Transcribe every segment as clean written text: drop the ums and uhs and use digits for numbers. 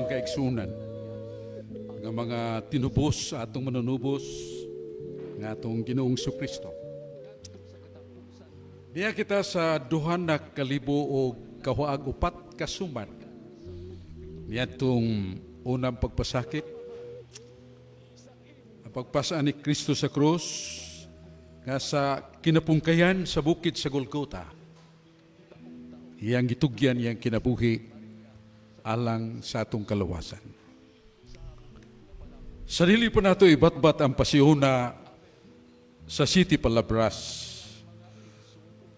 ubang kaigsunan nga mga tinubos sa atong manunubos nga atong Ginoong Kristo. Niya kita sa 2004 kasuman niadtong unang pagpasakit, ang pagpasaan ni Kristo sa krus nga sa kinapungkayan sa bukid sa Golgota, iyang gitugyan iyang kinabuhi alang sa atong kaluwasan. Sa dili pa nato ibatbat ang pasihuna sa City Palabras,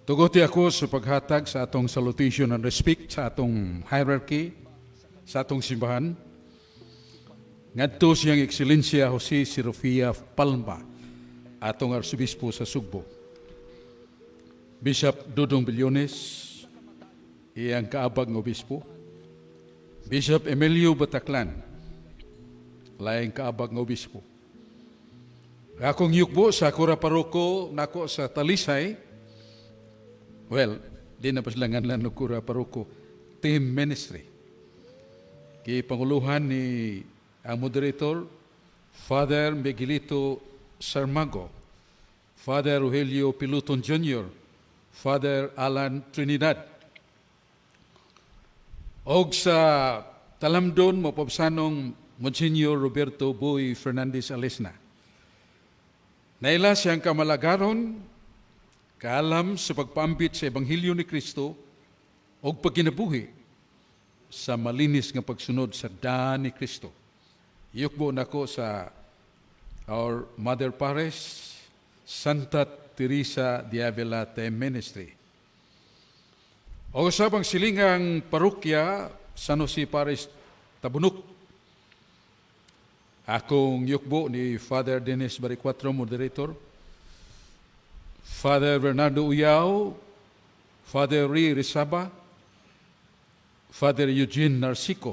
tugoti ako sa paghatag sa atong salutation and respect sa atong hierarchy, sa atong simbahan. Ngadto siyang Ekselensya Jose Sirofia Palma, atong Arsobispo sa Sugbo. Bishop Dudong Billones, iyang kaabag nga obispo. Bishop Emilio Bataclan, laing kaabag nga obispo. Akong yukbo sa kura paroko nako sa Talisay, well, di na pa sila nganlan og kura paroko, team ministry. Gipanguluhan ni ang moderator, Father Miguelito Sarmago, Father Rogelio Piluton Jr., Father Alan Trinidad. Og sa Talamdon, mapabsanong Monsignor Roberto Boy Fernandez Alesna. Naila siyang kamalagaron, kaalam sa pagpaambit sa Ebanghelyo ni Kristo og pagkinabuhi sa malinis nga pagsunod sa daan ni Kristo. Yukbo nako sa our Mother Parish, Santa Teresa de Avila Team Ministry. O sa ang silingang parokya, San Jose Parish, Tabunok. Akong yukbo ni Father Dennis Baricuatro, moderator. Father Bernardo Uyao, Father Ray Rizaba, Father Eugene Narcico,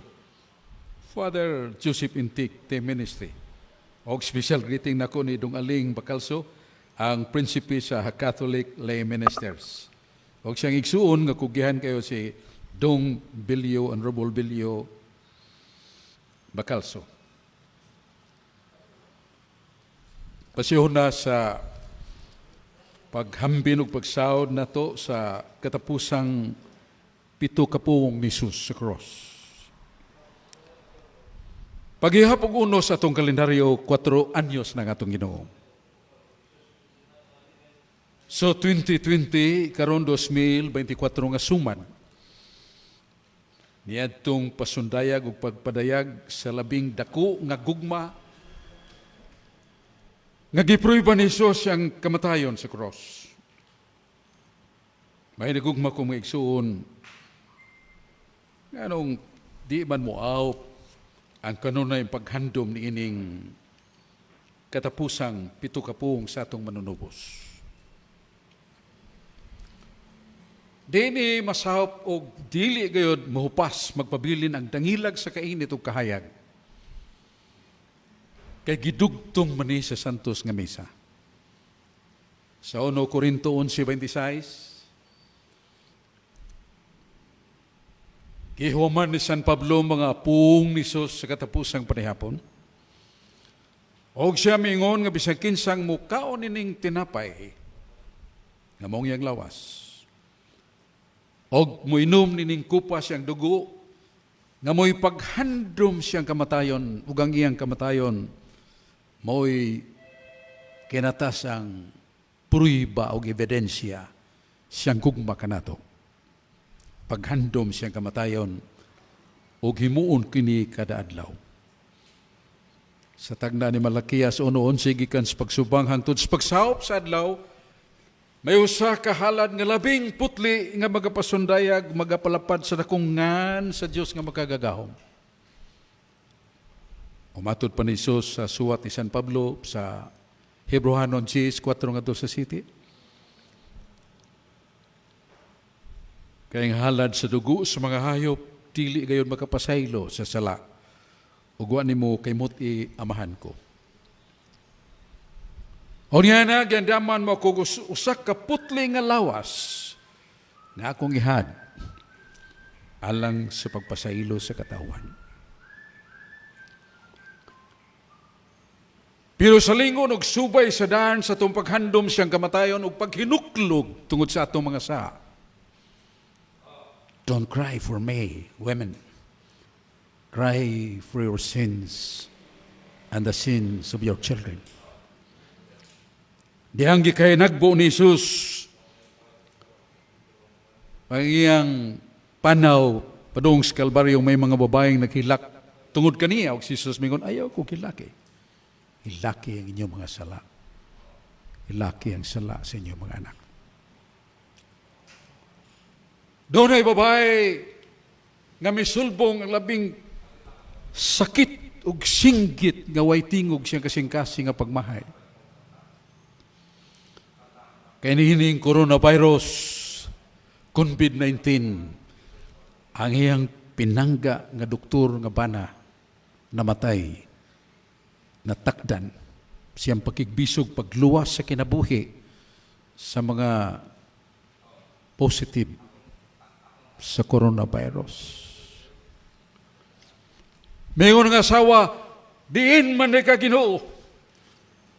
Father Joseph Intik, Team Ministry. Og special greeting nako ni Dong Aling Bacalso, ang prinsipe sa Catholic Lay Ministers. Og siyang igsuon nga kugihan kayo si Dong Bilyo, Honorable Bilyo Bacalso. Pasihon na sa paghambin ug pagsaod nato sa katapusang 7 ka puong ni Jesus sa cross. Paghihap og uno sa atong kalendaryo, 4 anyos na atong Ginoo. So 2020 karon 2024 nga suman niadtong pasundayag ug pagpadayag sa labing dako nga gugma nga giprueba ni Jesus ang kamatayon sa cross. May nagugma ko, mga igsuon, nganong di man mo awp ang kanunay paghandom ni ining katapusang 7 ka puong sa atong manunubos? Di ni masahop og dili gayod mahupas magpabilin ang dangilag sa kainit ug kahayag. Kay gidugtong man ni sa santos nga misa. Sa 1 Corinto 11:26, gihuman ni San Pablo mga puong ni Jesus sa katapusang panihapon. Og siya mingon nga bisag kinsang mukaon nining tinapay nga maong iyang lawas og moinom nining kupa siyang dugo nga mo'y paghandom siyang kamatayon ug ang iyang kamatayon mo'y kinatas ang pruiba og ebidensya siyang gugma kanato. Paghandom siyang kamatayon ug himuon kini kada adlaw. Sa tagna ni Malakias 1:11, gikan sa pagsubang hangtod sa pagsahop sa adlaw, may usa ka halad nga labing putli nga magapasundayag, magapalapad sa dakong ngan sa Dios nga makagagahom. Umatod pa ni Jesus sa suwat ni San Pablo sa Hebrohanon 10, 4 ngadto sa city. Kay ang halad sa dugo sa mga hayop, dili gayon makapasaylo sa sala. Ug wa nimo kay muti amahan ko. O niya na, giandaman mo kung usa ka putli nga lawas nga akong ihad alang sa pagpasaylo sa katawan. Pero sa lingon og subay sa daan sa atong paghandom siyang kamatayon ug paghinuklog tungod sa atong mga sala. Don't cry for me, women. Cry for your sins and the sins of your children. Dihang gikahinagbo ni Jesus ang iyang panaw padung sa Kalbaryo, may mga babaeng naghilak tungod kaniya, ug si Jesus mingon, "Ayaw ko hilaki. Hilaki ang inyong mga sala. Hilaki ang sala sa inyong mga anak." Dunay babae nga misulbong ang labing sakit ug singgit nga way tingog siyang kasing-kasing nga pagmahay. Kay niining coronavirus, COVID-19, ang iyang pinangga nga doktor nga bana namatay, natakdan siyang pakigbisog pagluwas sa kinabuhi sa mga positive sa coronavirus. Mingon nga asawa, "Diin man ka, Ginoo,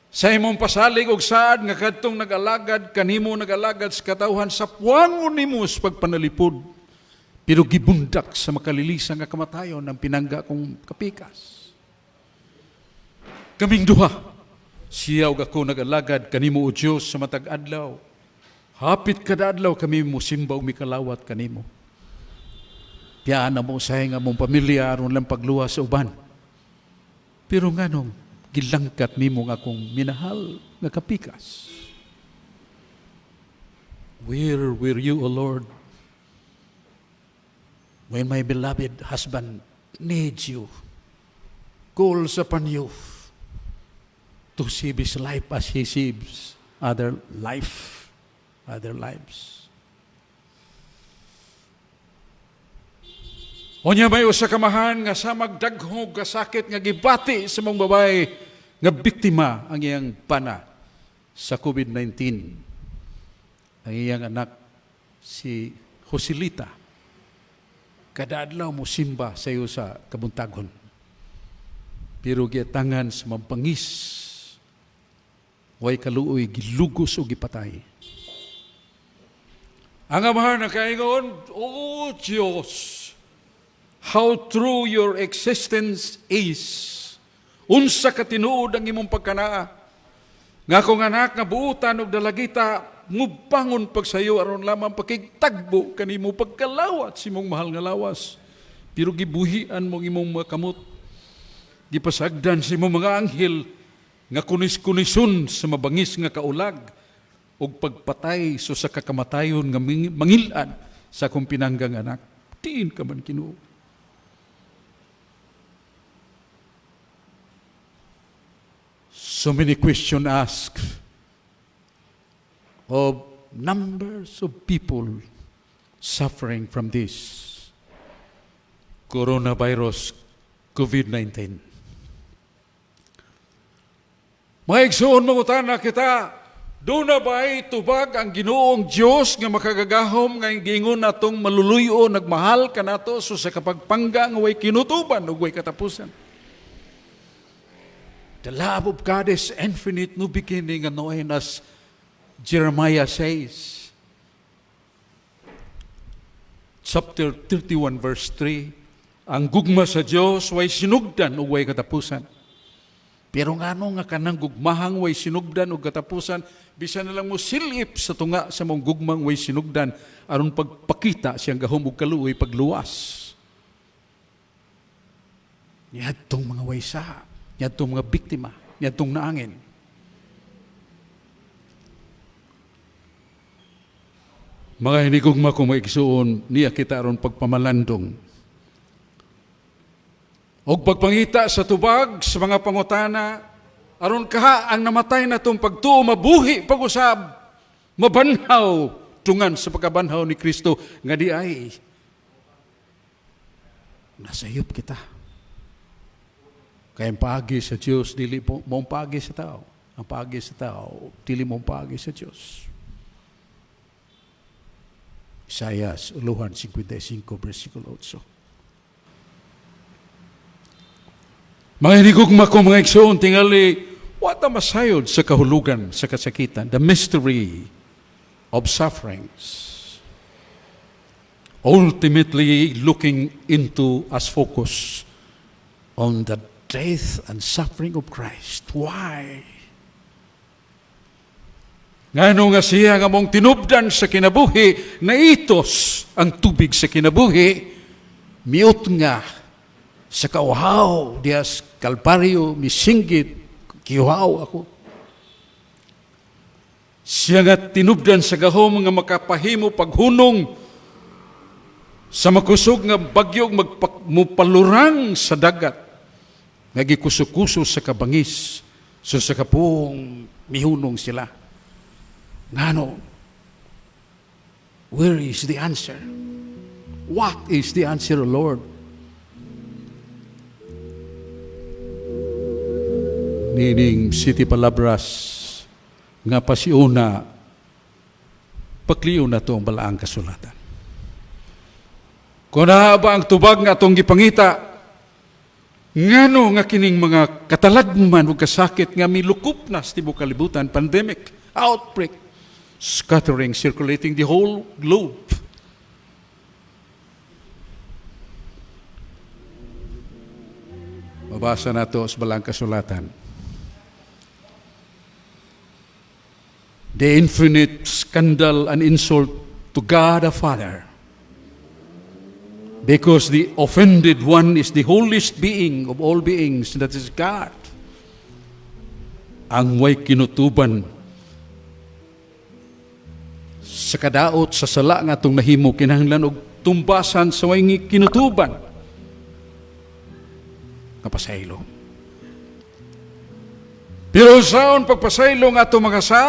sa imong pasalig og saad nga kadtong nag-alagad kanimo, nag-alagad sa katawhan sa puwangon nimo sa pagpanalipod, pero gibundak sa makalilisan nga kamatayon ng pinangga kong kapikas. Kaming duha, siya ug ako, nag-alagad kanimo, o Dios, sa matag adlaw. Hapit kada adlaw kami musimba ug mikalawat kanimo. Piyaan na mo usahay nga mong pamilya aron lang pagluwas sa uban. Pero nganong gilangkat nimo nga akong minahal nga kapikas? Where were you, O Lord, when my beloved husband needs you, calls upon you to save his life as he saves other life, other lives?" Unya may usa ka amahan nga sa magdaghog kasakit nga gibati sa mong babae nga biktima ang iyang bana sa COVID-19. Ang iyang anak si Joselita kada adlaw mo simba sa iyo sa kabuntagon. Pero giatangan sa mabangis, way kaluoy, gilugos o gipatay. Ang amahan nakaingon, "Oh Diyos, how true your existence is. Unsa ka tinuod ang imong pagkanaa. Nga akong anak nga buutan og dalagita mubangon pagsayo aron lamang pakigtagbo kanimo, pagkalawat sa imong mahal nga lawas. Pero gibuhian mo ang imong mga kamot. Gipasagdan sa imong mga anghel nga kunis-kunison sa mabangis nga kaulag ug pagpatay so sa kakamatayon nga mangil-ad sa akong pinanggang anak. Diin ka man, Ginoo?" So many questions asked of numbers of people suffering from this coronavirus COVID-19. Mga igsoon, mangutana kita, duna ba'y tubag ang Ginoong Dios nga makagagahom nga giingon natong maluluyo, nagmahal kanato so sa kapagpangga nga way kinutuban ug way katapusan? The love of God is infinite, no beginning and no end, as Jeremiah says. Chapter 31, verse 3, ang gugma sa Dios way sinugdan ug way katapusan. Pero ngano nga kanang gugmahang way sinugdan ug katapusan, bisan na lang mo silip sa tunga sa mong gugmang way sinugdan aron pagpakita siyang gahom ug kaluoy pagluwas niadtong mga waysa, niadtong mga biktima, niadtong naangin? Mga hinigugma ko mga igsuon, niya kita aron pagpamalandong og pagpangita sa tubag sa mga pangutana aron kaha ang namatay na tong pagtuo mabuhi pag-usab, mabanhaw tungan sa pagkabanhaw ni Kristo nga di ay nasayop kita. Kaya ang paagi sa Diyos, dili po mo ang paagi sa tao. Ang paagi sa tao, dili mo ang paagi sa Diyos. Isaias, uluhan 55, versikulo 8. Mga hinigugma ko mga igsoon, tingali, Wa ta masayod sa kahulugan sa kasakitan, the mystery of sufferings. Ultimately looking into as focus on the death and suffering of Christ. Why? Ngano nga siya nga maong tinubdan sa kinabuhi, naitos ang tubig sa kinabuhi, miut nga sa kauhaw diya sa Kalbaryo, misinggit, "Giuhaw ako." Siya nga tinubdan sa gahom nga makapahimo paghunong sa makusog nga bagyo, mupalurang sa dagat nga gikuso-kuso sa kabangis, so sa kapung mihunong sila. Ngano? Where is the answer? What is the answer, Lord? Nining siyete palabras nga pasiuna, pakliw nato ang balaang kasulatan. Kung naa ba ang tubag nga atong gipangita, ngano nga kining mga katalagman ug kasakit nga milukop na sa tibuok kalibutan, pandemic, outbreak, scattering, circulating the whole globe? Mabasa nato sa balaang kasulatan. The infinite scandal and insult to God the Father. Because the offended one is the holiest being of all beings, that is God. Ang way kinutuban sa kadaot sa sala nga atong nahimo, kinahanglan og tumbasan sa way kinutuban nga pasaylo. Pero saon pagpasaylo nga atong mga sa?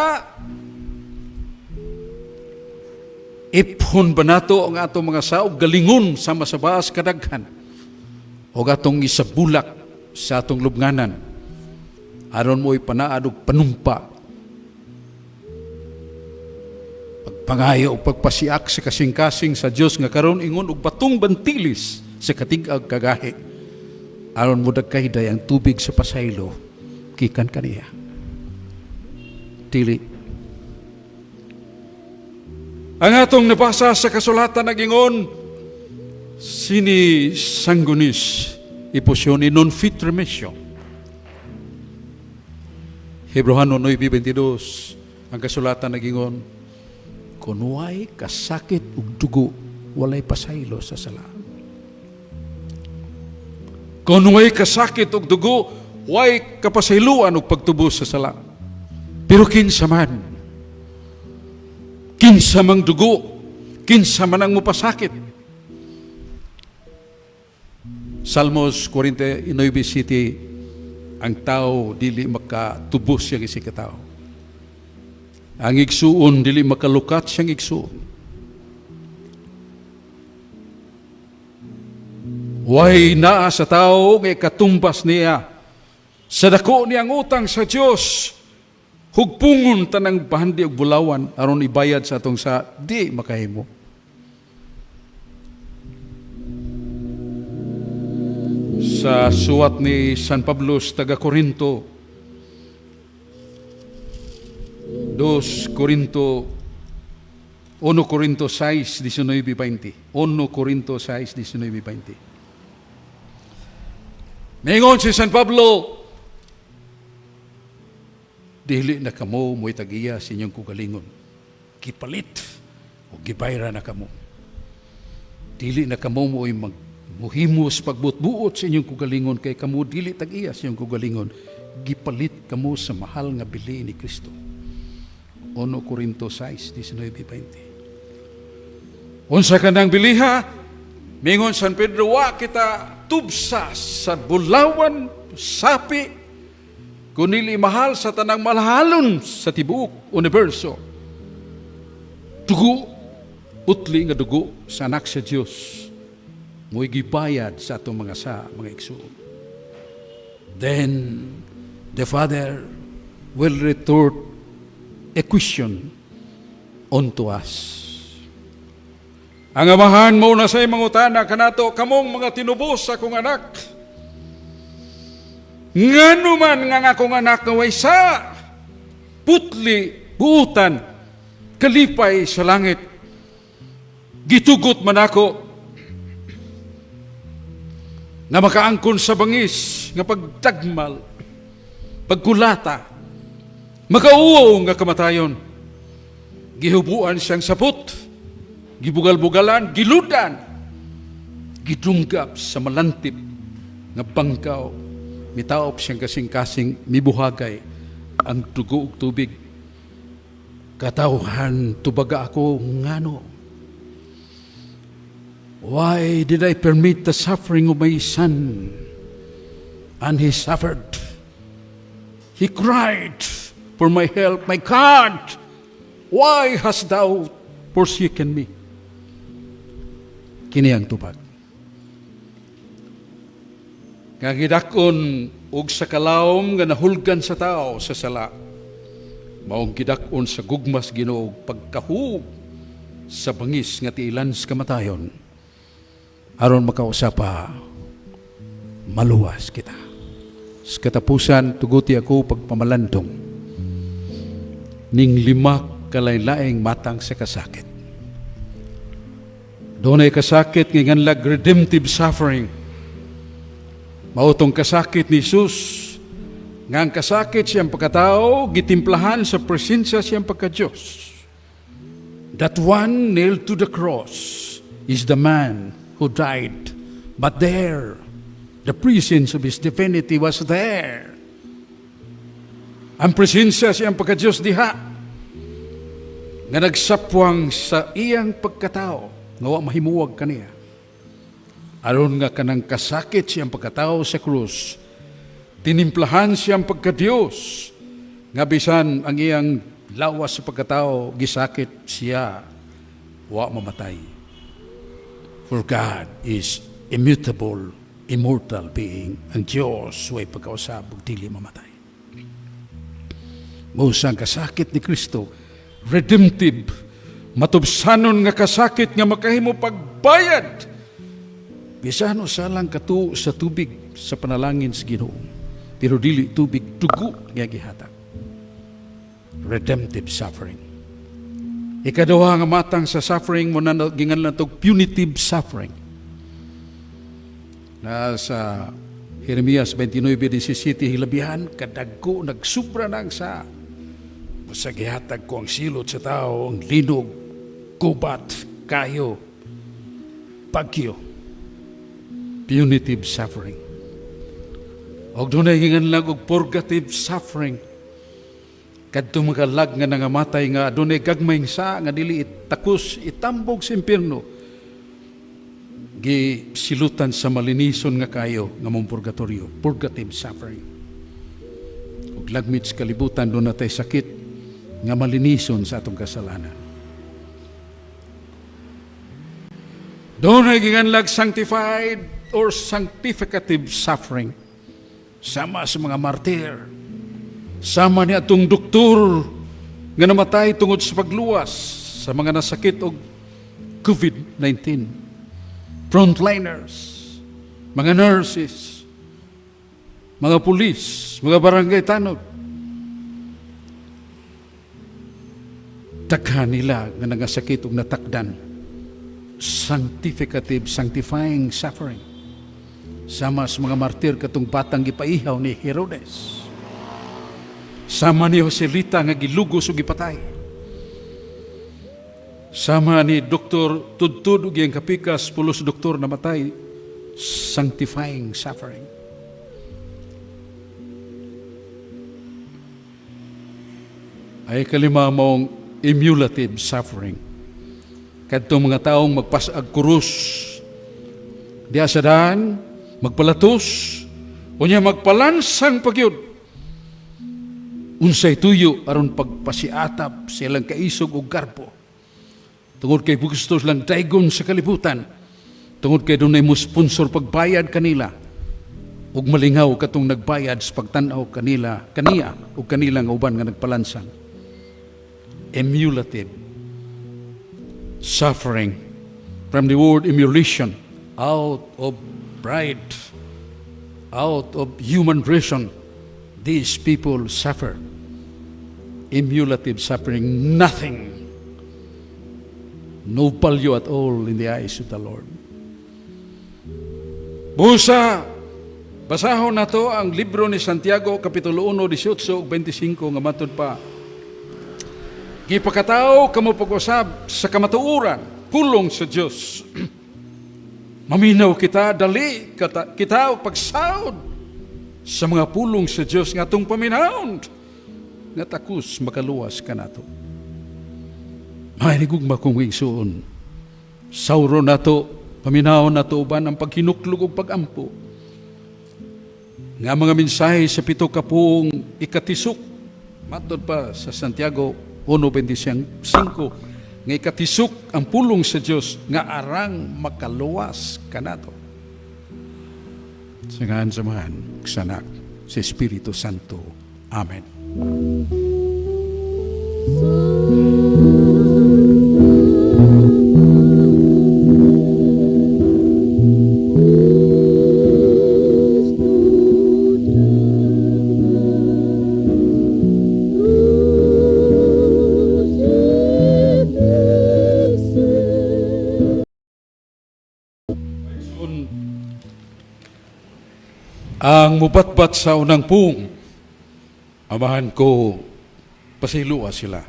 Iphon ba nato ang atong mga sa og galingon sama sa baas kadaghan? O atong isabulak sa atong lubnganan aron mo ipanaad og panumpa, pagpangayo o pagpasiak sa kasing-kasing sa Dios nga karon ingon og batong bantilis sa katig-ag kagahi, aron mo dagkayday ang tubig sa pasaylo gikan kaniya? Dili. Ang atong nabasa sa kasulatan nagingon, "Sine sanguinis effusione non fit remissio." Hebreohano 9:22, ang kasulatan nagingon, "Kun way kasakit ug dugo, walay pasaylo sa sala." Kun way kasakit ug dugo, way kapasayloan ug pagtubos sa sala. Pero kinsa man? Kinsa mang dugo? Kinsa man ang mupasakit? Salmos 49:7, ang tao dili makatubos siyang isig ka tao. Ang igsuon dili makalukat siyang igsuon. Way naa sa tao nga katumbas niya sa dako niyang utang sa Dios. Hugpungon tanang bahandi og bulawan aron ibayad sa atong sa, di makahimo. Sa suwat ni San Pablo sa taga Corinto, 2 Corinto, 1 Corinto 6, 19, 20. 1 Corinto 6, 19, 20. Mingon si San Pablo, "Dili na kamo mo'y tagiya sa inyong kugalingon. Gipalit o gibayra na kamo. Dili na kamo mo'y muhimos pagbutbuot sa inyong kugalingon kay kamo dili tag-iya sa inyong kugalingon. Gipalit kamo sa mahal nga bili ni Kristo." 1 Corinto 6, 19, 20. Unsa kanang biliha? Mingon San Pedro, "Wa kita tubsa sa bulawan, sapi, kunili mahal sa tanang malahalon sa tibuok universo. Dugo, putli nga dugo sa anak sa Dios, mo'y gibayad sa atong mga sa, mga igsuon." Then, the Father will retort a question unto us. Ang amahan mo na sa mangutana kanato, "Kamong mga tinubos sa akong anak, Ngano man nga ang akong anak nga way sa putli, buutan, kalipay sa langit, gitugot man ako nga makaangkon sa bangis nga pagdagmal, pagkulata, makauwaw nga kamatayon? Gihubuan siyang sapot, gibugal-bugalan, giludan, gidunggap sa malantip nga bangkaw. Mitaop siyang kasing-kasing, mibuhagay ang dugo ug tubig. Katawhan, tubaga ako, ngano? Why did I permit the suffering of my son? And he suffered. He cried for my help. "My God, why hast thou forsaken me?" Kini ang tubag. Nga gidak-on og sa kalawom nga nahulgan sa tao sa sala, maong gidak-on sa gugmas Ginoo pagkahug sa bangis nga tiilan sa kamatayon aron makausab pa maluwas kita. Sa katapusan, tuguti ako pagpamalandong ning lima kalain-laing matang sa kasakit. Dunay kasakit nga nganlag redemptive suffering. Mao tong kasakit ni Jesus, nga ang kasakit siyang pagkatao, gitimplahan sa presensya siyang pagka-Diyos. That one nailed to the cross is the man who died. But there, the presence of His divinity was there. Ang presensya siyang pagka-Diyos diha, nga nagsapwang sa iyang pagkatao, nga wa mahimuwag kaniya. Aron nga kanang kasakit siyang pagkatao sa krus, tinimplahan siyang pagka-Diyos, nga bisan ang iyang lawas sa pagkatao, gisakit siya, wa mamatay. For God is immutable, immortal being. Ang Diyos way pagkausab ug dili mamatay. Mao ang kasakit ni Kristo, redemptive, matubsanon nga kasakit nga makahimo pagbayad bisan usa lang katuo sa tubig sa panalangin sa Ginoo. Pero dili tubig, dugo nga gihatag. Redemptive suffering. Ikaduha nga matang sa suffering mao na ginganlan tog punitive suffering. Na sa Jeremias 29:17, hilabihan kadagko nagsubra na ang sa sa gihatag ko ang silot sa tao, ang linog, gubat, kayo, bagyo. Punitive suffering. Og dunay ginganlan og purgative suffering. Kadto mga lag nga nangamatay nga dunay gagmayng sa nga dili itakos, itambog sa impierno. Gisilutan sa malinison nga kayo nga mong purgatorio, purgative suffering. Ug lagmit sa kalibutan duna tay sakit nga malinison sa atong kasalanan. Dunay ginganlag sanctified or sanctificative suffering. Sama sa mga martir. Sama ni atong doktor nga namatay tungod sa pagluwas sa mga nasakit og COVID-19. Frontliners, mga nurses, mga pulis, mga barangay tanod. Daghan nila nga nangasakit og natakdan. Sanctificative, sanctifying suffering. Sama sa mga martir katong batang gipaihaw ni Herodes. Sama ni Joselita nga gilugos ug gipatay. Sama ni Dr. Tudtud ug iyang kapikas, pulos doktor namatay. Sanctifying suffering. Ay kalima mong emulative suffering. Kadtong mga taong magpas-ag krus diha sa daan, magpalatos, unya magpalansang pagyud. Unsay tuyo aron pagpasiatap sa ilang kaisog og garbo. Tungod kay gusto lang daygon sa kalibutan. Tungod kay dunay mo sponsor pagbayad kanila. Ug malingaw katong nagbayad sa pagtan-aw kanila, kaniya ug kanila nga uban nga nagpalansang. Emulative suffering, from the word emulation, out of pride, Out of human reason, these people suffer emulative suffering, nothing. No value at all in the eyes of the Lord. Busa, basahon nato ang libro ni Santiago, Kapitulo 1, 18 ug 25, nga matud pa, gipakatao kamo pag-usab sa kamatuoran, pulong sa Dios. Maminaw kita, dali kata, kita og pagsawod sa mga pulong sa Dios nga atong paminawon nga takos makaluwas kanato. Mga hinigugma kong igsuon, sawro nato, paminawon nato uban ang paghinuklog ug pagampo nga mga mensahe sa pito ka puong ikatisok, matod pa sa Santiago 1.25, nga ikatisok ang pulong sa Dios nga arang makaluwas kanato. Sa ngalan sa Amahan, sa Anak, sa Espiritu Santo. Amen. Ang mubatbat sa unang pung, "Amahan ko, pasaylua sila.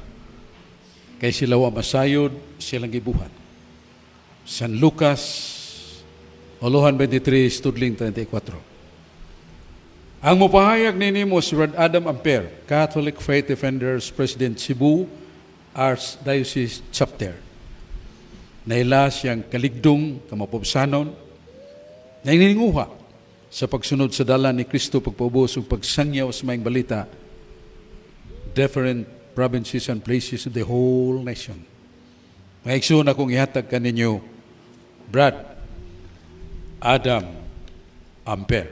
Kay sila wa masayod silang gibuhat." San Lucas, Olohan 23, Studling 34. Ang mupahayag nini mo si Brad Adam Amper, Catholic Faith Defenders President, Cebu Archdiocese Chapter. Naila siyang kaligdong kamapubsanon, nanginguha sa pagsunod sa dalan ni Kristo, pagpaubos ug pagsangyaw sa maayong balita, different provinces and places of the whole nation. Mga igsoon, akong ihatag kaninyo, Brad Adam Amper.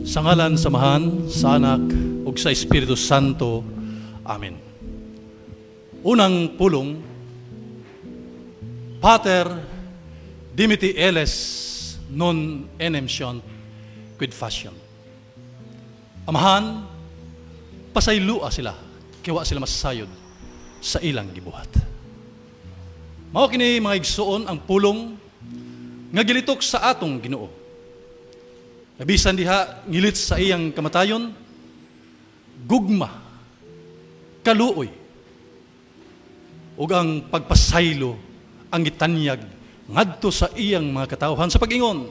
Sa ngalan sa Amahan, sa Anak, ug sa Espiritu Santo. Amen. Unang pulong, Pater, dimitte illos non enim sciunt quid faciant. Amahan, pasaylua sila, kay wa sila masayod sa ilang gibuhat. Mao kini, mga igsuon, ang pulong nga gilitok sa atong Ginoo. Bisan diha ngilit sa iyang kamatayon, gugma, kaluoy, ug ang pagpasaylo ang gitanyag ngadto sa iyang mga katawhan sa pag-ingon,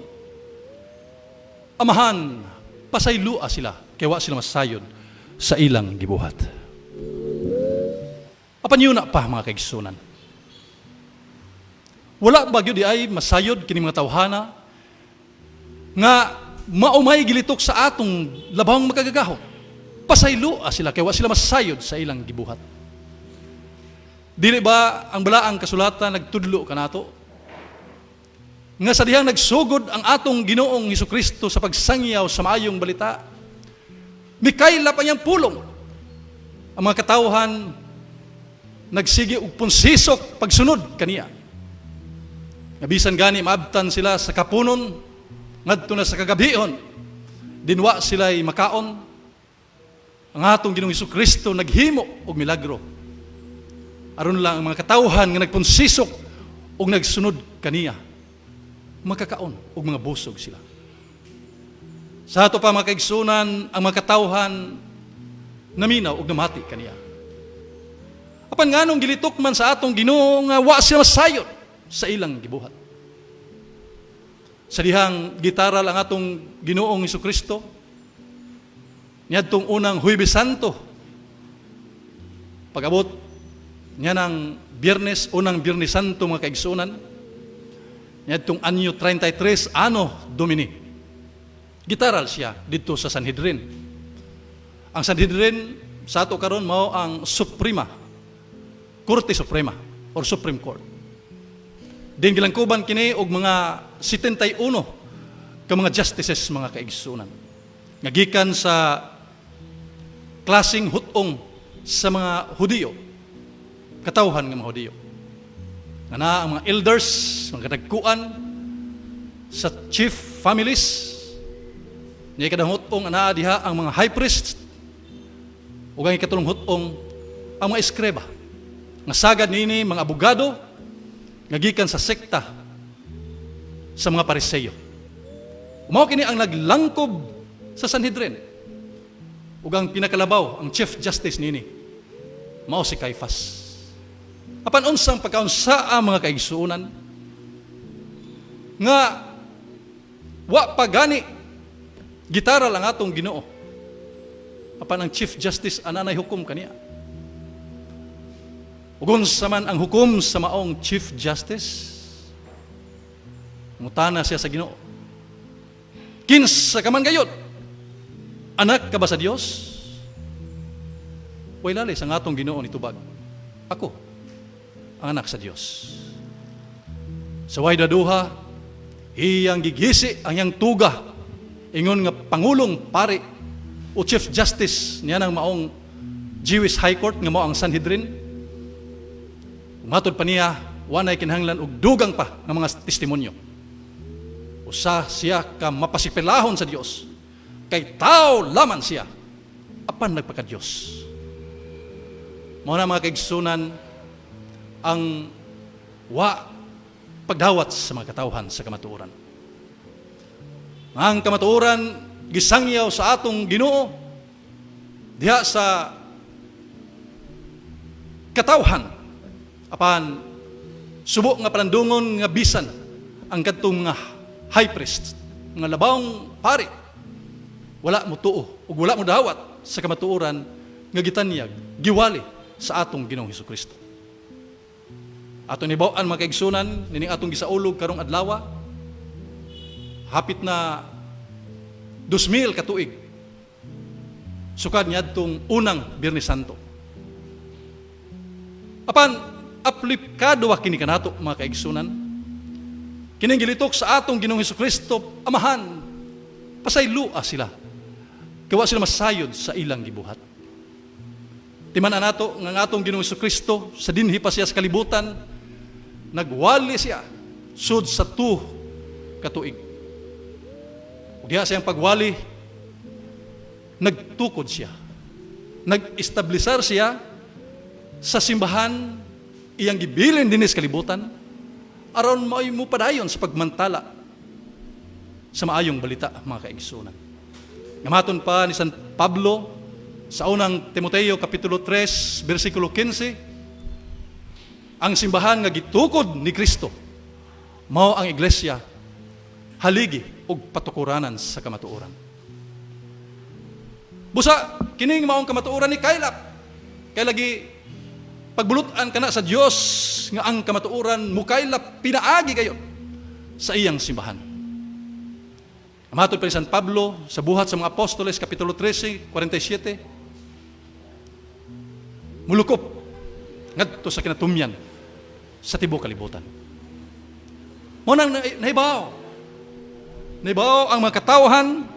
"Amahan, pasaylua sila, kay wa sila masayod sa ilang gibuhat." Apan yuna pa, mga kaigsunan. Wala ba gyud ay masayod kini mga tawhana nga maumay gilitok sa atong labawng makagagahom? "Pasaylua sila kay wa sila masayod sa ilang gibuhat." Dili ba ang balaang kasulatan nagtudlo kanato nga sa dihang nagsugod ang atong Ginoong Hesus sa pagsangyaw sa maayong balita, mikaylap ang iyang pulong? Ang mga katawhan nagsige og punsisok pagsunod kaniya. Nga bisan gani maabtan sila sa kapunon ngadto na sa kagabhion, dinwa sila'y makaon, ang atong Ginoong Kristo naghimo og milagro aron lang ang mga katawhan nga nagpunsisok og nagsunod kaniya makakaon og mga busog sila. Sa ato pa, mga kaigsunan, ang mga katawhan naminaw og namati kaniya. Apan nganong gilitok man sa atong Ginoo nga wa sila masayod sa ilang gibuhat? Sa dihang gitaral ang atong Ginoong Kristo niadtong unang Huwebes Santo, pag-abot niya ng Biyernes, unang Biyernes Santo, mga kaigsunan, niadtong anyo 33 Anno Domini, gitaral siya dito sa Sanhedrin. Ang Sanhedrin sa ato karon mao ang Suprema, Korte Suprema or Supreme Court. Din gilangkuban kini og mga 71 ka mga justices, mga kaigsunan, nga gikan sa klaseng hutong sa mga Hudiyo, katawhan nga mga Hudiyo. Nga na ang mga elders, mga kadagkuan sa chief families. Niya ikaduhang hut-ong, anaa diha ang mga high priest ug ang ikatulong hut-ong, ang mga eskreba. Nga sagad nini mga abogado nga gikan sa sekta sa mga Pariseyo. Mao kini ang naglangkob sa Sanhedrin. Ug ang pinakalabaw, ang chief justice nini, mao si Caiphas. Apan unsang pagkaunsa ang mga kaigsuonan nga wa pa gani gitaral ang atong Ginoo, apan ang chief justice ananay hukom kaniya? Ug unsa man ang hukom sa maong chief justice? Mutana siya sa Ginoo, "Kinsa ka man gayod? Anak ka ba sa Dios?" Way lalis ang atong Ginoo nitubag, "Ako ang anak sa Dios." Sa way duha, iyang gigisi ang iyang tuga ingon nga pangulong pari o chief justice niya ng maong Jewish High Court nga mao ang Sanhedrin. Matod pa niya, wanay kinahanglan og dugang pa nga mga testimonyo. Usa siya ka mapasipilahon sa Dios kay tao laman siya apan nagpaka-Dios. Mao na, mga kaigsunan, ang wa pagdawat sa mga katawhan sa kamatuoran. Ang kamatuoran gisangyaw sa atong Ginoo diha sa katawhan, apan subo nga palandungon nga bisan ang kadtong nga high priest nga labawng pari wala mo tuo ug wala mo dawat sa kamatuoran nga gitanyag, giwali sa atong Ginoong Hesukristo. Ato nahibaw-an, mga kaigsunan, nining atong gisaulog karong adlaw, hapit na 2,000 katuig sukad niadtong unang Biyernes Santo. Apan aplikado wa kini kanato, mga kaigsunan. Kining gilitok sa atong Ginoong Hesukristo, "Amahan, pasaylua sila. Kay wa sila masayod sa ilang gibuhat." Timan-an nato nga ang atong Ginoong Hesukristo, sa dinhi pa siya sa kalibutan, nagwali siya sud sa 2 katuig. Ug diha siyang pagwali, nagtukod siya. Nag-establisar siya sa simbahan iyang gibilin dinhi sa kalibutan aron mao'y mopadayon sa pagmantala sa maayong balita, mga kaigsunan. Nga pa ni San Pablo sa Unang Timoteo kapitulo 3 bersikulo 15, ang simbahan nga gitukod ni Kristo mao ang iglesia haligi ug patukuranan sa kamatuoran. Busa kining maong kamatuoran ni kaylap kay lagi pagbulutan kana sa Dios nga ang kamatuoran mukaylap pinaagi kayo sa iyang simbahan. Matod pa ni San Pablo sa Buhat sa mga Apostoles kapitulo 13, 47, mulukop ngadto sa kinatumyan sa tibuok kalibutan. Mao nang nahibaw. Nahibaw ang mga katawhan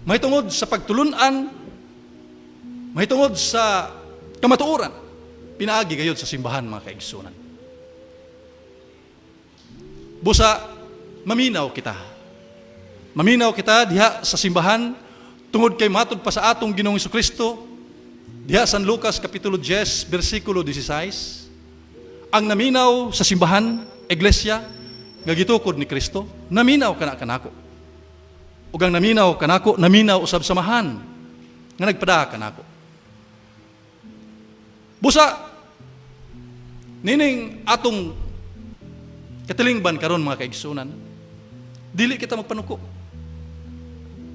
mahitungod sa pagtulunan, mahitungod sa kamatuoran, pinaagi gayod sa simbahan, mga kaigsunan. Busa, maminaw kita. Maminaw kita diha sa simbahan tungod kay matod pa sa atong Ginoong Kristo diha San Lucas kapitulo 10 bersikulo 16, ang naminaw sa simbahan, iglesia nga gitukod ni Kristo, naminaw kana kanako. Ug ang naminaw kanako, naminaw usab sa Amahan nga nagpadaa kanako. Busa nining atong katilingban karon, mga kaigsunan, dili kita magpanuko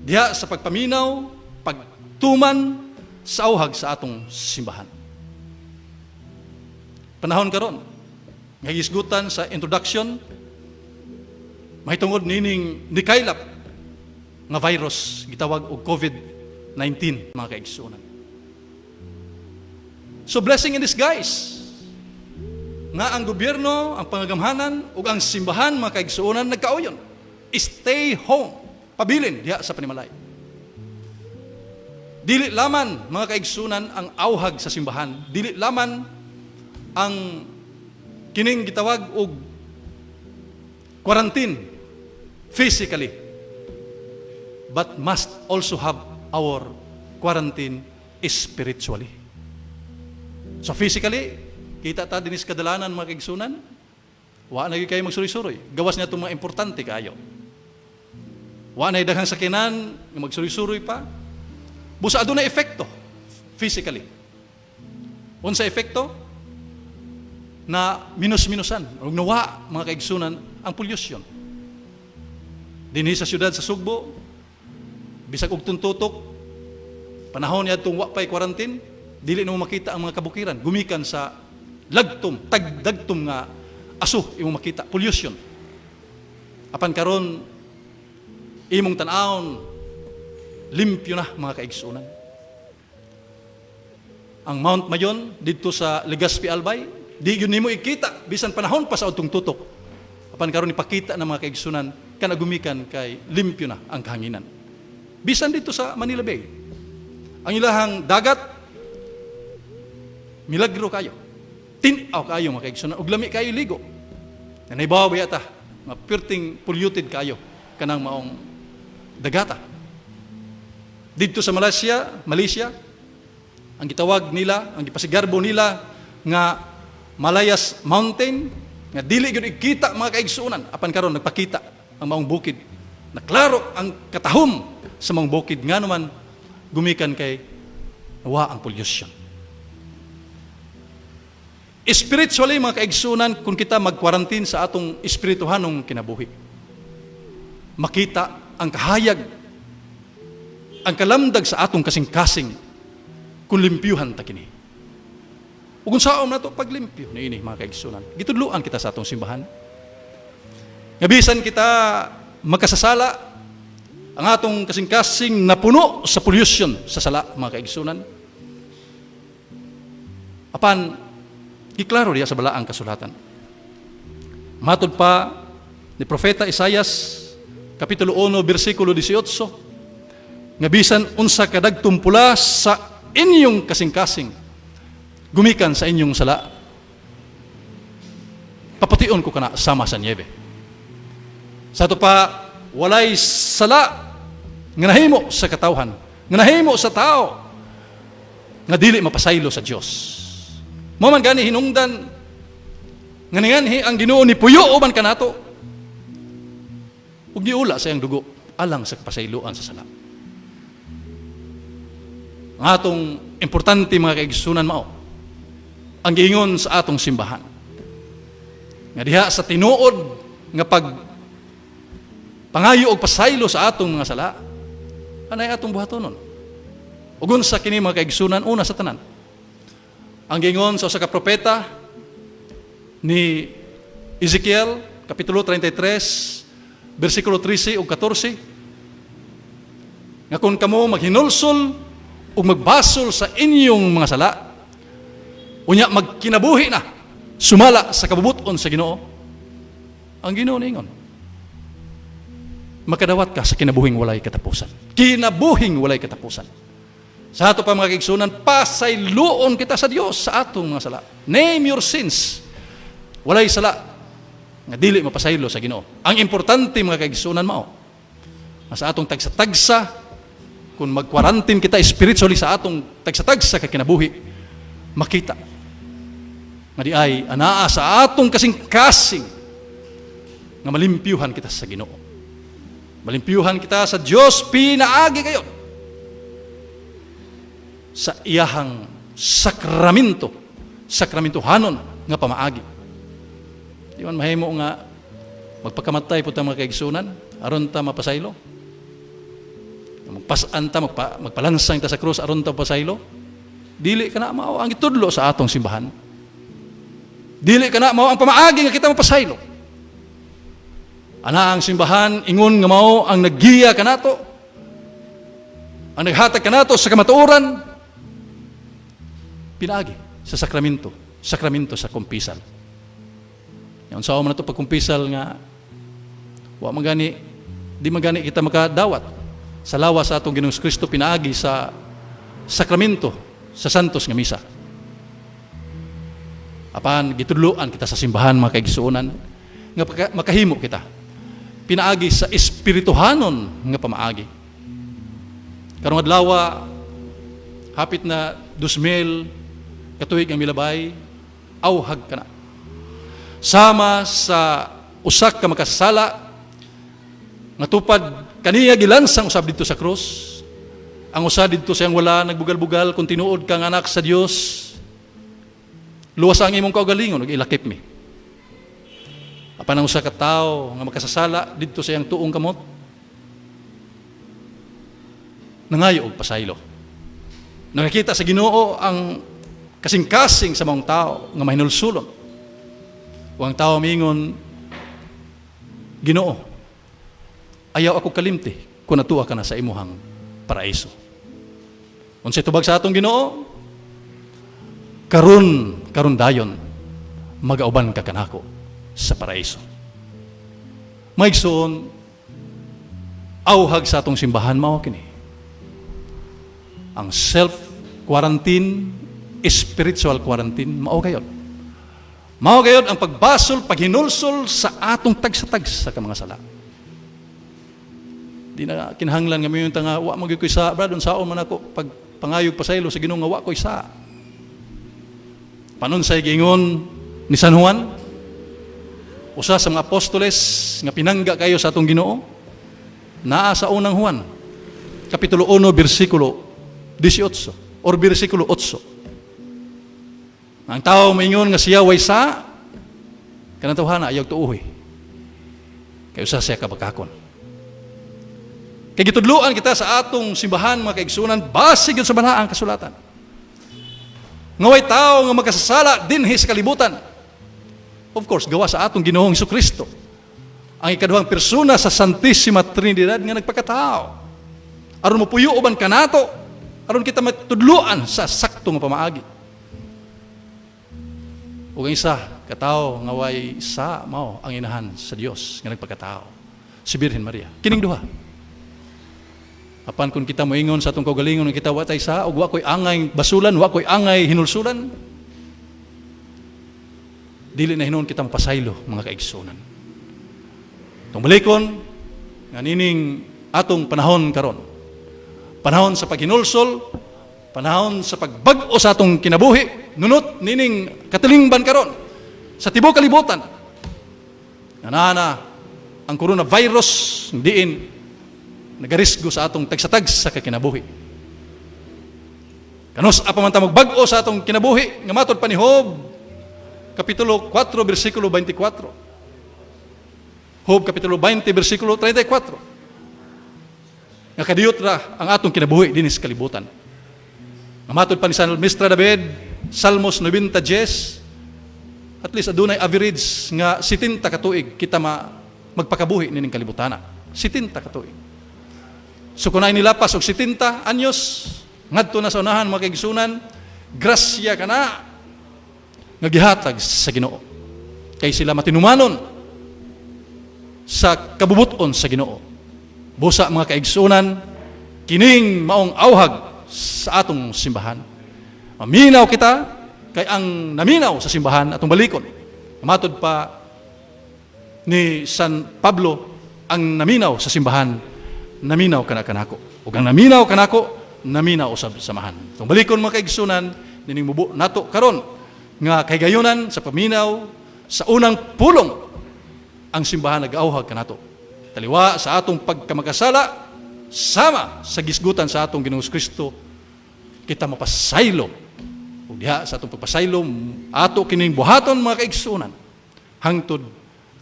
diha sa pagpaminaw, pagtuman sa auhag sa atong simbahan. Panahon karon nga gisgutan sa introduction mahitungod nining nikaylap nga virus gitawag og COVID-19, mga kaigsunan. So blessing in disguise nga ang gobyerno, ang pangagamhanan ug ang simbahan, mga kaigsuonan, nagkauyon. Stay home. Pabilin diha sa panimalay. Dili laman, mga kaigsunan, ang auhag sa simbahan, dili laman ang Kining gitawag og quarantine physically, but must also have our quarantine spiritually. So physically, kita ta dinis kadalanan, mga kaigsunan, wa na gyud kayo magsuroy-suroy. Gawas niya itong mga importante kaayo. Wa na daghang sakinan nga magsuroy-suroy pa. Busa aduna epekto physically. Unsa epekto? Na minus-minusan o nawa, mga kaigsunan, ang pollution. Dinhi sa siyudad sa Sugbo, bisag og tuntutok, panahon niya itong wa pa'y quarantine, dili na mo makita ang mga kabukiran. Gumikan sa lagtom, tagdagtom nga aso imong makita, pollution. Apan karon imong tan-awon, limpyo na, mga kaigsunan. Ang Mount Mayon didto sa Legazpi, Albay, di gyud nimo ikita bisan panahon pa sa atong tutok. Apan karon ipakita ng mga kaigsunan kana gumikan kay limpyo na ang kahanginan. Bisan dito sa Manila Bay. Ang ilahang dagat, milagro kayo. Tin-aw kayo, mga kaigsunan, ug lami kayo ligo. Nanaybaw ba ta nga perting polluted kayo kanang maong dagata. Didto sa Malaysia, Malaysia, ang gitawag nila, ang gipasigarbo nila nga Malayas Mountain, nga dili gyud ikita, mga kaigsuonan, apan karon nagpakita ang maong bukid. Na klaro ang katahom sa maong bukid, nga naman gumikan kay wa ang pollution. Spiritually, mga kaigsunan, kung kita mag-quarantine sa atong espirituhanong kinabuhi, makita ang kahayag, ang kalamdag sa atong kasing-kasing kung limpyuhan ta kini. Ug unsaon nato paglimpyo niini, mga kaigsunan? Gitudloan kita sa atong simbahan. Nga bisan kita makasasala, ang atong kasing-kasing napuno sa pollution sa sala, mga kaigsunan. Apan giklaro diya sa balaang kasulatan. Matod pa ni Propeta Isayas, Kapitulo 1, bersikulo 18, nga bisan unsa kadagtom pula sa inyong kasing-kasing gumikan sa inyong sala, papution ko kana sama sa niebe. Sa ato pa, walay sala nga nahimo sa katawhan, nga nahimo sa tao, nga dili mapasaylo sa Dios. Mao man gani hinungdan nga ninganhi ang Ginoo ni puyo uban kanato ug niula sa iyang dugo alang sa kapasayloan sa sala. Ang atong importante, mga kaigsunan, mao ang giingon sa atong simbahan. Nga diha sa tinuod nga pag pangayo og pasaylo sa atong mga sala, anay atong buhatonon? Ug unsa kini, mga kaigsunan? Una sa tanan, ang giingon sa usa ka propeta ni Ezekiel, Kapitulo 33, bersikulo 13 ug 14, nga kung kamo maghinulsol ug magbasol sa inyong mga sala, unya magkinabuhi na sumala sa kabubuton sa Ginoo, ang Ginoo ningon, makadawat ka sa kinabuhing walay katapusan. Kinabuhing walay katapusan. Sa ato pa, mga kaigsunan, pasayloon kita sa Dios sa atong mga sala. Name your sins. Walay sala nga dili mapasaylo sa Ginoo. Ang importante, mga kaigsunan, mao nga sa atong tagsa-tagsa, kung mag-quarantine kita spiritually sa atong tagsa-tagsa ka kinabuhi, makita nga di ay anaa sa atong kasing-kasing nga malimpyuhan kita sa Ginoo. Malimpyuhan kita sa Dios pinaagi kayo sa iyahang sakramento, sakramentohanon nga pamaagi. Di man mahimo nga magpakamatay po ta, mga kaigsunan, aron ta mapasaylo. Magpasan ta, magpalansang ta sa krus aron ta mapasaylo. Dili kana mao ang itudlo sa atong simbahan. Dili kana mao ang pamaagi nga kita mapasaylo. Ana ang simbahan ingon nga mao ang naggiya kanato, ang naghatag kanato sa kamatuoran pinaagi sa sakramento, sakramento sa kumpisal. Yan sa man nato pagkumpisal nga wa magani di magani kita makadawat sa lawas sa atong Ginoong Kristo pinaagi sa sakramento sa Santos nga Misa. Apan gitudloan kita sa simbahan, mga kaigsuonan, nga makahimo kita pinaagi sa espirituhanon nga pamaagi. Karong adlaw, hapit na 2,000 katuig ang milabay, awhag kana. Sama sa usa ka makasala nga tupad kaniya gilansang usab didto sa krus. Ang usa didto siyang wala nagbugal-bugal, "Kung tinuod kang anak sa Dios, luwas ang imong kaugalingon ug ilakip mi." Apan ang usa ka tawo nga makasasala didto sa iyang tuong kamot, nangayo og pasaylo. Nakakita sa Ginoo ang kasing-kasing sa mga tao nga mahinulsulon. O ang tao mingon, "Ginoo, ayaw ako kalimti kung natuwa ka na sa imuhang paraiso." Unsay tubag sa atong Ginoo? "Karon, karon dayon, magauban ka kanako sa paraiso." Mga igsoon, awhag sa atong simbahan mao kini. Ang self-quarantine, spiritual quarantine, mao gayod. Mao gayod ang pagbasol, paghinulsol sa atong tagsa-tagsa ka mga sala. Di na kinahanglan nga moingon nga, "Wa man gyud ko'y sa, brad, unsaon man ako pag pangayog pasaylo sa Ginoo nga wa ko'y sa?" Panunsay giingon ni San Juan, usa sa mga apostoles nga pinangga kayo sa atong Ginoo, naa sa Unang Juan, kapitulo 1, bersikulo 18 or bersikulo 8. Ang tao maingon nga siya way sa, kanang tawhana ayaw tuohi. Kay usa siya ka bakakon. Kay gitudluan kita sa atong simbahan, mga kaigsunan, base gyud sa balaang kasulatan, nga way tao nga makasasala dinhi sa kalibutan. Of course, gawa sa atong Ginoong Kristo, ang ikaduhang persona sa Santissima Trinidad nga nagpakatao, aron mopuyo uban kanato, aron kita matudluan sa sakto nga pamaagi. Ug ang isa katawo nga way sa mao ang inahan sa Dios nga nagpakatao, si Birhen Maria. Kining duha. Apan kung kita moingon sa atong kaugalingon nga kita wa tay sa ug wa koy angay basulan, wa koy angay hinulsulan, dili na hinuon kita mapasaylo, mga kaigsunan. Tong balikon nga nining atong panahon karon. Panahon sa paghinulsol, panahon sa pagbag-o sa atong kinabuhi, nunot nining katilingban karon sa tibuok kalibutan. Nga naa na ang coronavirus diin nagarisgo sa atong tagsa-tagsa ka kinabuhi. Kanus-a pa man ta magbag-o sa atong kinabuhi nga matod pa ni Job kapitulo 4 bersikulo 24. Job kapitulo 20 bersikulo 34. Nga kadiyot ra ang atong kinabuhi dinhi sa kalibutan. Nga matod pa ni Salmista David, Salmos 90:10, at least adunay average nga 70 ka tuig kita magpakabuhi nining kalibutana. 70 ka tuig. So kung nilapas og 70 anyos, ngadto na sa unahan, mga kaigsunan, grasya kana nga gihatag sa Ginoo. Kay sila matinumanon sa kabubuton sa Ginoo. Busa, mga kaigsunan, kining maong awhag sa atong simbahan. Maminaw kita kay ang naminaw sa simbahan, atong balikon, matod pa ni San Pablo, "Ang naminaw sa simbahan, naminaw kana kanako. Ug ang naminaw kanako, naminaw usab sa Amahan." Atong balikon, mga kaigsunan, nining mubo nato karon nga kahigayunan sa paminaw sa unang pulong, ang simbahan nag-awhag kanato. Taliwa sa atong pagkamakasala, sama sa gisgutan sa atong Ginoong Kristo, kita mapasaylo. Ug diha sa atong pagpasaylo, ato kining buhaton, mga kaigsunan, hangtod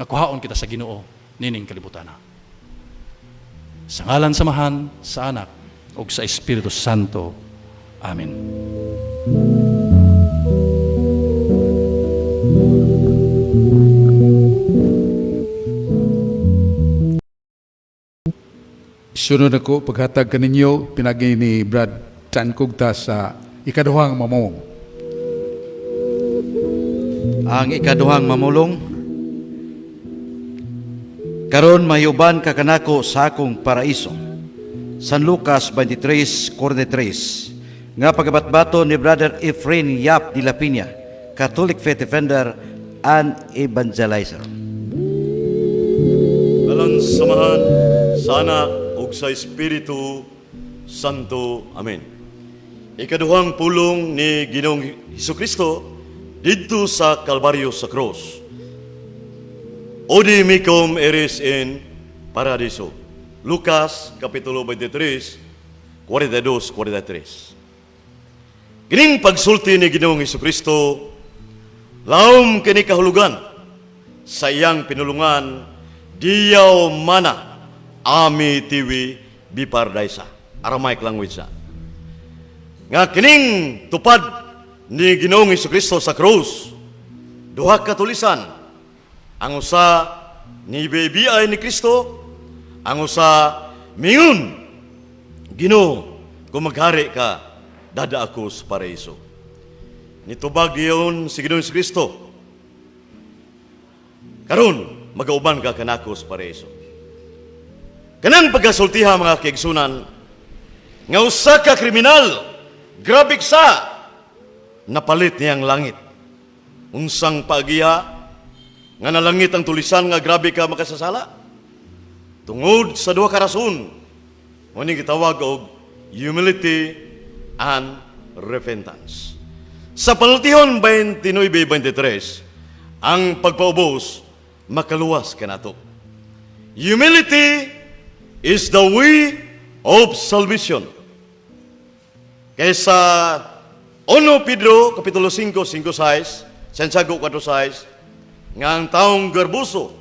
nga kuhaon kita sa Ginoo nining kalibutana. Sa ngalan sa Amahan, sa Anak, ug sa Espiritu Santo. Amen. Sunod ako paghatag kaninyo pinagi ni Brad Tan Kugta sa ikaduhang mamulong. Ang ikaduhang mamulong: "Karon mahiuban ka kanako sa akong paraiso." San Lucas 23:43 nga pagabatbato ni Brother Efrain Yap de la Peña. Catholic faith defender and evangelizer. Ngalan sa Amahan, sa Anak, ug sa Espiritu Santo. Amen. Ikaduhang pulong ni Ginoong Hesukristo didto sa Kalbaryo sa cross. "Hodie mecum eris in paradiso." Lucas, Kapitulo 23, 42, 43. Kining pagsulti ni Ginoong Hesukristo, laom kini kahulugan sa iyang pinulungan, "Diaw mana ami tiwi bipardaisa." Aramaic language sa. Nga kining tupad ni Ginoong Hesukristo sa krus, duha ka tulisan. Ang usa ni BBI ni Kristo, ang usa mingon, "Ginoo, kung maghari ka, dada ako sa paraiso." Nitubag diyon si Ginoong Kristo, "Karon, magauban ka kanako sa paraiso." Kanang pagkasultiha, mga kaigsunan, nga usa ka kriminal, grabe sa, napalit niyang langit. Unsang paagiha nga nalangit ang tulisan nga grabe ka makasasala? Tungod sa duha ka rason, mao ni gitawag og humility and repentance. Sa panultihon 29-23, ang pagpaubos, makaluwas kanato. Humility is the way of salvation. Kaysa 1 Pedro, Kapitulo 5, 5, 6, Santiago 4, 6, nga ang taong garbuso,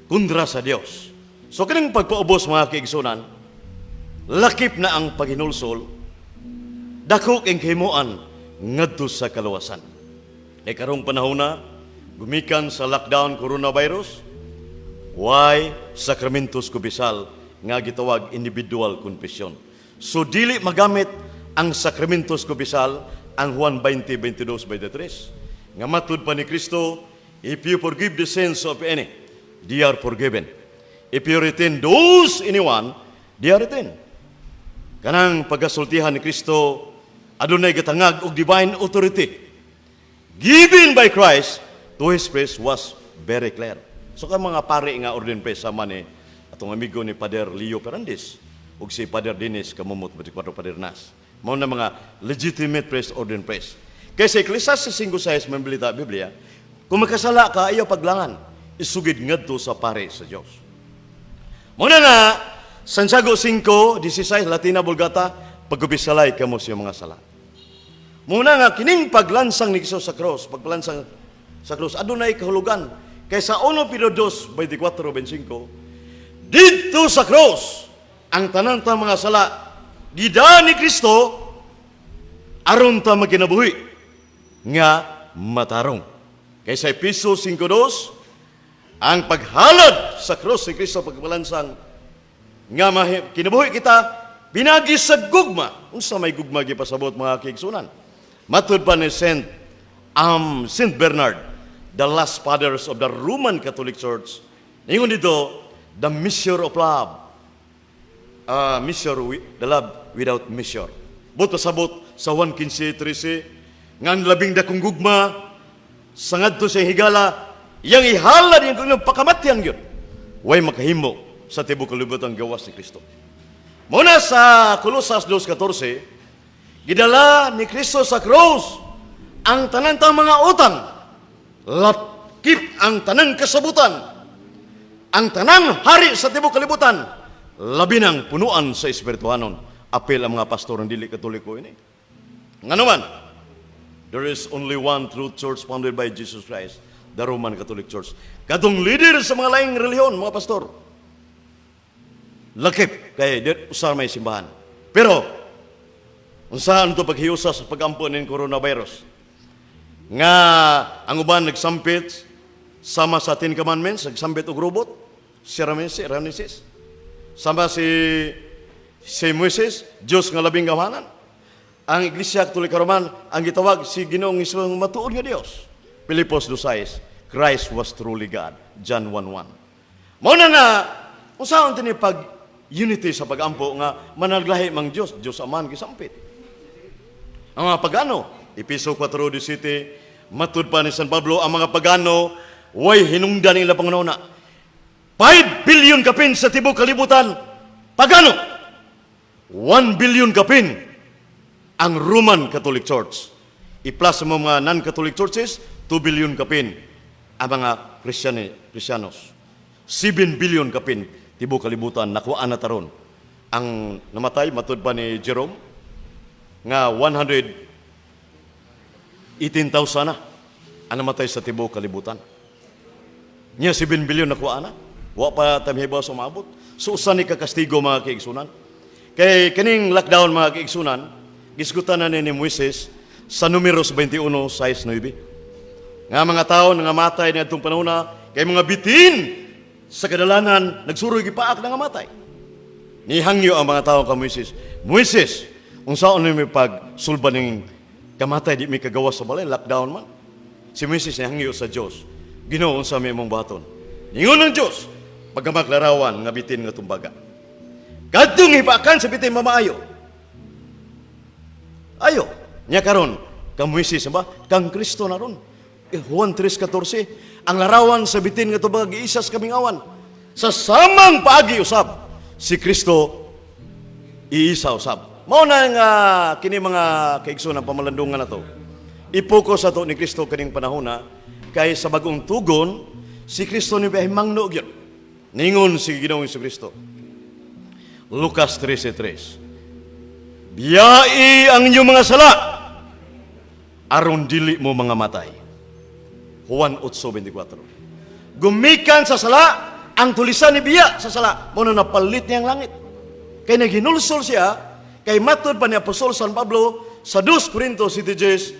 kontra sa Dios. So kining pagpaubos, mga kaigsunan, lakip na ang paghinulsol, dako kang kahimuan ngadto sa kaluwasan. E karong panahon na, gumikan sa lockdown coronavirus, why sakramentos kubisal nga gitawag individual confession. So dili magamit ang sakramentos kubisal ang Juan 20, 22, 23. Nga matud pa ni Kristo, "If you forgive the sins of any, they are forgiven. If you retain those anyone, they are retained." Kanang pagkasultihan ni Kristo, adunay gatangag og divine authority given by Christ to His priest was very clear. So ka mga pare nga ordained priest sama ni atong amigo ni Pader Leo Perandis ug si Pader Dennis Kamumot, 24 Pader Nas. Mao na mga legitimate priest, ordained priest. Kay sa Ecclesiastes 5:6 man balita Biblia, kung makasala ka, ayaw paglangan, isugid ngadto sa pare sa Dios. Muna nga, Santiago 5:16, Latina Vulgata, "Pagkubisalay kamo sa mga sala." Muna nga, kining paglansang ni Jesus sa cross, paglansang sa cross, adunay kahulugan. Kay sa 1 Pedro 2, 24, 25, didto sa cross, ang tanan ta mga sala, gida ni Kristo, aron ta magkinabuhi nga matarong. Kay sa Epeso 5:2, ang paghalad sa cross ni Kristo, pagpalansang, nga kinabuhi kita, pinagi sa gugma. Unsa may gugma gipasabot, mga kaigsunan? Matud pa ni Saint Bernard, the last fathers of the Roman Catholic Church, ingon dito, the measure of love, the love without measure. Buot pasabot sa 1:15-13, nga ang labing dakong gugma sa ngadto sa higala, iyang ihalad iyang kung pakamatyan yun. Way makahimo sa tibuok kalibutan gawas ni Kristo. Muna sa Colosas 2:14, gidala ni Kristo sa krus ang tanan tang mga utang, lakip ang tanang kasabutan, ang tanang hari sa tibuok kalibutan, labi ng punuan sa espirituhanon. Apil ang mga pastor ng dili Katoliko ini. Nga naman, there is only one true church founded by Jesus Christ, the Roman Catholic Church. Katong leader sa mga laing relihiyon, mga pastor, lakip kay usa may simbahan. Pero unsaan to paghiusa sa pagampo ning coronavirus? Nga ang uban nagsampit sama sa Ten Commandments, nagsampit og robot, si Rameses. Sama si Moises, Diyos nga labing gamhanan. Ang Iglesia Katolika Roman, ang gitawag si Ginoong Hesus matuod nga Dios. Filipos 2:6, "Christ was truly God." John 1:1. Mao na nga, unsaon tini pag unity sa pagampo nga managlahi mang Dios, Dios Aman gisampit. Ang mga pagano, Episo 4:17, matud pa ni San Pablo, ang mga pagano, way hinungdan nila Panginoon. 5 billion kapin sa tibok kalibutan, pagano. 1 billion kapin ang Roman Catholic Church. I-plus mo mga non-Catholic churches, 2 billion kapin ang mga Kristiyanos. 7 billion kapin tibok kalibutan, nakuhaan na taron. Ang namatay, matud pa ni Jerome, nga 118,000 na ang namatay sa tibok kalibutan. Nya 7 billion nakuha na. Wa pa tamihibaw sa umabot. So usa ni kakastigo, mga kaigsunan. Kay kaning lockdown, mga kaigsunan, gisgutan na ni Moises sa Numeros 21:6-9. Nga mga tao nga matay ni atong panahon kay mga bitin sa kadalanan nagsuroy gipaak na nga matay. Nihangyo ang mga tao ka Moises. "Moises, unsaon ni mi pag sulba ning kamatay, di mi kagawas sa balay, lockdown man?" Si Moises nihangyo sa Dios. "Ginoo, unsa may imong baton?" Ningon ng Dios, "Pagkamaglarawan nga bitin nga tumbaga. Kadtong hipakan sa bitin mamaayo." Ayo, nya karon kang Moises ba? Kang Kristo na ron. Eh, Juan 3:14, ang larawan sa bitin nga tumbaga giisa sa kamingawan. Sa samang paagi usab, si Kristo iisa usab. Mao na nga kini, mga kaigsoon, ang pamalandungan na to. I-focus ato ni Kristo kaning panahon na kay sa bagong tugon si Kristo ni mangno gyud. Ningon si Ginoong Kristo. Lucas 13:3. "Biyai ang inyong mga sala aron dili mo mga matay." Juan 8:24. Gumikan sa sala, ang tulisan ni biya sa sala, mao na napalit niya ang langit. Kay naghinulsol siya, kay matod pa ni Apostol San Pablo sa 2 Corinto 7:10,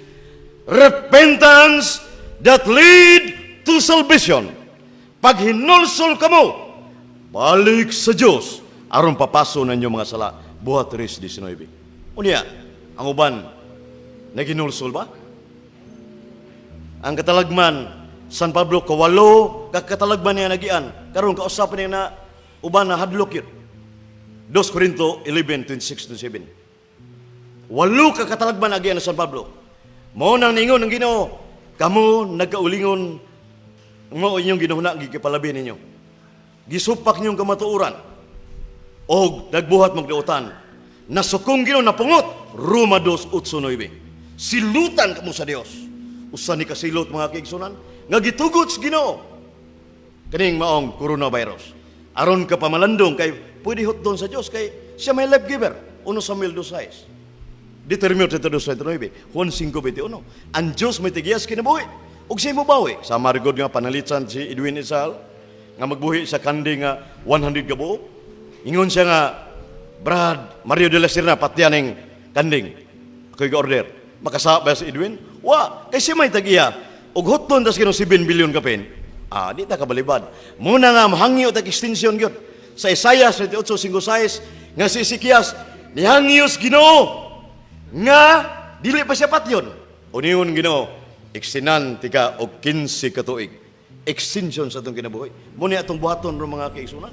repentance that lead to salvation. Pag hinulsol kamo, balik sa Diyos, aron papaso ng inyong mga sala. Buhat 3:19. Unya, ang uban, naghinulsol ba? Ang katalagman, San Pablo, kawalo, kakatalagman niya nagian. Karon kausapan niya na uban na hadlok yun. 2 Corinto 11:26-27. Walo ka katalagman agian na San Pablo. Mao nang ningon ng Ginoo, "Kamo nagkaulingon mo inyong ginuhuna gikipalabi ninyo. Gisupak ninyong kamatuoran og nagbuhat magdautan. Nasukong Ginoo, napungot." Roma 2:8-9. Silutan kamo sa Dios. Usa ni kasilot, mga kaigsunan, nga gitugot sa Ginoo kaning maong coronavirus. Aron ka pamalandong kay pwede hutdon sa Dios kay siya may life giver. 1 Samuel 2:6. Deuteronomio 32:39, Juan 5:21. Ang Diyos may tigiyas kinabuhi. Ug siya mo bawi. Sa marigod nga panalitan si Edwin Isal, nga magbuhi sa kandi nga 100 ka buok. Ingon siya nga, "Brad, Mario de la Serna, patyan ning kanding. Ako'y ga-order." Makasaba ba si Edwin? Wa, kay siya may tagiya. Ug hutdon tas Ginoo 7 billion kapin. Ah, di ta kabalibad. Muna nga mahangyo tag extension gyud. Sa Isaiah 38:5-6 nga si Ezekias nihangyo sa Ginoo nga dili pa siya patyon. Uniyon Ginoo, "Extendan tika og 15 ka tuig." Extension sa atong kinabuhi. Muna atong buhaton ro, mga kaigsunan.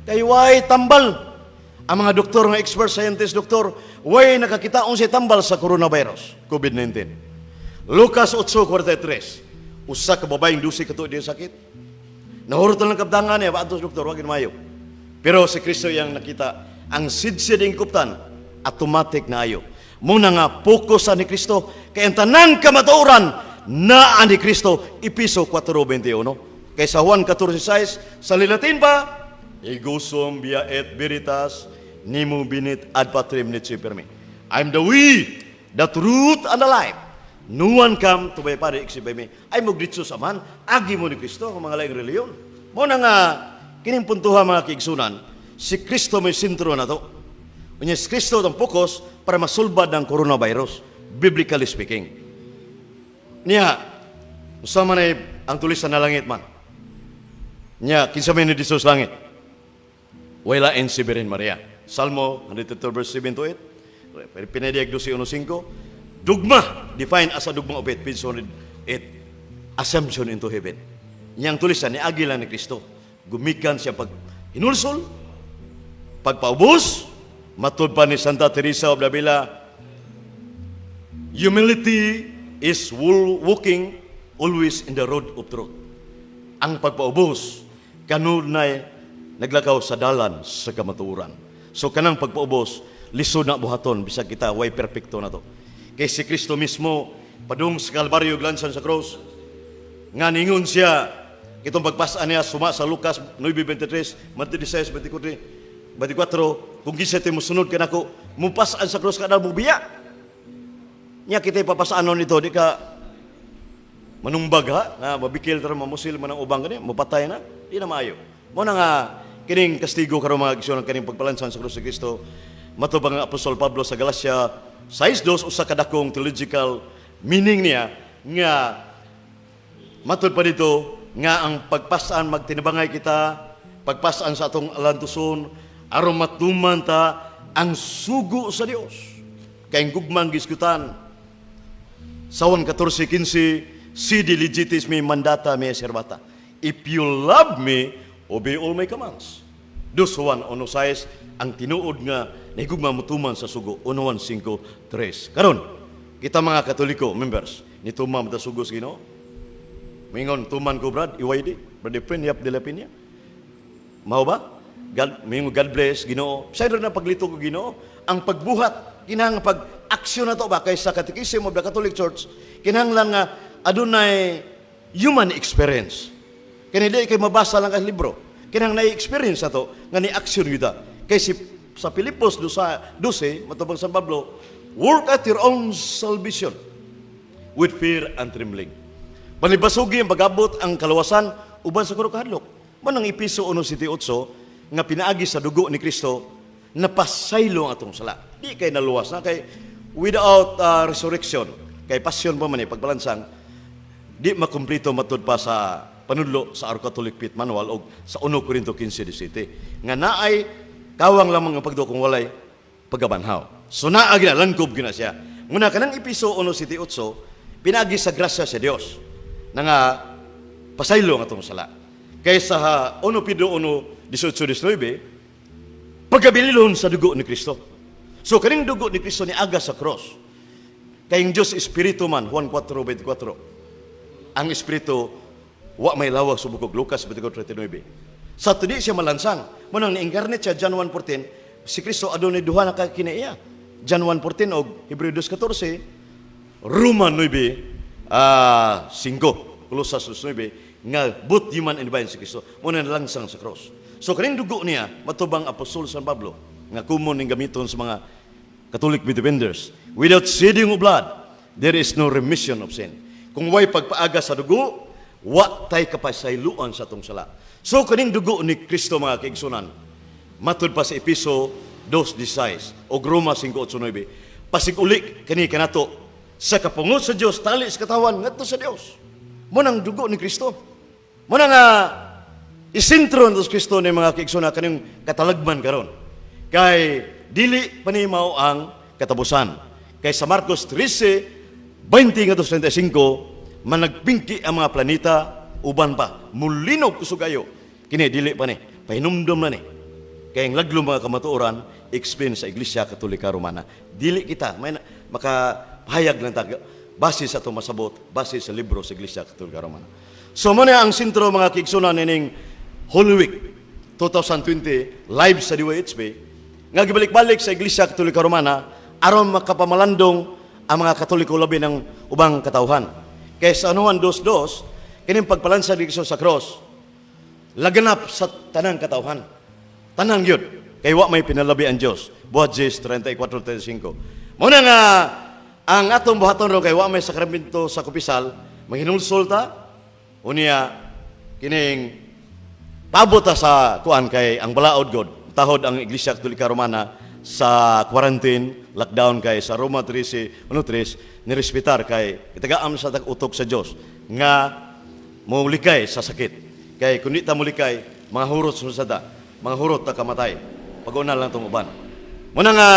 Kay way tambal. Ang mga doktor nga expert scientist doktor, way nakakita unsay tambal sa coronavirus, COVID-19. Lucas 8:43. Usa ka babaeng 12 ka tuig din sakit. Nahurot lang kabdangan niya, baadto sa doktor, wag mayo. Pero si Kristo yang nakita, ang sidsid ing kuptan, automatic na ayo. Muna nga focus sa ni Kristo, kay ang tanang kamatuoran naa ni Kristo, Epeso 4:21. Kay sa Juan 14:6, sa Latin pa, "Ego sum via et veritas, nemo venit ad Patrem nisi per me." I'm the way, the truth, and the life. No one come to my Father except by me. Ay mo sa man, agi mo ni Kristo ang mga laing reliyon. Mo na nga, kining puntuha, mga kaigsunan, si Kristo may sentro na to. Unya si Kristo ang focus para masulbad ng coronavirus, biblically speaking. Niya, usa man ay ang tulisan na langit man. Niya, kinsa may ni sa langit? Wala lain si Birhen Maria. Salmo 102 verse 7 to 8. Pinadiag 12:15. Dugma, defined as a dugma of faith, page 108. Assumption into heaven. Niyang tulisan ni agi lang ni Kristo. Gumikan siya pag hinulsol, pagpaubos, matud pa ni Santa Teresa of Avila, Humility is walking always in the road of truth. Ang pagpaubos, kanunay naglakaw sa dalan sa kamatuoran. So kanang pagpaubos, lisod na buhaton bisag kita way perpekto na to. Kay si Kristo mismo padung sa Kalbaryo, glansan sa cross, nga ningon siya kitong pagpasan niya suma sa Lucas 9:23, Mateo 16:24, 24, kung kinsa ti mosunod kanako, mupasan sa cross kada mubiya. Nya kita ipapasaanon nito, di ka manumbag ha, nga mabikil tara, mamusil man ang ubang kani, mapatay na, di na maayo. Mo na nga kining kastigo karon, mga igsoon, kaning pagpalansan sa krus ni Kristo, matubang ang Apostol Pablo sa Galatia 6:2, usa ka dakong theological meaning niya nga matud pa dito nga ang pagpasan, magtinabangay kita pagpasan sa atong alantuson aron matuman ta ang sugo sa Dios, kay ang gugmang gisgutan sa 1:14-15, "Si diligitis me mandata mea servata." If you love me, obey all my commands. 2 Juan 1:6, ang tinuod nga nahigugma mutuman sa sugo, 1 Juan 5:3. Karon, kita mga Katoliko members, nituman ta sugo sa Ginoo? Mingon, "Tuman ko, Brad, EYD, Brad Efren Yap de la Peña." Mao ba? God, mingon, "God bless, Ginoo." Sa na paglito ko Ginoo, ang pagbuhat, kinahanglan pag aksyon na to ba kay sa Catechism of the Catholic Church, kinahanglan nga adunay human experience. Kani di kay mabasa lang ang libro. Kinahanglan na experience ato nga ni aksyon gyud. Kay si sa Filipos 12, matubang San Pablo, "Work at your own salvation with fear and trembling." Panibasugi ang pag-abot ang kaluwasan uban sa kahadlok. Manang Epeso 1:78 nga pinaagi sa dugo ni Kristo napasaylo ang atong sala. Di kay naluwas na kay without resurrection, kay passion pa man eh, pagpalansang, di makumplito matud pa sa panudlo sa Our Catholic Faith Manual o sa 1 Corinto 15:17 nga naay kawang lamang ang pagduo kung walay pagkabanhaw. So naa gina, langkob gina siya. Muna kanang Epeso 1:78, pinaagi sa grasya sa Dios na nga pasaylo ang atong sala. Kay sa 1 Pedro 1:18-19, pagkabililon sa dugo ni Kristo. So kaning dugo ni Kristo ni aga sa cross. Kay ang Diyos Espiritu man, Juan 4:24. Ang Espiritu wa may lawag sa bukog, Lucas 24:39. Sa tudi siya malansang. Munang ni-incarnate siya, John 1:14, si Kristo adunay duha na ka kinaiya. John 1:14 og Hebreo 2:14, Roma 9 5, Colosas 9, nga both human and divine si Kristo. Muna nalangsang sa cross. So kaning dugo niya, matubang Apostol San Pablo, nga common ning gamiton sa mga Catholic defenders, "Without shedding of blood, there is no remission of sin." Kung way pagpaaga sa dugo, wa tay kapasayloan sa atong sala. So kaning dugo ni Kristo, mga kaigsunan, matud pa sa Epeso 2:16 o Roma 5:8-9, pasig-uli kani kanato sa kapungot sa Dios, tali sa katawan ngadto sa Dios. Mo nang dugo ni Kristo. Mo na nga isentro ni Kristo ni, mga kaigsunan, kaning katalagman karon. Kay dili pa ni mao ang katapusan. Kay sa Marcos 13:20 ngadto 35, managpingki ang mga planeta, uban pa mulinog kusog ayo. Kini dili pa ni, pahinumdom na ni. Kay ang laglom mga kamatuoran explain sa Iglesia Katolika Romana. Dili kita may makapahayag lang ta base sa atong masabot, base sa libro sa Iglesia Katolika Romana. So mo na ang sentro, mga kaigsunan, nining Holy Week 2020 live sa DYHB nga gibalik-balik sa Iglesia Katolika Romana aron makapamalandong ang mga Katoliko, labi ng ubang katawhan. Kay sa Juan 2:2, kining pagpalansa ni Kristo sa cross laganap sa tanang katawhan. Tanang yun. Kay wa may pinalabi ang Dios. Buhat 10:34-35. Muna nga ang atong buhaton ro kay wa may sakramento sa kupisal, manghinulsol ta unya kining paabot ta sa kuan kay ang balaod god tahod ang Iglesia Katolika Romana sa quarantine, lockdown, kay sa Roma 13:1-3 nirespetar kay itagaam sa tag-utok sa Dios nga molikay sa sakit. Kay kun di ta molikay, mga hurot sa ta, mga hurot ta kamatay. Pag-una lang tong uban. Muna nga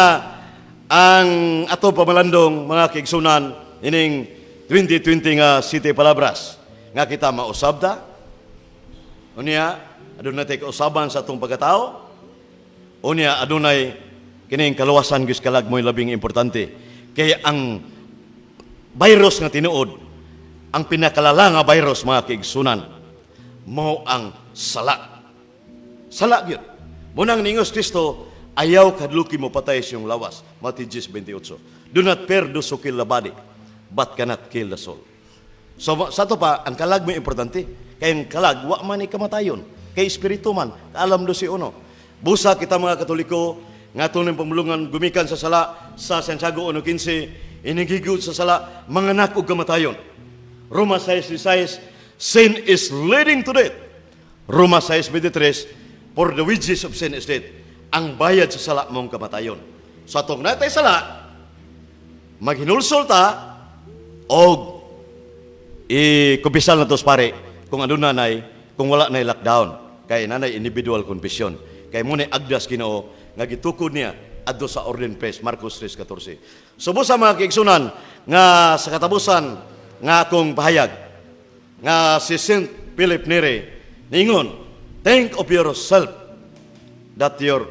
ang ato pamalandong, mga kaigsunan, ining 2020 nga Siete Palabras nga kita mausab ta unya adunay tay kausaban sa atong pagkatao, unya adunay kining kaluwasan gis kalag mo'y labing importante kay ang virus nga tinuod, ang pinakalala nga virus, mga kaigsunan, mao ang sala. Sala gyud. Munang ningos Kristo, ayaw kadluki mo patay sa iyong lawas. Matthew 10:28. Do not fear those who kill the body, but cannot kill the soul. So sa to pa, ang kalag mo importante. Kay ang kalag, wa man ni kamatayon. Kay espiritu man, kaalam do si uno. Busa kita mga Katoliko, nga ato ning pamulungan gumikan sa sala sa Santiago 1:15, inigigud sa sala, manganak og kamatayon. Roma 6:16, sin is leading to death. Roma 6:23, for the wages of sin is death. Ang bayad sa sala mong kamatayon. So atong natay sala, maghinulsol ta, og i-kumpisal na to pare kung ano nanay, kung wala na lockdown. Kay nanay individual confession. Kay mo na agdas Ginoo nga gitukod niya adto sa Orden Press, Marcos 3:14. So busa mga kaigsunan nga sa katapusan nga akong pahayag nga si Saint Philip Neri ningon, think of yourself that your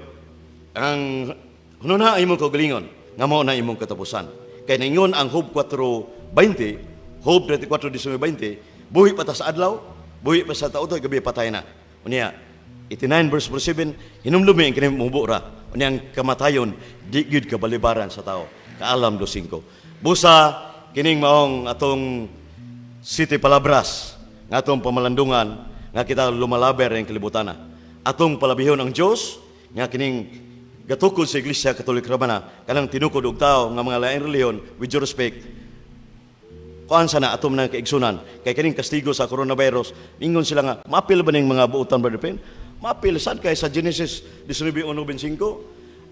ang hununa imong kaugalingon nga mao na imong katapusan. Kay ningon ang Job 4:20, Job 34:19, buhi pa ta sa adlaw, buhi pa sa taotoy, gabi patay na. Unya, 89 verse 7, hinumdumi ang kini mubo ra. Unya ang kamatayon di gyud kabalibaran sa tao. Kaalam do 5. Busa kining maong atong City Palabras nga atong pamalandungan nga kita lumalaber ang kalibutan. Atong palabihon ang Dios nga kining gatukod sa Iglesia Katolik Romana kanang tinukod og tao nga mga laing relihiyon, with due respect, kuan sana atom nang kaigsunan kay kining kastigo sa coronavirus, ingon sila nga maapil ba ning mga buotan, Brother Pen? Maapil sad kay sa Genesis 19:1:25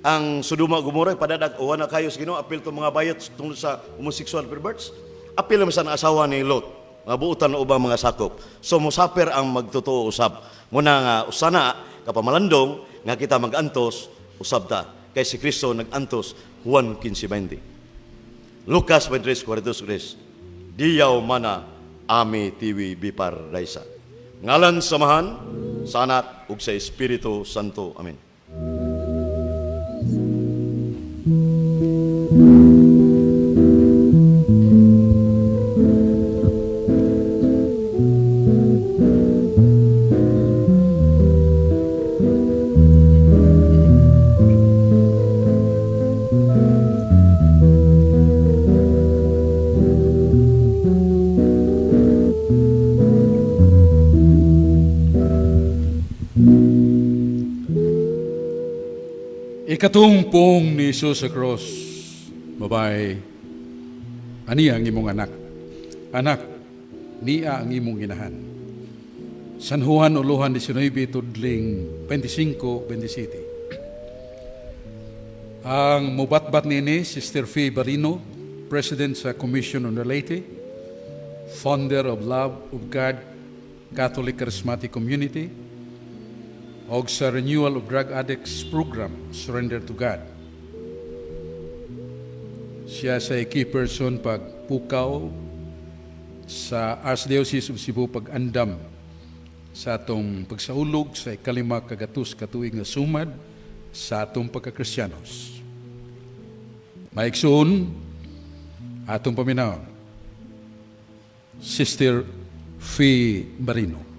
ang Sodoma ug Gomorrah padadag uwan na kayo sa Ginoo, apil to mga bayot tungod sa homosexual perverts, apil man sa asawa ni Lot mga buotan o ubang mga sakop. So musapir ang magtotoo usab muna nga usana kapamalandong nga kita magantos usab ta kay si Kristo nagantos, Juan 15:20, Lucas 23:43. Diyaw mana ami tiwi bipar raisa. Ngalan sa Amahan, sa Anak, ug sa Espiritu Santo. Amen. Ikatungpong ni Jesus sa cross, babae, aniya ang imong anak. Anak, niya ang imong inahan. San Juan uluhan 19 tudling 25, 27. Ang mubatbat nini, Sister Fee Barino, President sa Commission on the Laity, founder of Love of God Catholic Charismatic Community, og sa Renewal of Drug Addicts Program, Surrender to God. Siya sa key person pagpukaw sa Archdiocese of Cebu pag-andam sa atong pagsaulog sa ikalima kagatus katuig nga sumad sa atong pagkakristiyanos. Maigsoon, atong paminaw, Sister Fee Marino.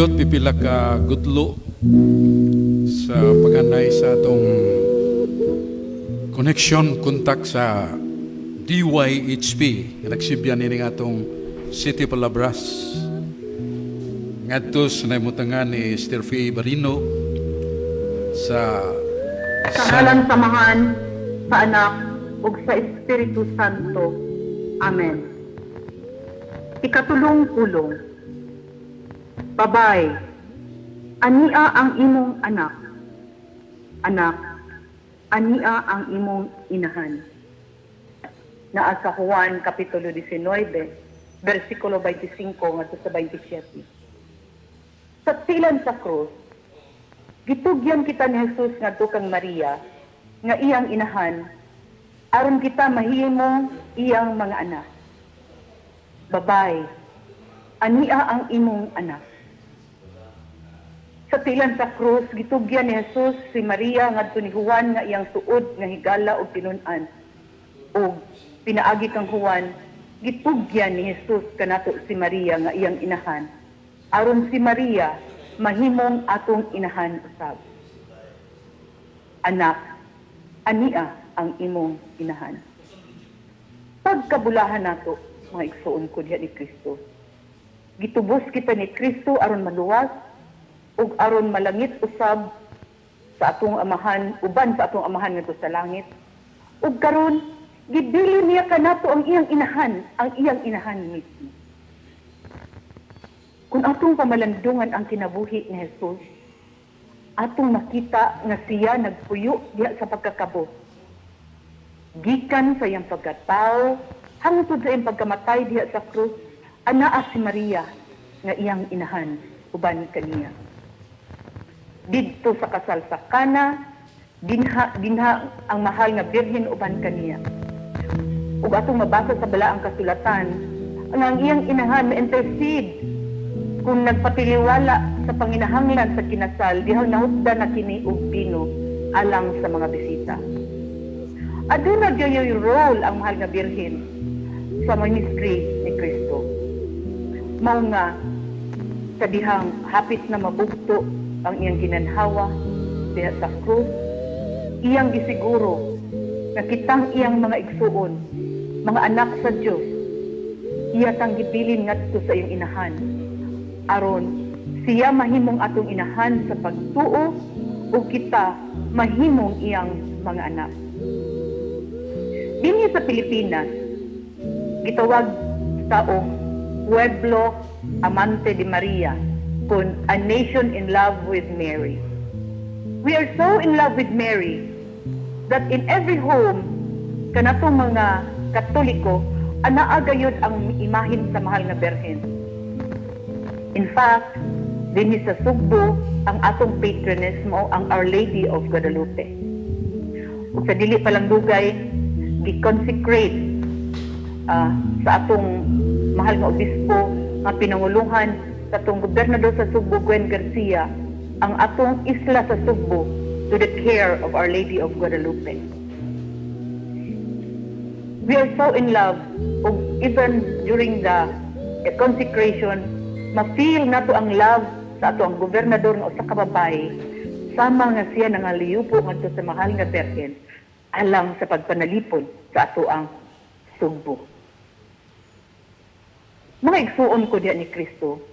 Sayot pipila ka gudlo sa paghanay sa atong connection, contact sa DYHP nga nagsibyan ini atong City Palabras ngadto sa nahimutangan ni Sister Barino sa Sa ngalan sa Amahan, sa Anak, ug sa Espiritu Santo. Amen. Ikatulong pulong. Babay, ania ang imong anak. Anak, ania ang imong inahan. Naa sa Juan Kapitulo 19, versikulo 25 ngadto sa 27. Sa tilan sa krus, gitugyan kita ni Jesus ngadto kang Maria, nga iyang inahan, aron kita mahimo iyang mga anak. Babay, ania ang imong anak. Sa tilan sa krus, gitugyan ni Jesus si Maria ngadto ni Juan nga iyang suod nga higala og tinun-an. Ug pinaagi kang Juan, gitugyan ni Jesus kanato si Maria nga iyang inahan. Aron si Maria mahimong atong inahan usab. Anak, ania ang imong inahan. Pagkabulahan nato, mga igsoon ko diha ni Kristo. Gitubos kita ni Kristo aron maluwas ug aron malangit usab sa atong Amahan, uban sa atong Amahan ngadto sa langit. Ug karon gibilin niya kanato ang iyang inahan, ang iyang inahan mismo. Kung atong pamalandungan ang kinabuhi ni Jesus, atong makita nga siya nagpuyo diha sa pagkakabot. Gikan sa iyang pagkatao, hangtod sa iyang pagkamatay diha sa krus, anaa si Maria nga iyang inahan uban kaniya. Didto sa kasal sa Kana, dinha, dinha ang mahal nga Birhen uban kaniya. Ug atong mabasa sa balaang kasulatan, ang iyang inahan ma-intercede kung nagpatiliwala sa panginahanglan sa kinasal, dihang nahutda na kini og bino alang sa mga bisita. Aduna gyoy role ang mahal nga Birhen sa ministry ni Kristo. Mao nga sa dihang hapit na mabugto ang iyang ginanhawa diha sa krus, iyang gisiguro nga kitang iyang mga igsuon, mga anak sa Dios, iya tang gibilin ngadto sa iyang inahan. Aron siya mahimong atong inahan sa pagtuo ug kita mahimong iyang mga anak. Dinhi sa Pilipinas, gitawag sa og Pueblo Amante de Maria, kun a nation in love with Mary. We are so in love with Mary that in every home kanatong mga Katoliko, anaa gayud ang imahin sa mahal nga Birhen. In fact, dinhi sa Sugbo, ang atong patroness mao ang Our Lady of Guadalupe. Ug sa dili pa lang dugay, gi-consecrate sa atong mahal nga obispo nga pinanguluhan sa atong gobernador sa Sugbo, Gwen Garcia, ang atong isla sa Sugbo to the care of Our Lady of Guadalupe. We are so in love ug even during the consecration, ma-feel nato ang love sa ato ang gobernador nga usa ka babae sama nga siya nangaliyupo ngadto sa mahal nga Birhen alang sa pagpanalipod sa ato ang Sugbo. Mga igsuon ko diha ni Kristo,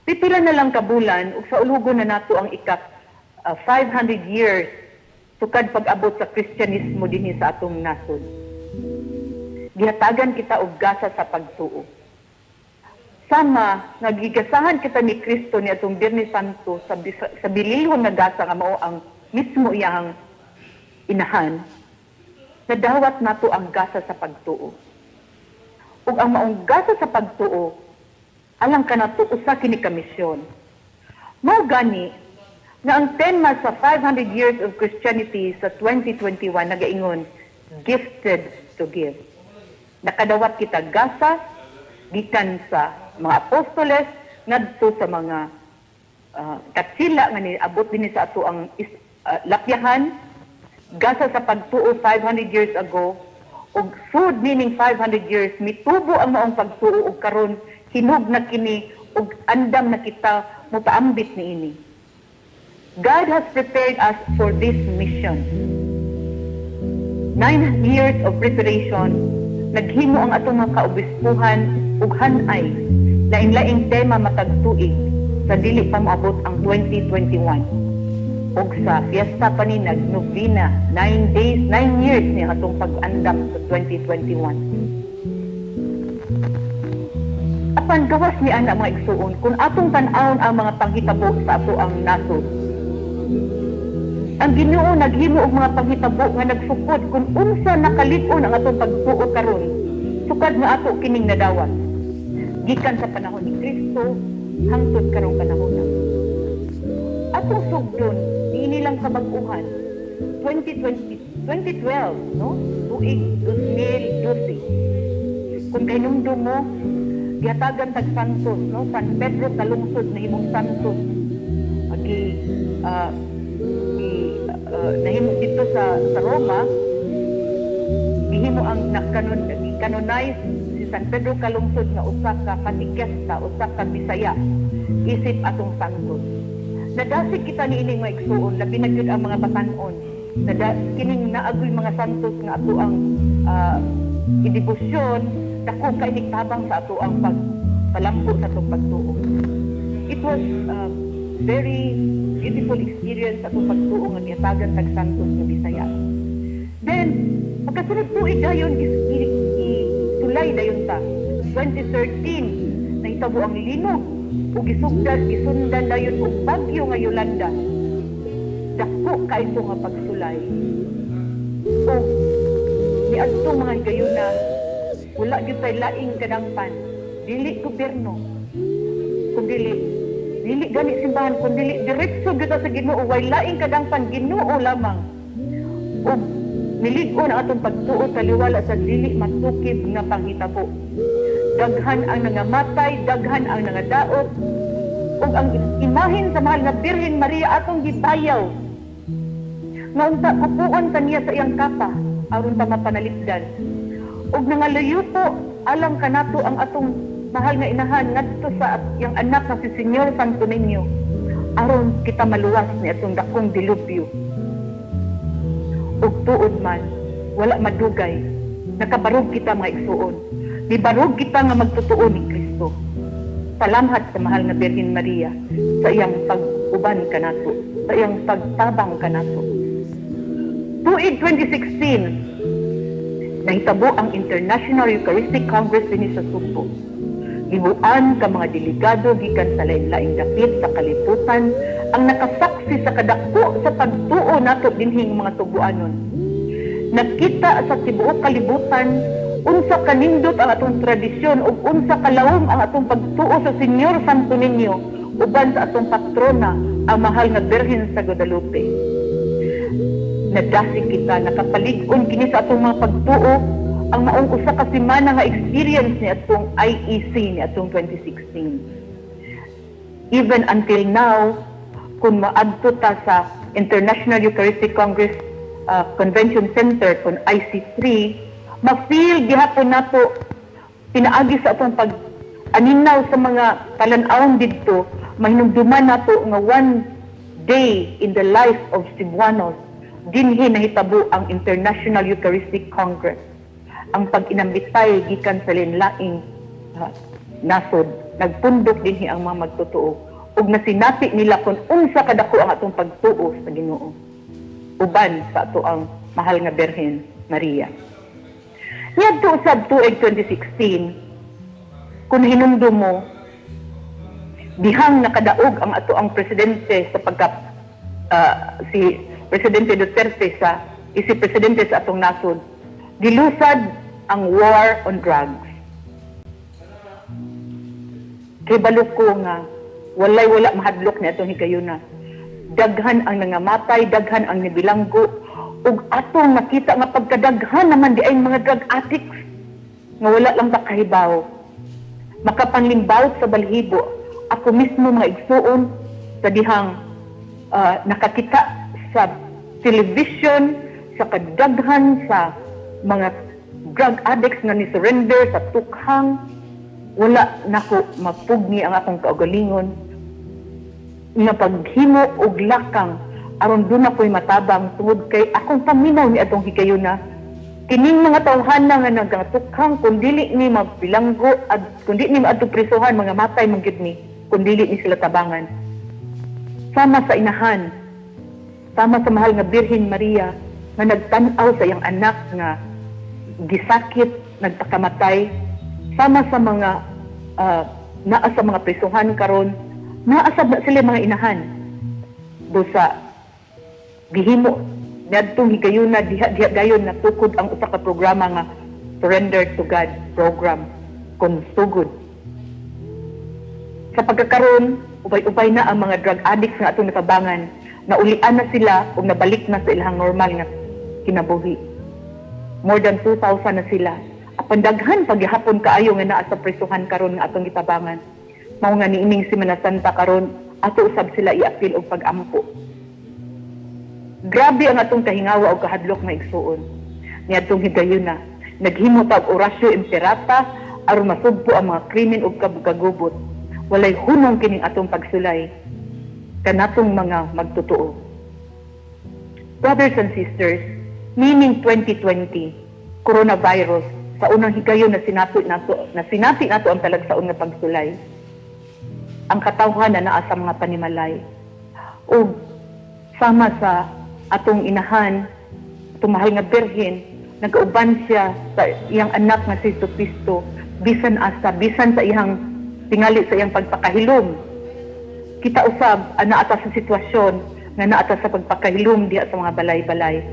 pipila na lang kabulan ug saulugon na nato ang ika 500 years sukad pag-abot sa Kristyanismo dinhi sa atong nasod. Gihatagan kita og gasa sa pagtuo. Sama nga gigasahan kita ni Kristo ni atong Biyernes Santo sa bililhon nga gasa nga mao ang mismo iyang inahan, nadawat nato ang gasa sa pagtuo. Ug ang maong gasa sa pagtuo, alang kanato usa kini ka misyon. Mao gani nga ang tema sa 500 years of Christianity sa 2021 nagaingon, "Gifted to Give." Nakadawat kita gasa gikan sa mga apostoles ngadto sa mga katsila nga niabot dinhi sa ato ang lapyahan, gasa sa pagtuo 500 years ago ug sud meaning 500 years mitubo ang maong pagtuo ug karon hinog na kini ug andam na kita. Mupaambit niini. God has prepared us for this mission. 9 years of preparation, naghimo ang atong mga kaobispuhan ug hanay, lain-laing tema matag tuig sa dili pa moabot ang 2021. Ug sa fiesta pa ni nagnovena, 9 days, 9 years ni atong pag-andam sa 2021. Apan gawas ni ana, mga igsuon, kung atong tan-awon ang mga panghitabo sa ato ang nasod, ang Ginoo naghimo og mga panghitabo nga nagsukod kung unsa nakalig-on ang atong pagtuo karon, sukad nga ato kining nadawat. Gikan sa panahon ni Kristo hangtod karong panahon. Atong sugdon niini lang kabag-uhan, 2020, 2012, no? Tuig 2012. Kung kahinumdum mo, gihatagan tag santos, no? San Pedro Kalungsod nahimong santos. Agi nahimo dito sa Roma, gihimo ang nakanon canonize si San Pedro Calungsod nga usa ka katekista, usa ka Bisaya isip atong santos. Nadasig kita niini, mga igsuon, labi na gyud ang mga batan-on. Nada kining naagoy mga santos nga ato ang idebosyon, dako kay tabang sa ato ang pagpalambo sa atong pagtuo. It was very beautiful experience sa atong pagtuo nga gihatagan tag santos nga Bisaya. Then, pagkasunod tuig dayon, sulay dayon ta. 2013, nahitabo ang linog ug gisugdan, gisundan dayon og bagyo nga Yolanda. Dako kaayo nga pagsulay. Ug niadtong mga higayuna, wala gyud tay laing kadangpan. Dili gobyerno, kung dili dili gani simbahan, kun dili diretso gyud ta sa Ginoo, way laing kadangpan, Ginoo lamang. Ug nilig-on ang atong pagtuo taliwala sa dili matukib nga panghitabo. Daghan ang nangamatay, daghan ang nangadaot, ug ang imahen sa mahal nga Birhen Maria atong gibayaw. Nga unta kupuon ta niya sa iyang kapa aron ta mapanalipdan. Ug nangaluyo po alang kanato ang atong mahal nga inahan ngadto sa iyang anak nga si Señor Santo Niño aron kita maluwas ni atong dakong dilubyo. Ug tuod man, wala madugay, nakabarog kita, mga igsuon. Nibarog kita nga magtotoo ni Kristo. Salamat sa mahal nga Birhen Maria sa iyang pag-uban kanato, sa iyang pagtabang kanato. Tuig 2016, nahitabo ang International Eucharistic Congress dinhi sa Sugbo. Libuan ka mga delegado gikan sa lain-laing dapit sa kalibutan ang nakasaksi sa kadako sa pagtuo nato dinhing mga Sugbuanon. Nakita sa tibuok kalibutan unsa kanindot ang atong tradisyon ug unsa kalawom ang atong pagtuo sa Señor Santo Niño uban sa atong patrona, ang mahal nga Birhen sa Guadalupe. Nadasig kita, nakapalig-on kini sa atong mga pagtuo ang maong usa ka semana nga experience ni atong IEC ni atong 2016. Even until now, kung maadto ta sa International Eucharistic Congress Convention Center kung IC3, ma-feel gihapon nato pinaagi sa atong pag aninaw sa mga talan-awon didto, mahinumduman nato nga one day in the life of Cebuanos, dinhi nahitabo ang International Eucharistic Congress. Ang pag-inambitay gikan sa lain-laing nasod, nagpundok dinhi ang mga magtotoo ug nasinati nila kung unsa kadako ang atong pagtuo sa Ginoo uban sa ato ang mahal nga Birhen Maria. Niadto usab tuig 2016, kung hinumdum mo, dihang nakadaog ang ato ang presidente sa pagka si Presidente Duterte sa isip presidente sa atong nasod, gilusad ang war on drugs. Kay balo ko nga walay wala mahadlok ni atong higayuna. Daghan ang nangamatay, daghan ang nibilanggo, ug atong nakita nga pagkadaghan naman di ay mga drug addicts nga wala lang ta kahibaw. Makapanlimbawot sa balhibo ako mismo, mga igsuon, sa dihang nakakita sa television sa kadaghan sa mga drug addicts nga ni surrender sa tukhang, wala nako mapugni ang akong kaugalingon. Nga paghimo og lakang aron duna ko'y matabang tungod kay akong paminaw ni atong higayuna kining mga tawhana nga nagatukhang kung dili ni magbilanggo at kung di ni maadto prisuhan, mga matay man gyud ni kung dili ni sila tabangan. Sama sa inahan, sama sa mahal nga Birhen Maria nga nagtan-aw sa iyang anak nga gisakit, nagpakamatay, sama sa mga naa sa mga prisuhan karon, naa sab na sila mga inahan. Busa gihimo niadtong higayuna diha diha dayon natukod ang usa ka programa nga Surrender to God program kon sugod. Sa pagkakaron, ubay-ubay na ang mga drug addicts nga atong natabangan, naulian na sila ug nabalik na sa ilang normal nga kinabuhi. More than 2,000 na sila. Apan daghan paghihapon kaayo nga naa sa prisuhan karon nga atong gitabangan. Mao nga niining Semana Santa karon, ato usab sila iapil og pag-ampo. Grabe ang atong kahingawa og kahadlok, mga igsuon. Niadtong higayuna, naghimo ta og oratio imperata aron masugpo ang mga krimen ug kagubot. Walay hunong kining atong pagsulay kanatong mga magtotoo. Brothers and sisters, meaning 2020, coronavirus, sa unang higayon na sinapi nato ang talagsaon nga pagsulay. Ang katawhan na naa sa mga panimalay. Ug sama sa atong inahan, atong mahal nga Birhen, nagauban siya sa iyang anak nga si Kristo, bisan asa, bisan sa iyang tingali sa iyang pagpakahilom. Kita usab ana ata sa sitwasyon nga naa ta sa pagpakahilom diha sa mga balay-balay.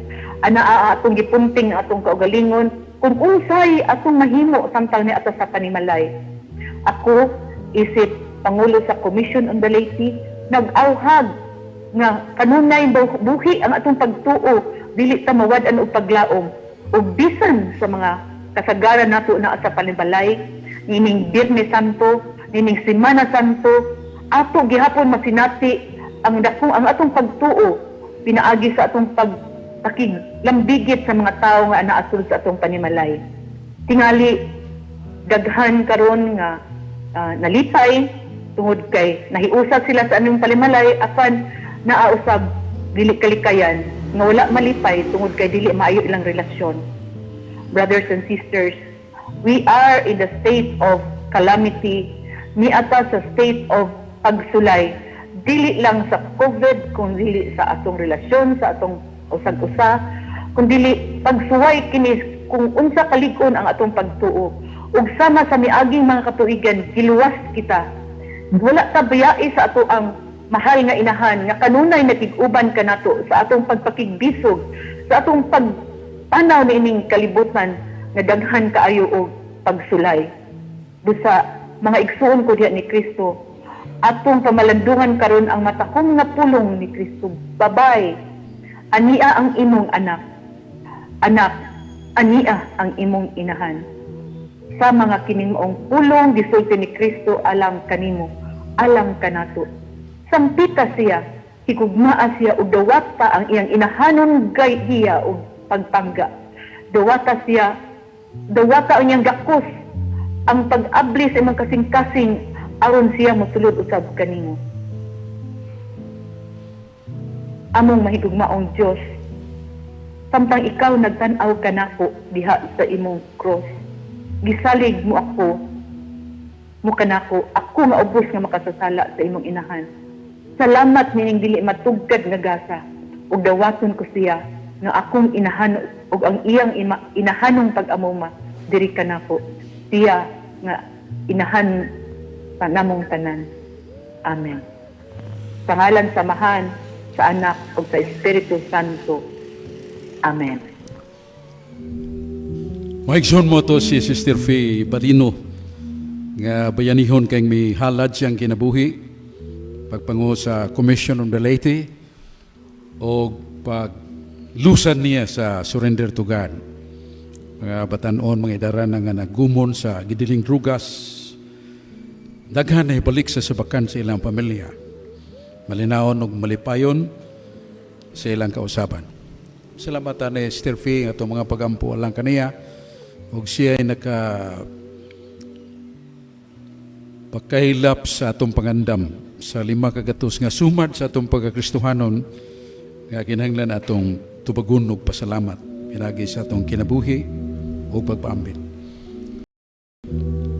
Ana atong gipunting ang atong kaugalingon kung unsay atong mahimo samtang ni ata sa panimalay. Ako isip pangulo sa Commission on the Laity, nag-awhag nga kanunay buhi ang atong pagtuo, dili ta mawad-an og paglaom ug bisan sa mga kasagaran nato na sa panimalay nining Biyernes Santo, nining Semana Santo, ato gihapon masinati ang dakong ang atong pagtuo pinaagi sa atong pagpakiglambigit sa mga tawo nga naa sulod sa atong panimalay. Tingali daghan karon nga nalipay tungod kay nahiusa sila sa anong panimalay, apan naa usab dili kalikayan nga wala malipay tungod kay dili maayo ilang relasyon. Brothers and sisters, we are in the state of calamity, niata sa state of pagsulay, dili lang sa COVID, kung dili sa atong relasyon, sa atong usag-usa, kung dili pagsuway kini kung unsa kalig-on ang atong pagtuo. Ug sama sa miaging mga katuigan, giluwas kita. Wala ta bayai sa ato ang mahal nga inahan nga kanunay nakig-uban kanato sa atong pagpakigbisog, sa atong pagpanaw niining kalibutan nga daghan kaayo og pagsulay. Busa mga igsuon ko diha ni Kristo, atong pamalandungan karon ang matahom nga pulong ni Kristo: "Babay, ania ang imong anak. Anak, ania ang imong inahan." Sa mga kining maong pulong gisulti ni Kristo alang kanimo, alang kanato. Sampita siya, higugmaa siya ug dawata ang iyang inahanon gay hiya ug pagpangga. Dawata siya, dawata ang iyang gakos, ang pag-abli sa imong kasing-kasing aron siya mosulod usab kanimo. Among mahigugmaong Dios, samtang ikaw nagtan-aw kanako diha sa imong cross, gisalig mo ako mo kanako, ako nga ubos nga makasasala sa imong inahan. Salamat nining dili matugkad nga gasa ug dawaton ko siya nga akong inahan ug ang iyang inahanong pag-amuma diri kanako. Siya nga inahan sa namong tanan. Amen. Sa ngalan sa Amahan, sa Anak ug sa Espiritu Santo. Amen. Maigsoon mo to si Sister Faye Barino nga bayanihon kay mihalad siyang kinabuhi pagpangulo sa Commission on the Laity o paglusan niya sa Surrender to God. Mga batanon, mga idaran nga nagumon sa gidiling drugas, daghan na ibalik sa subakan sa ilang pamilya. Malinawon ug malipayon sa ilang kausaban. Salamat ni Sister Faye nga atong mga pagampo alang kaniya ug siya ay naka pakahilap sa atong pangandam. sa lima kagatos nga sumad sa atong pagkakristohanon nga kinahanglan atong tubagon og pasalamat pinaagi sa atong kinabuhi o pagpaambit.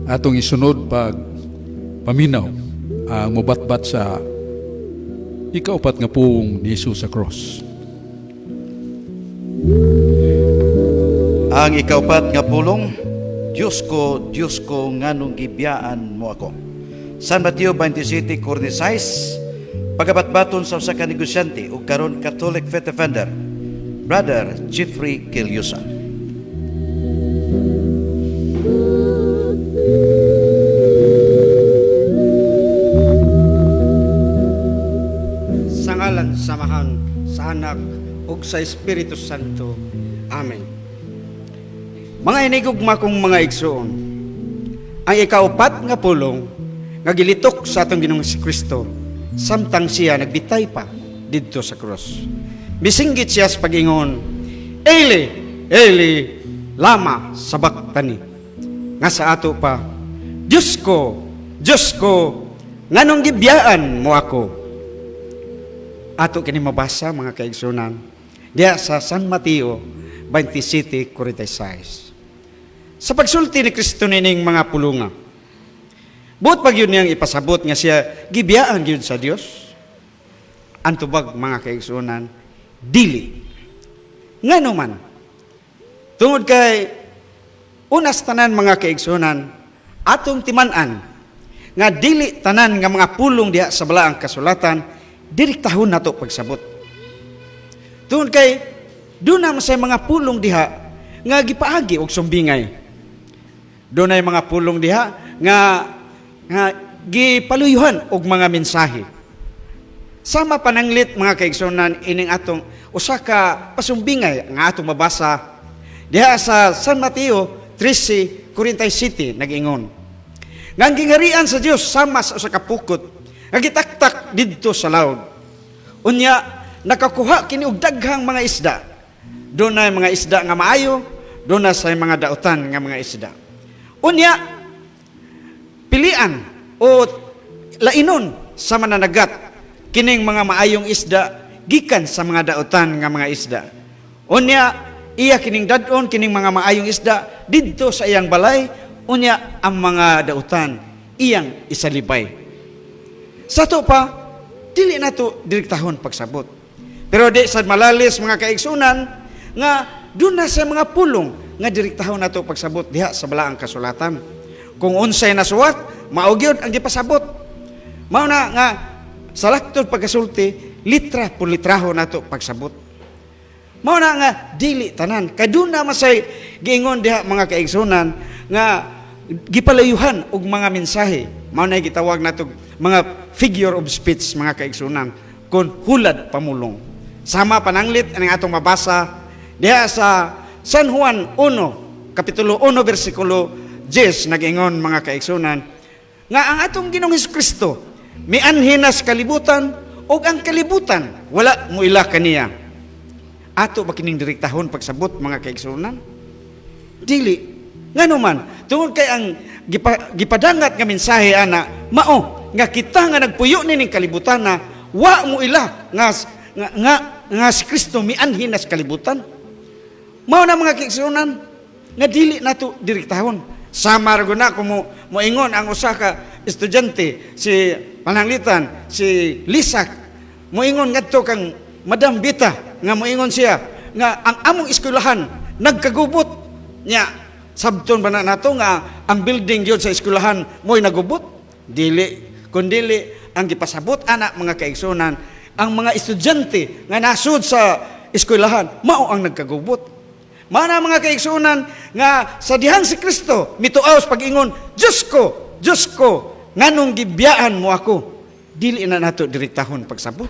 Atong isunod pag paminaw ang mubatbat sa ikaupat nga pulong ni Jesus sa cross. Ang ikaupat nga pulong, "Diyos ko, Diyos ko, nganong gibiyaan mo ako?" San Mateo 27:46, pagabatbaton sa usa ka negosyante ug karon Catholic Faith Defender, Brother Jeffrey Quillosa. Sa ngalan sa Amahan, sa Anak, ug sa Espiritu Santo. Amen. Mga inigugma kong mga igsoon, ang ikaupat nga pulong nga gilitok sa atong Ginoong Kristo samtang siya nagbitay pa didto sa krus. Misinggit siya sa pag-ingon, "Eli, Eli, lama sabachthani?" Nga sa ato pa, "Diyos ko, Diyos ko, nganong gibiyaan mo ako?" Ato kini mabasa, mga kaigsunan, diya sa San Mateo 27:46. Sa pagsulti ni Kristo nining mga pulunga, buot pag yun niyang ipasabot nga siya gibiyaan gyud sa Dios? Ang tubag, mga kaigsunan, dili. Ngano man? Tungod kay unas tanan, mga kaigsunan, atong timan-an nga dili tanan nga mga pulong diha sa balaang kasulatan direktahon nato pagsabot. Tungod kay duna man say mga pulong diha nga gipaagi og sumbingay. Dunay mga pulong diha nga gipaluyuhan og mga mensahe. Sama pananglit, mga kaigsunan, ining atong usa ka pasumbingay nga atong mabasa diha sa San Mateo 13:47, nag-ingon nga ang gingharian sa Dios sama sa usa ka pukot nga gitaktak didto sa laud. Unya nakakuha kini og daghang mga isda. Dunay mga isda nga maayo, duna say mga dautan nga mga isda. Unya pilian o lainon sa mananagat kining mga maayong isda gikan sa mga dautan nga mga isda. Unya iya kining dad-on kining mga maayong isda didto sa iyang balay, unya ang mga dautan iyang isalibay. Sa ato pa, dili nato direktahon pagsabot. Pero di sad malalis, mga kaigsunan, nga duna sa mga pulong nga direktahon nato pagsabot diha sa balaang kasulatan. Kung unsay nasuwat, mao gyud ang gipasabot. Mao na nga sa laktod pagkasulti, litra por litraho nato pagsabot. Mao na nga dili tanan kay duna masay giingon diha, mga kaigsunan, nga gipalayuhan og mga mensahe. Mao na gitawag nato mga figure of speech, mga kaigsunan, kon hulad pamulong. Sama pananglit ang atong mabasa diha sa San Juan 1, kapitulo 1, bersikulo 10, nag-ingon, mga kaigsunan, nga ang atong Ginoong Kristo mianhi na sa kalibutan ug ang kalibutan wala moila kaniya. Ato ba kining direktahon pagsabot, mga kaigsunan? Dili. Ngano man? Tungod kay ang gipadangat nga mensahe ana mao nga kita nga nagpuyo nining kalibutan na wa mo ila nga si Kristo mianhi na sa kalibutan. Mao na, mga kaigsunan, nga dili nato direktahon. Sama ra na kung mo moingon ang usa ka estudyante, si pananglitan si Lisa, moingon ngadto kang Madam Bita nga moingon siya nga ang among eskwelahan nagkagubot nya. Sabton ba na nato nga ang building gyud sa eskwelahan mo'y nagubot? Dili. Kundili ang gipasabot ana, mga kaigsunan, ang mga estudyante nga nasud sa eskwelahan mao ang nagkagubot. Mana, mga kaigsunan, nga sa dihang si Kristo mituaw sa pag-ingon, "Diyos ko, Diyos ko, nganong gibiyaan mo ako?" Dili na nato direktahon pagsabot.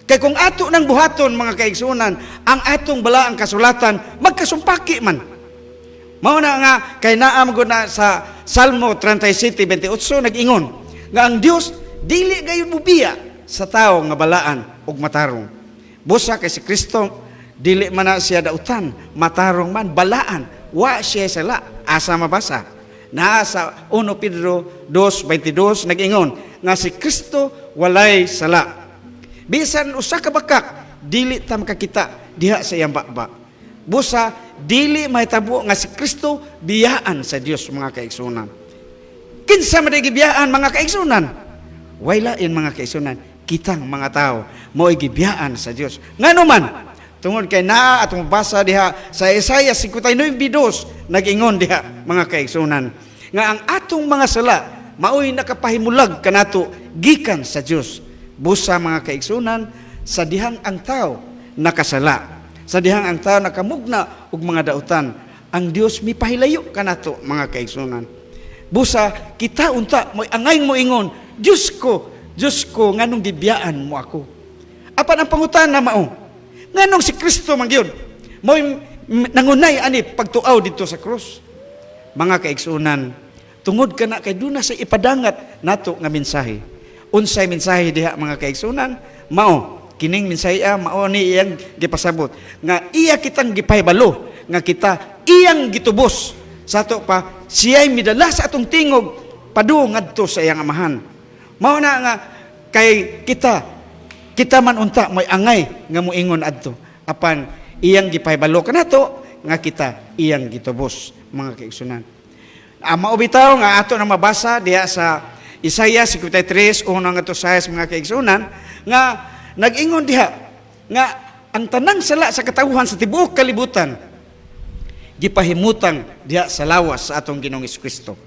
Kay kung ato nang buhaton, mga kaigsunan, ang atong balaang kasulatan, magkasumpaki man. Mao na nga kay naa man gud na sa Salmo 37:28, nag-ingon nga ang Dios dili gayon mubiya sa tawo nga balaan ug matarong. Busa kay si Kristo dili man na siya dautan, matarong man, balaan, wa siya sala. Asa mabasa? Naa sa 1 Pedro 2:22, nag-ingon nga si Kristo walay sala. Bisan usa ka bakak dili ta makakita diha sa iyang baba. Busa dili mahitabo nga si Kristo biyaan sa Dios, mga kaigsunan. Kinsa man gibiyaan, mga kaigsunan? Way lain, mga kaigsunan, kitang mga tao mao'y gibiyaan sa Dios. Ngano man? Tungod kay naa atong basa diha sa Isaiah 59:2, nag-ingon diha, mga kaigsunan, nga ang atong mga sala mao'y nakapahimulag kanato gikan sa Dios. Busa, mga kaigsunan, sa dihang ang tao nakasala, sa dihang ang tao nakamugna og mga dautan, ang Dios mipahilayo kanato, mga kaigsunan. Busa kita unta mo'y angay moingon, "Diyos ko, Diyos ko, nganong gibiyaan mo ako?" Apan ang pangutana mao, nganong si Kristo man gyud mo'y nangunay ani pagtuaw didto sa krus? Mga kaigsunan, tungod kana kay duna sa ipadangat nato nga mensahe. Unsay mensahe diha, mga kaigsunan? Mao kining mensahe, mao ni iyang gipasabot nga iya kitang gipahibalo nga kita iyang gitubos. Sa ato pa siya'y midala sa atong tingog padung ngadto sa iyang Amahan. Mao na nga kay kita kita man unta may angay nga moingon adto, apan iyang gipahibalo kanato nga kita iyang gitubos, mga kaigsunan. Mao bitaw nga ato na mabasa diha sa Isaiah 53, una nga to sa mga kaigsunan, nga nag-ingon diha nga ang tanang sala sa katawhan sa tibuok kalibutan gipahimutang diha sa lawas sa atong Ginoong Kristo.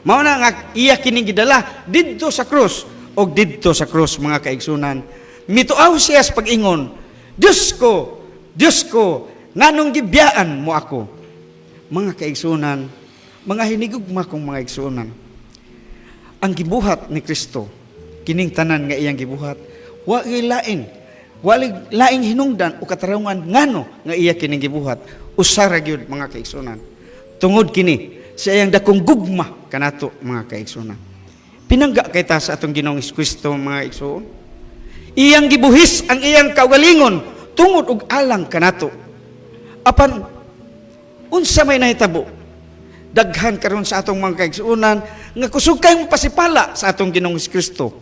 Mao na nga iya kining gidala didto sa krus, og didto sa krus, mga kaigsunan, mituaw siya sa pag-ingon, "Diyos ko, Diyos ko, nganong gibiyaan mo ako?" Mga kaigsunan, mga hinigugma kong mga igsunan, ang gibuhat ni Kristo, kining tanan nga iyang gibuhat, wa lain, wa laing hinungdan o katarungan ngano nga iya kining gibuhat. Usa ra gyud, mga kaigsunan. Tungod kini sa iyang dakong gugma kanato, mga kaigsunan. Pinangga kay ta sa atong Ginoong Kristo, mga igsoon. Iyang gibuhis ang iyang kaugalingon tungod og alang kanato. Apan unsa may nahitabo? Daghan karon sa atong mga kaigsuonan nga kusog kayong pasipala sa atong Ginoong Kristo.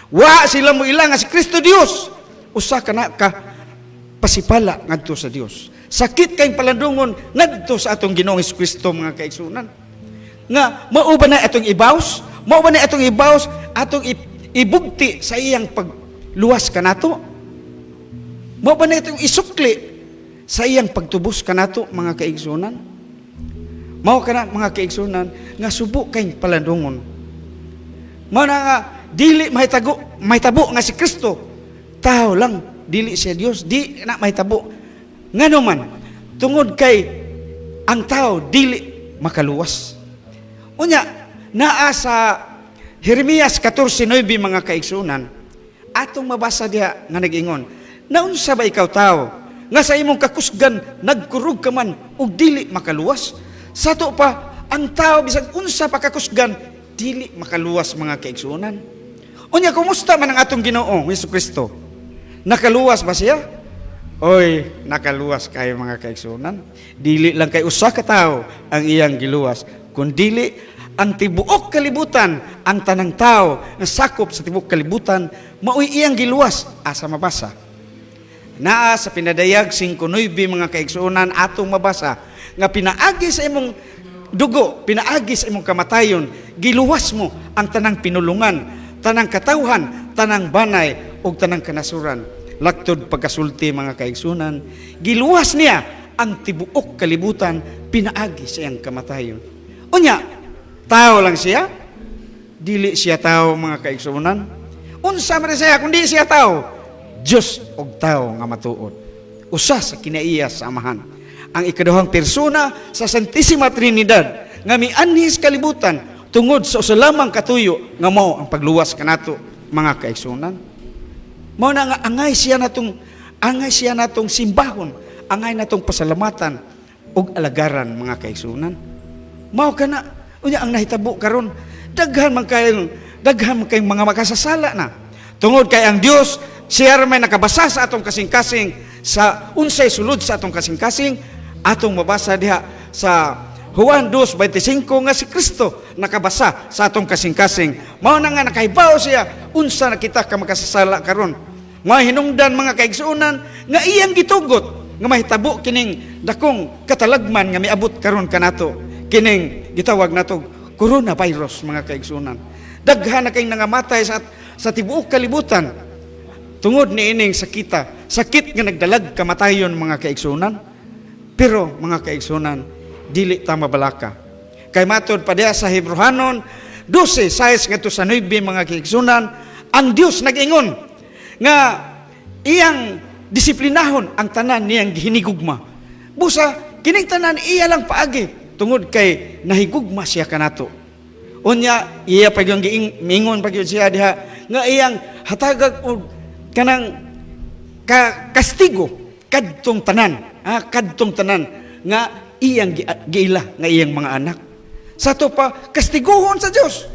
Wa sila mo ila nga si Kristo Dios. Usa ka na ka pasipala ngadto sa Dios. Sakit kayong palandungon ngadto sa atong Ginoong Kristo, mga kaigsuonan. Nga mao ba na atong ibaws? Mao ba na atong ibaws atong ibugti sa iyang pagluwas kanato? Mao ba na itong isukli sa iyang pagtubos kanato, mga kaigsunan? Mao kana, mga kaigsunan, nga subo kayong palandungon. Mao na nga dili mahitago mahitabo nga si Kristo tao lang, dili siya Dios, di na mahitabo. Ngano man? Tungod kay ang tao dili makaluwas. Unya, naa sa Jeremias 14:9, mga kaigsunan, atong mabasa diha nga nag-ingon, "Naunsa ba ikaw, tao, nga sa imong kakusgan nagkurog ka man ug dili makaluwas?" Sa ato pa, ang tao bisag unsa pa kakusgan dili makaluwas, mga kaigsunan. Unya, kumusta man ang atong Ginoo Hesus Kristo? Nakaluwas ba siya? Oy, nakaluwas kayo, mga kaigsunan. Dili lang kay usa ka tawo ang iyang giluwas, kundili ang tibuok kalibutan, ang tanang tao nga sakop sa tibuok kalibutan, mao'y iyang giluwas. Asa mabasa? Naa sa Pinadayag 5:9, mga kaigsuonan, atong mabasa nga pinaagi sa imong dugo, pinaagi sa imong kamatayon, giluwas mo ang tanang pinulungan, tanang katawhan, tanang banay ug tanang kanasuran. Laktod pagkasulti, mga kaigsunan, giluwas niya ang tibuok kalibutan pinaagi sa iyang kamatayon. Unya, tao lang siya? Dili siya tao, mga kaigsunan. Unsa man siya kung di siya tao? Diyos og tao nga matuod. Usa sa kinaiya sa Amahan. Ang ikaduhang persona sa Santissima Trinidad nga mianhi sa kalibutan tungod sa usa lamang katuyo nga mao ang pagluwas kanato, mga kaigsunan. Mao na nga angay siya natong simbahon, angay natong pasalamatan ug alagaran, mga kaigsunan. Mao kana. Unya, ang nahitabo karon, daghan man kayong mga makasasala na. Tungod kay ang Dios siya ra may nakabasa sa atong kasing-kasing, sa unsay sulod sa atong kasing-kasing, atong mabasa diha sa Juan 2:25 nga si Kristo nakabasa sa atong kasing-kasing. Mao na nga nakahibaw siya unsa na kita ka makasasala karon. Mga hinungdan, mga kaigsuonan, nga iyang gitugot nga mahitabo kining dakong katalagman nga miabot karon kanato, kining gitawag nato coronavirus, mga kaigsuonan. Daghan na kayong nangamatay sa tibuok kalibutan tungod ni ining sakita, sakit nga nagdalag kamatayon, mga kaigsuonan. Pero mga kaigsuonan, dili ta mabalaka. Kay matod pa diha sa Hebrehanon 12:6 ngadto sa 9, mga kaigsuonan, ang Dios nag-ingon nga iyang disiplinahon ang tanan niyang gihinigugma. Busa kining tanan iya lang paagi tungod kay nahigugma siya kanato. Unya iya pa yung giingon pa gyud siya diha nga iyang hatagag og kanang kastigo kadtong tanan, kadtong tanan nga iyang giila nga iyang mga anak. Sa ato pa, kastiguhon sa Dios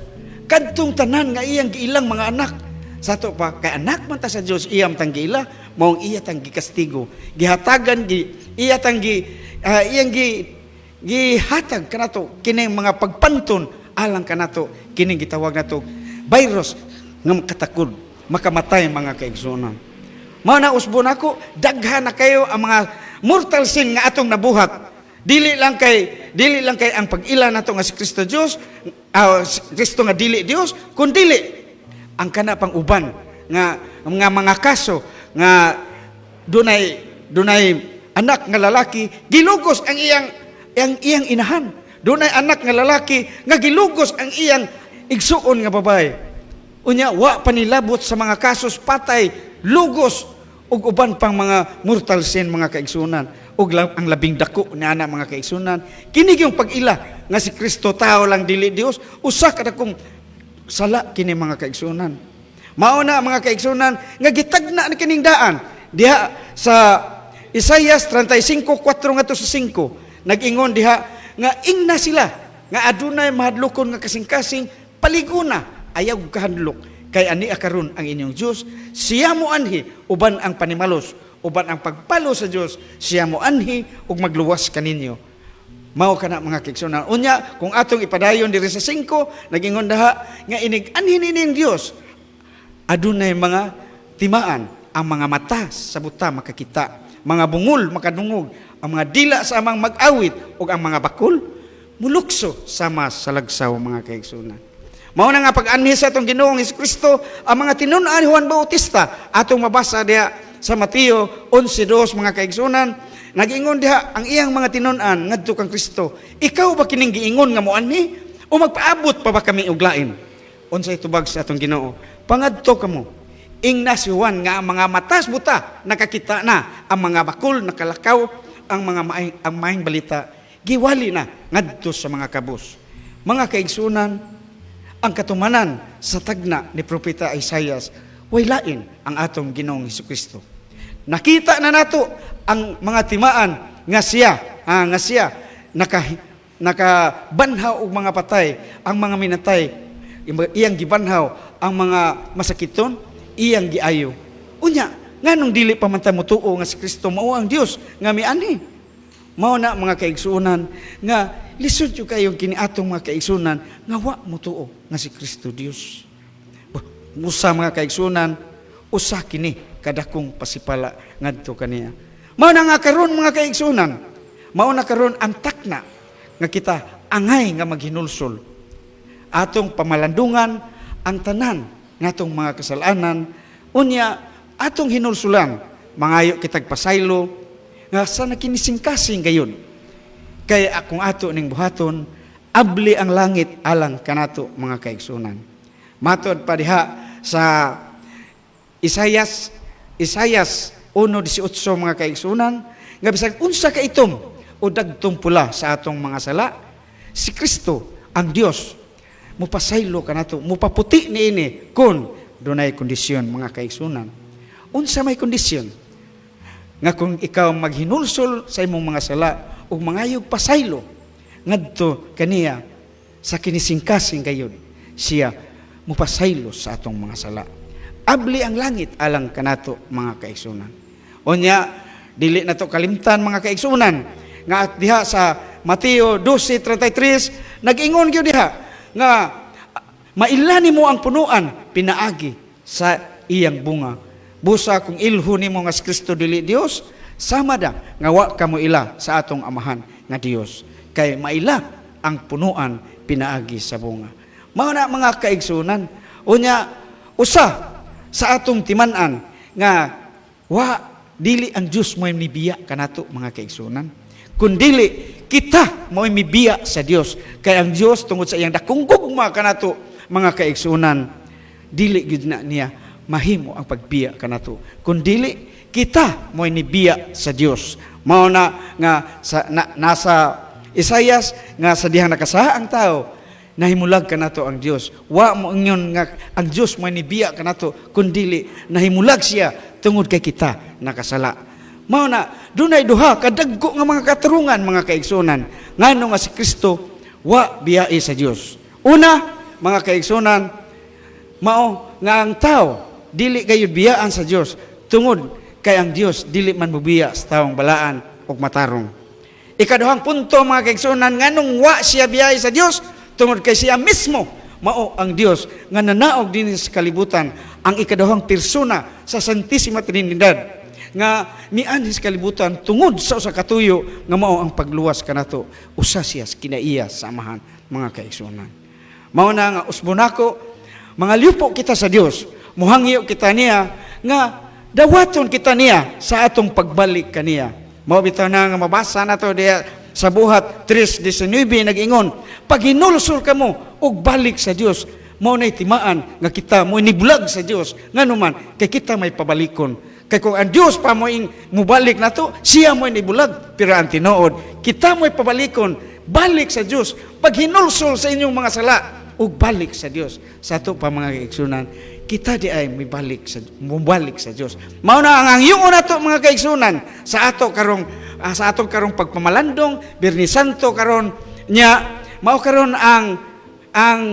kadtong tanan nga iyang giilang mga anak. Sa ato pa, kay anak man ta sa Dios, iyang tang giila, maong iya tang gikastigo, gihatagan gi iya tang gi iyang gi gihatag kanato kining mga pagpanton alang kanato kining gitawag nato virus nga makatakod makamatay, mga kaigsuonan. Mao na, usbon ako, daghan na kayo ang mga mortal sin nga atong nabuhat. Dili lang kay ang pag-ila nato nga si Kristo Dios, si Kristo nga dili Dios, kun dili ang kana pang uban nga nga mga kaso nga dunay dunay anak nga lalaki gilugos ang iyang inahan. Dunay anak nga lalaki nga gilugos ang iyang igsuon nga babae. Unya wa pa nilabot sa mga kasos patay, lugos ug uban pang mga mortal sin, mga kaigsunan. Ug ang labing dako ni ana, mga kaigsunan, kini yung pag-ila nga si Kristo tao lang, dili Dios, usa ka dakong sala kini, mga kaigsunan. Mao na, mga kaigsunan, nga gitagna ni kining daan diha sa Isaias 35:4 ngadto sa 5. Nag-ingon diha nga ingna sila nga adunay mahadlokon nga kasing-kasing, paliguna, ayaw kahadlok, kay ani karon ang inyong Dios, siya mo anhi uban ang panimalos, uban ang pagpalo sa Dios, siya mo anhi ug magluwas kaninyo. Mao kana, mga kaigsunan. Unya kung atong ipadayon diri sa 5, nagingon daha nga inig anhi ning Dios, adunay mga timaan, ang mga mata sa buta makakita, mga bungol makadungog, ang mga dila sa amang mag-awit ug ang mga bakul mulukso sama sa lagsaw, mga kaigsunan. Mao na nga pag-anhi sa atong Ginoong Kristo, ang mga tinun-an ni Juan Bautista, atong mabasa diha sa Mateo 11:2, mga kaigsunan, nag-ingon diha ang iyang mga tinun-an ngadto kang Kristo, "Ikaw ba kining giingon nga moanhi o magpaabot pa ba kami og lain?" Unsay tubag sa atong Ginoo? "Pangadto kamo. Ingna si Juan nga ang mga matas buta nakakita na, ang mga bakul nakalakaw, ang maayong balita giwali na ngadto sa mga kabus." Mga kaigsunan, ang katumanan sa tagna ni Propeta Isaias way lain ang atong Ginoong Hesukristo. Nakita na nato ang mga timaan nga siya nakabanhaw og mga patay, ang mga minatay iyang gibanhaw, ang mga masakiton iyang giayo. Unya, nganong dili pa man ta motuo nga si Kristo mao ang Dios nga mianhi? Mao na, mga kaigsuonan, nga lisod jud kayo kini atong mga kaigsuonan nga wa motuo nga si Kristo Dios. Musa, mga kaigsuonan, usa kini kadakong pasipala ngadto kaniya. Mao na nga karon, mga kaigsuonan, mao na karon ang takna nga kita angay nga maghinulsol. Atong pamalandungan ang tanan ngatong mga kasalanan, unya atong hinulsulan, mangayo kitag pasaylo nga sa nakinisingkasing gayon. Kay akong ato ning buhaton, abli ang langit alang kanato, mga kaigsunan. Matod pa diha sa Isaias 1:18, mga kaigsunan, nga bisag unsa ka itom o dagtong pula sa atong mga sala, si Kristo ang Dios mupasaylo kanato, mupaputi niini, kun dunay kondisyon, mga kaigsunan. Unsa may kondisyon? Nga kung ikaw maghinulsol sa imong mga sala ug mangayog pasaylo ngadto kaniya sa kinisingkasing gayon, siya mupasaylo sa atong mga sala. Abli ang langit alang kanato, mga kaigsunan. Unya dili na to kalimtan, mga kaigsunan, nga at diha sa Mateo 12:33 nag-ingon gyud diha nga maila nimo ang punuan pinaagi sa iyang bunga. Busa kung ilho nimo nga si Kristo dili Dios, sama da nga wa ka mo ila sa atong amahan nga Dios. Kay maila ang punuan pinaagi sa bunga. Mao na mga kaigsunan, unya usa sa atong timan-an nga wa dili ang Dios mo'y mibiya kanato mga kaigsunan. Kundili kita mo'y mibiya sa Dios. Kay ang Dios tungod sa iyang dakong gugma kanato mga kaigsunan, dili gyud na niya mahimo ang pagbiya kanato. Kundili kita mo'y nibiya sa Dios. Mao na nga sa, nasa Isayas nga sa dihang nakasaha ang tao, nahimulag kanato ang Dios. Wa mo ingon nga ang Dios mo'y nibiya kanato, kundili nahimulag siya tungod kay kita nakasala. Mao na dunay duha kadagko nga mga katarungan mga kaigsunan ngano nga si Kristo wa biyai sa Dios. Una, mga kaigsunan, mao nga ang tao dili kayo biyaan sa Dios tungod kay ang Dios dili man mobiya sa taong balaan ug matarong. Ikaduhang punto mga kaigsunan, nganong wa siya biyai sa Dios tungod kay siya mismo mao ang Dios nga nanaog dinhi sa kalibutan, ang ikaduhang persona sa Santissima Trinidad nga mianhi sa kalibutan tungod sa usa ka tuyo nga mao ang pagluwas kanato. Usa siya sa kinaiya sa Amahan mga kaigsunan. Mao na nga usbon nako, mga liupo kita sa Dios, muhangyo kita niya nga dawaton kita niya sa atong pagbalik kaniya. Mao bitaw na nga mabasa nato diha sa Buhat 3:19 nag-ingon, paghinulsol kamo og balik sa Dios, mao nay timaan nga kita mo nibulag sa Dios. Ngano man kay kita may pabalikon. Kay kung ang Dios pa mo ing mubalik nato, siya mo nibulag, pero ang tinuod kita mo'y pabalikon, balik sa Dios, paghinulsol sa inyong mga sala ug balik sa Dios. Sa ato pa mga kaigsunan, kita di ay mubalik sa Dios. Mao na ang angyoon nato mga kaigsunan sa ato karong sa atong karong pagpamalandong Biyernes Santo karon nya, mao karon ang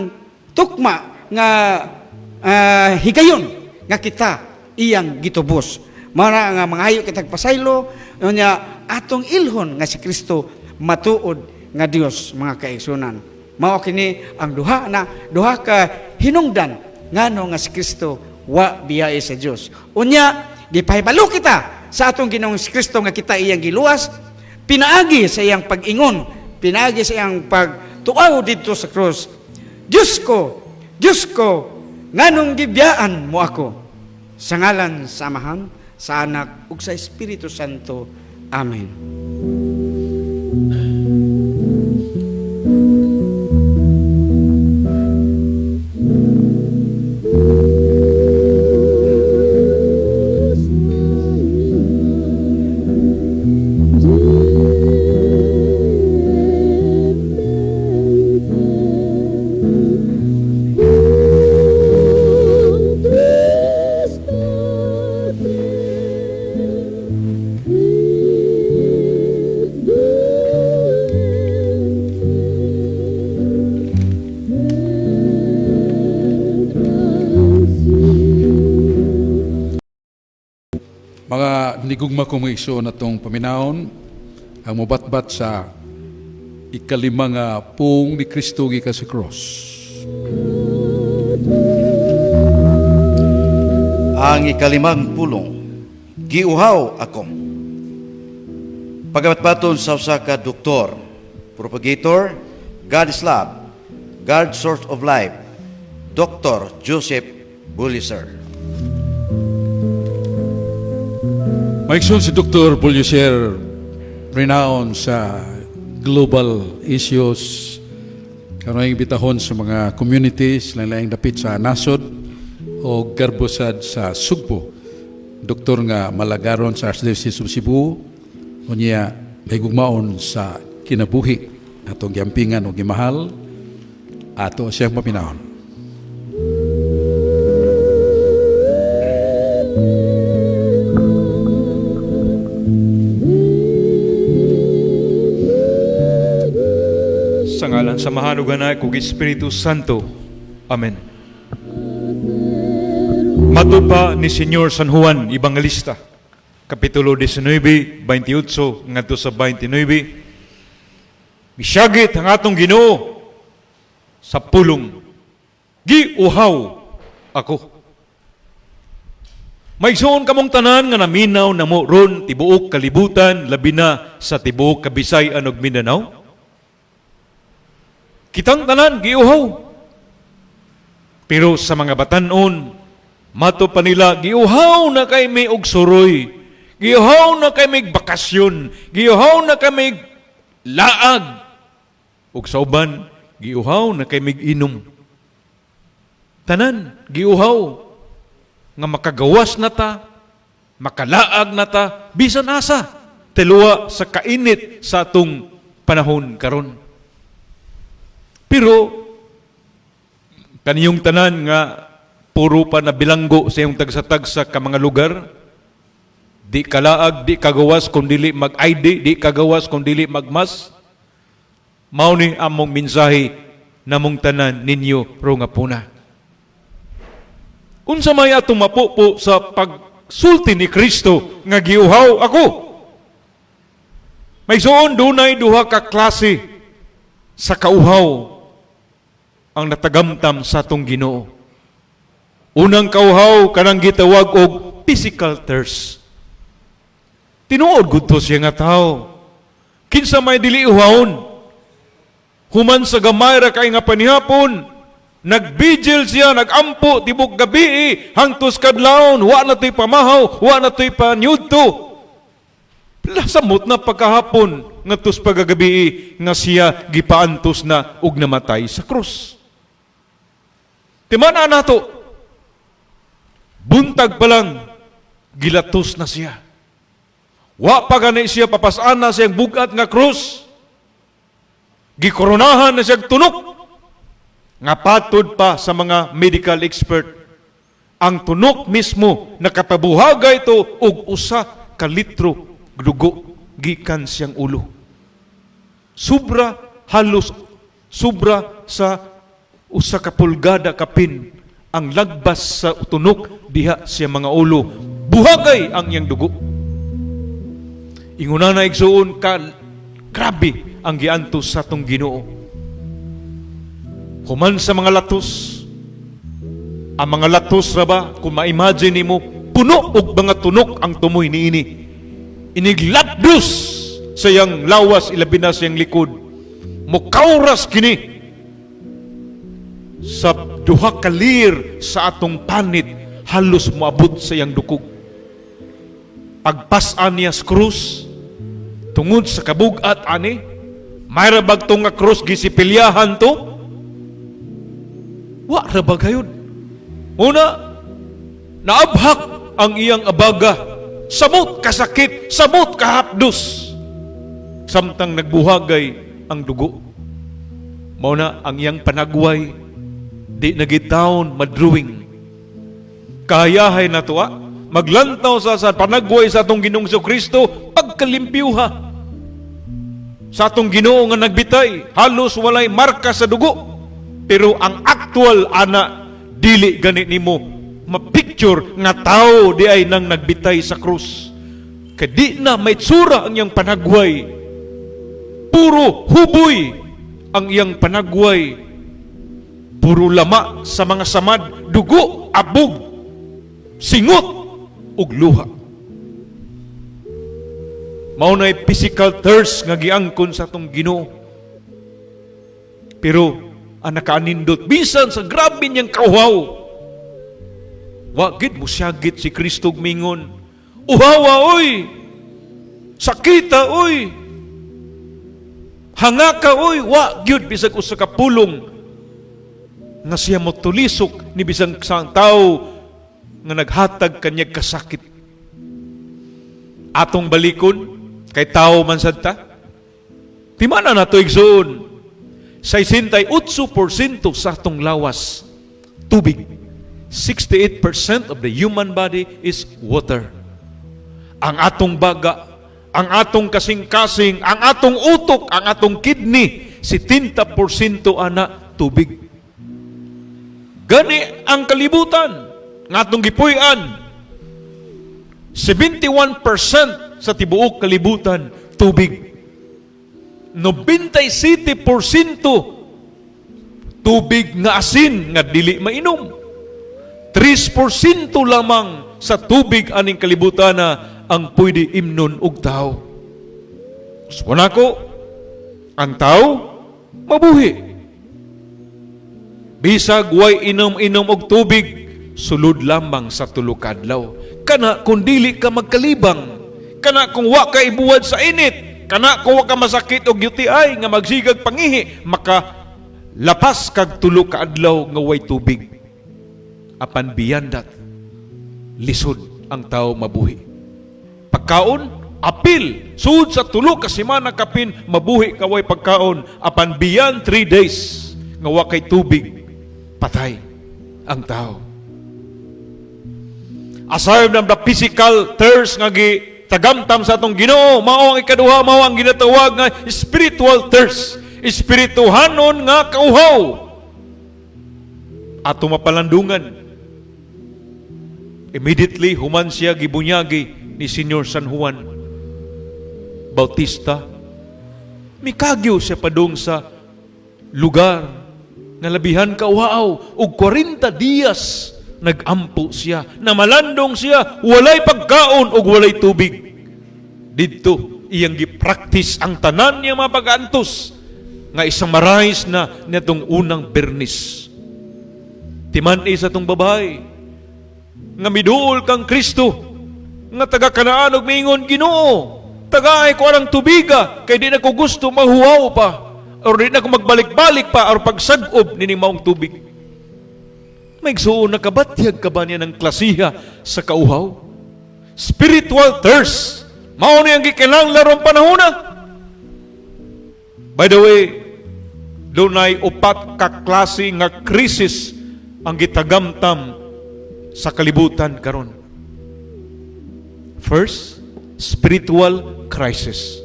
tukma nga higayon nga kita iyang gitubos. Mao na nga mangayo kitag pasaylo nya atong ilhon nga si Kristo matuod nga Dios mga kaigsunan. Mao kini ang duha ka hinungdan ngano nga si Kristo wa biyai sa Dios. Unya gipahibalo kita sa atong Ginoong Kristo nga kita iyang giluwas pinaagi sa iyang pag-ingon, pinaagi sa iyang pagtuaw didto sa krus. Diyos ko, Diyos ko, nganong gibiyaan mo ako? Sa ngalan sa Amahan, sa Anak ug sa Espiritu Santo. Amen. Mga nigugma ko mga igsoon, atong paminawon ang mubatbat sa ikalima nga pung ni Kristo gikan sa cross. Ang ikalimang pulong, giuhaw ako. Pagabatbaton sa usa ka doktor, propagator, God is love, God source of life, Dr. Joseph Bulliser. Mga igsoon, si Dr. Bulliser renowned sa global issues, kanang bitahon sa mga communities, lain-laing dapit sa nasod o garbosad sa Sugbo. Doktor nga malagaron sa Archdiocese of Cebu, unya may gugmaon sa kinabuhi atong giampingan o gimahal, ato siyang paminawon. Sa ngalan sa Amahan ug Anak ug Espiritu Santo. Amen. Matupa ni Señor San Juan Evangelista, Kapitulo 19, 28 ngadto sa 29. Misyagit ang atong Ginoo sa pulong, "Giuhaw ako." Maigsoon kamong tanan nga naminaw na mo ron tibuok kalibutan, labi na sa tibuok Kabisayan ug Mindanao. Kitang tanan giuhaw. Pero sa mga batanon, mato pa nila, "Giuhaw na kay mi og suroy. Giuhaw na kay mi bakasyon. Giuhaw na kay mi laag." Ug sa uban, "Giuhaw na kay mig inom." Tanan, giuhaw nga makagawas na ta, makalaag na ta, bisan asa, tiluwa sa kainit sa atong panahon karon. Pero, kaniyong tanan nga puro pa na bilanggo sa iyong tagsa-tagsa ka mga lugar, di kalaag, di kagawas kung dili mag-ID, di kagawas kung dili magmas, mao ni among mensahe namong tanan ninyo ro nga puna. Unsa may atong mapupo sa pagsulti ni Kristo nga "Giuhaw ako"? Maigsoon, dunay duha ka klase sa kauhaw ang natagamtam sa atong Ginoo. Unang kauhaw, kanang gitawag og physical thirst. Tinuod gud to siya nga tao. Kinsa may dili uhawon? Human sa gamay ra kay nga panihapon, nagbigil siya, nagampo tibok gabi hangtos kadlawon, wa na to'y pamahaw, wa na to'y panyudto. Samot na pagkahapon ngadtos pagkagabi nga siya gipaantos na ug namatay sa krus. Timana nato, buntag pa lang, gilatos na siya. Wa pa gani siya papas-an na siyang bugat nga krus. Gikoronahan na siyang tunok. Nga patod pa sa mga medical expert, ang tunok mismo nakapabuhagay ito og 1 ka litro dugo gikan siyang ulo. Sobra, halos sobra sa 1 ka pulgada kapin ang lagbas sa tunok diha siya mga ulo. Buhagay ang iyang dugo. Inguna na, igsuon, ka grabe ang giantos sa atong Ginoo. Human sa mga latos, ang mga latos ra ba, kung ma-imagine nimo, puno og mga tunok ang tumoy niini. Iniglapdos sa iyang lawas, ilabi na sa iyang likod. Mukauras kini sa 2 ka lir sa atong panit, halos moabot sa iyang dukog. Pagpas-an niya sa krus, tungod sa kabugat ani, may rabag to nga krus gisipilyahan to, wa ra ba gayud? Una, naabhak ang iyang abaga, samot kasakit, samot kahapdos, samtang nagbuhagay ang dugo. Mao na ang iyang panagway, di na gitawon madrawing. Kahayahay na tuwa, maglantaw sa panagway sa atong Ginoong Kristo, pagkalimpyuha. Sa atong Ginoo nga nagbitay, halos walay marka sa dugo. Pero ang actual ana, dili gani nimo mapicture nga tao di ay nang nagbitay sa krus. Kay di na may tsura ang iyang panagway. Puro huboy ang iyang panagway. Puro lama sa mga samad, dugo, abog, singot, ug luha. Mao na'y physical thirst nga giangkon sa atong Ginoo. Pero ang nakaanindot bisan sa grabe niyang kauhaw, wa gid mosyagit si Kristo ug mingon, "Uhawa oy! Sakita oy! Hangaka oy!" Wa gyud bisag usa ka pulong nga siya motulisok ni bisang sa tao nga naghatag kanyag kasakit. Atong balikon kay tao man sad ta. Timana nato, igsoon. 68% sa atong lawas tubig. 68% of the human body is water. Ang atong baga, ang atong kasing-kasing, ang atong utok, ang atong kidney, 70% ana tubig. Gani ang kalibutan nga atong gipuy-an, 71% sa tibuok kalibutan tubig. 97% tubig nga asin nga dili mainom. 3% lamang sa tubig aning kalibutan na ang pwede imnon og tao. So nako, ang tao mabuhi. Bisag way inom-inom og tubig, sulod lamang sa 3 ka adlaw. Kana kung dili ka magkalibang, kana kung wa ka ibuwad sa init, kana kung wa ka masakit og UTI nga magsigag pangihi, maka lapas kag 3 ka adlaw nga way tubig. Apan beyond that, lisod ang tao mabuhi. Pagkaon, apil, sud sa 3 ka semana kapin mabuhi ka way pagkaon, apan beyond 3 days nga wa kay tubig, patay ang tao. Aside from the physical thirst nga gi tagamtam sa atong Ginoo, mao ang ikaduha, mao ang ginatawag nga spiritual thirst, espirituhanon nga kauhaw. Ato mapalandungan. Immediately human siya gibunyagi ni Senyor San Juan Bautista, mikagyo siya padung sa lugar nga labihan kauhaw, ug 40 dias nagampo siya, namalandong siya, walay pagkaon ug walay tubig. Didto iyang gi-practice ang tanan niya mga pag-antos nga i-summarize na nitong unang Bernis. Timan-i sa tong babae nga miduol kang Kristo nga taga Kanaan ug miingon, "Ginoo, tagaay ko ang tubiga kay di na ko gusto mahuwaw pa or di na ko magbalik-balik pa or pagsag-ob nining maong tubig." May igsuon, nakabatyag ka ba niya ng klasiha sa kauhaw? Spiritual thirst. Mao ni ang gikinahanglan rong panahona. By the way, dunay upat ka klase nga krisis ang gitagamtam sa kalibutan karon. First, spiritual crisis.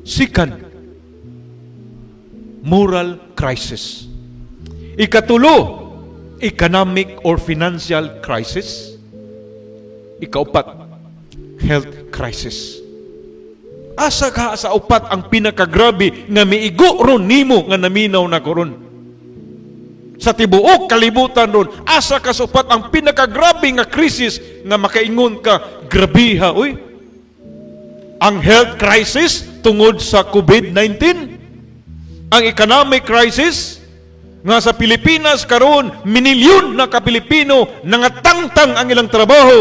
Second, moral crisis. Ikatulo, economic or financial crisis. Ikaupat, health crisis. Asa ka sa upat ang pinakagrabe nga miigo ron nimo nga naminaw na ko ron? Sa tibuok kalibutan ron, asa ka sa upat ang pinakagrabe nga krisis nga makaingon ka, "Grabiha, uy"? Ang health crisis tungod sa COVID-19, ang economic crisis nga sa Pilipinas karon minilyon na ka Pilipino nangatangtang ang ilang trabaho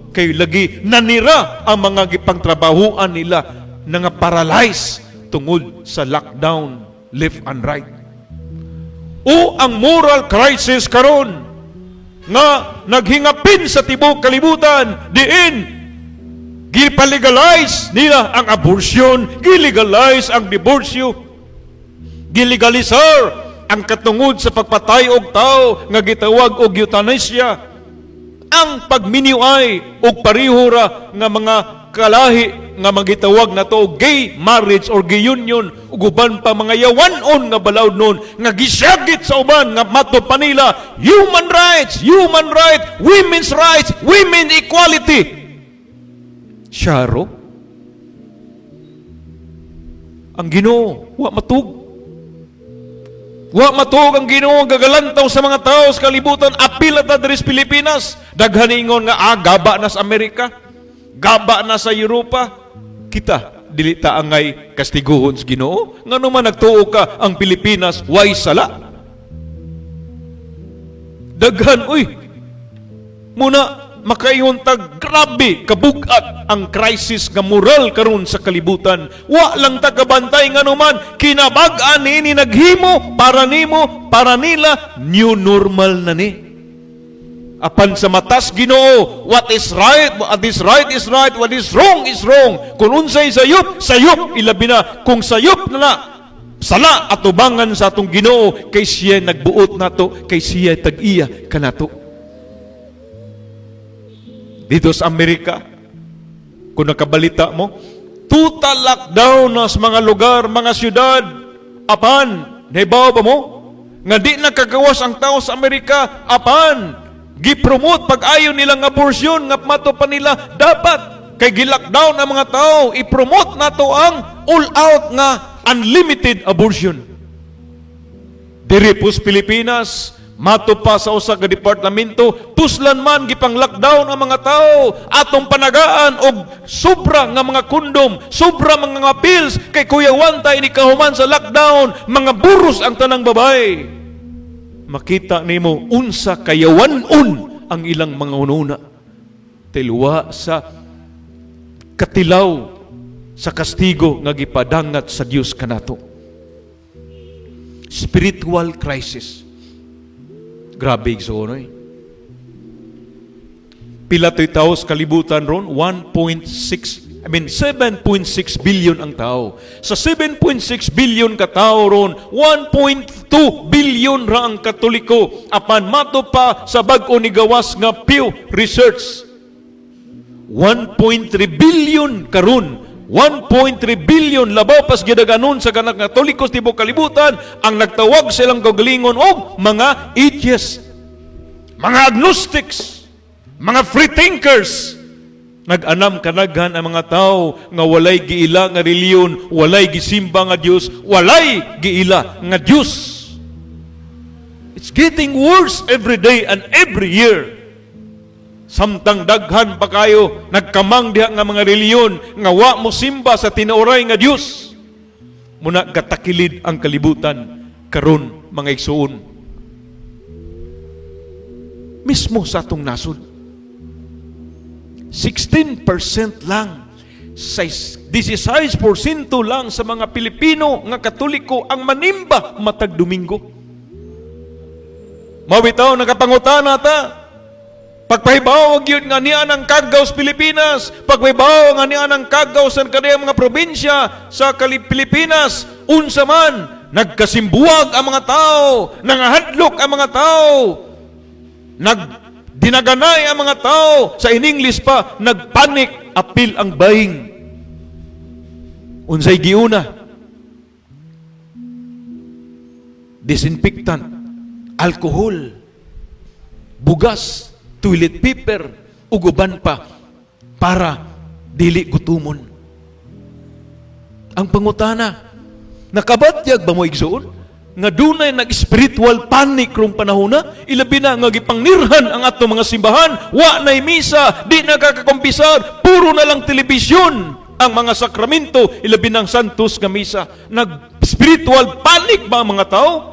kay lagi nanira ang mga gipangtrabahuan nila, nga paralyze tungod sa lockdown left and right. O ang moral crisis karon nga naghingapin sa tibuok kalibutan, diin gipalegalize nila ang abortion, gilegalize ang diborsyo, gilegalisar ang katungod sa pagpatay og tao nga gitawag og euthanasia, ang pagminiuay og pareho ra nga mga kalahi nga magitawag na to gay marriage or gay union, ug uban pa mga yawanon nga balaod nun nga gisyagit sa uban nga mato pa nila human rights, human right, women's rights, women equality. Syaro ang Ginoo wa matug. Wa matuog ang Ginoo, gagalantaw sa mga tao sa kalibutan, apil at diri sa Pilipinas. Daghan ingon nga gaba na sa Amerika, gaba na sa Europa. Kita dili ta angay kastiguhon sa Ginoo. Ngano man nagtuo ka ang Pilipinas way sala? Daghan uy. Muna makaingon tag grabe kabugat ang crisis nga moral karon sa kalibutan. Wa lang ta kabantay, ngano man kinabag-an niini naghimo para nimo, para nila new normal na ni. Apan sa matas Ginoo, what is right, what is right is right, what is wrong is wrong. Kung unsay sayop, sayop, ilabi na kung sayop na na sala atubangan sa atong Ginoo, kay siya nagbuot nato, kay siya tag-iya kanato. Dito sa Amerika, kung nakabalita mo, total lockdown na sa mga lugar, mga syudad. Apan, nahibaw ba mo nga di nakagawas ang tao sa Amerika, apan, gipromote pag-ayo nilang abortion nga mato pa nila dapat kay gilockdown ang mga tao, i-promote nato ang all out nga unlimited abortion. Diri po sa Pilipinas, mato pa sa usa ka departamento, puslan man gipang lockdown ang mga tao, atong panagaan og sobra nga mga kondom, sobra mga pills, kay kuyawan ta ini kahuman sa lockdown, mga buros ang tanang babae. Makita nimo unsa kayawan-on ang ilang mga hunahuna. Tilwa sa katilaw sa kastigo nga gipadangat sa Dios kanato. Spiritual crisis. Grabe, igsoon oy. Pila to'y tao sa kalibutan ron? 1.6, I mean, 7.6 billion ang tao. Sa 7.6 billion ka tao ron, 1.2 billion ra ang Katoliko. Apan mato pa sa bag-o ni gawas nga Pew Research, 1.3 billion karon, 1.3 billion, labaw pas gidaganon sa kanang Katoliko sa tibuok kalibutan ang nagtawag silang kaugalingon og mga atheists, mga agnostics, mga free thinkers. Nag-anam kadaghan ang mga tao nga walay giila nga reliyon, walay gisimba nga Dios, walay giila nga Dios. It's getting worse every day and every year. Samtang daghan pa kayo nagkamang diha nga mga reliyon nga wa mo simba sa tinuoray nga Dios. Muna gatakilid ang kalibutan karon, mga igsuon. Mismo sa atong nasod. 16% lang, 16% lang sa mga Pilipino nga Katoliko ang manimba matag Domingo. Mao bitaw nakapangutana ta. Pagpahibaw gyud nga niya ng kagaw sa Pilipinas, pagpahibaw nga niya ng kagaw sa kaniyang mga probinsya sa Pilipinas, unsa man, nagkasimbuwag ang mga tao, nangahadlok ang mga tao, nagdinaganay ang mga tao, sa in English pa, nagpanic, apil ang buying. Unsay giuna? Disinfectant, alcohol, bugas, toilet paper, ug uban pa para dili gutumon. Ang pangutana, nakabatyag ba mo, igsoon, nga dunay nag-spiritual panic rong panahona, ilabi na nga gipangnirhan ang ato mga simbahan, wa nay misa, di nakakakumpisar, puro na lang telebisyon ang mga sakramento, ilabi ng Santos nga misa? Nag-spiritual panic ba ang mga tao?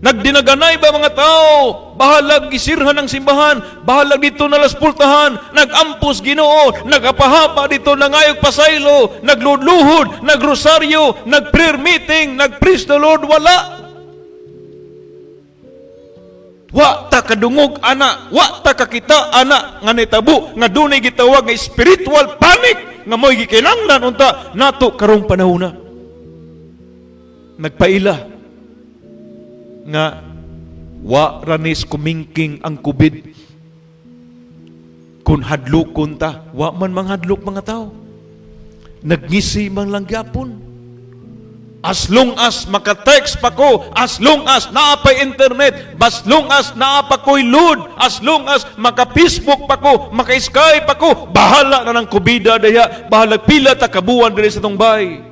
Nagdinaganay ba mga tao? Bahalag isirhan ang simbahan, bahalag dito na las pultahan, nagampos Ginoo, nagapahapa dito, nangayog pasaylo, nagludluhod, nagrosaryo, nag-prayer meeting, nag-praise the Lord, wala. Wa ta kadungog ana, wa ta kakita ana nga nitabo nga dunay gitawag nga spiritual panic nga mo'y gikinahanglan unta nato karong panahona. Nagpaila nga wa ranis kumingking ang COVID kung hadlokon ta, wa man manghadlok mga tao. Nagngisi man lang gyapon. As long as maka-text pa ko, as long as naa pay internet, as long as naa pa ko'y load, as long as maka-Facebook pa ko, maka-Skype pa ko, bahala na ng kubida daya, bahala pila ta kabuan diri sa tong bay.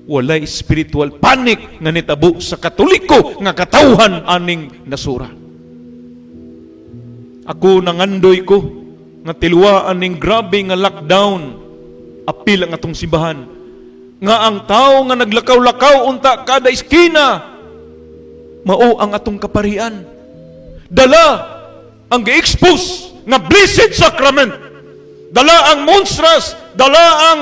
Walay spiritual panic nga nitabo sa Katoliko nga katawhan aning nasura. Ako, nangandoy ko nga tilwa aning grabe nga lockdown apil ang atong simbahan, nga ang tao nga naglakaw-lakaw unta kada iskina mao ang atong kaparian, dala ang gi-expose nga Blessed Sacrament, dala ang monstrance, dala ang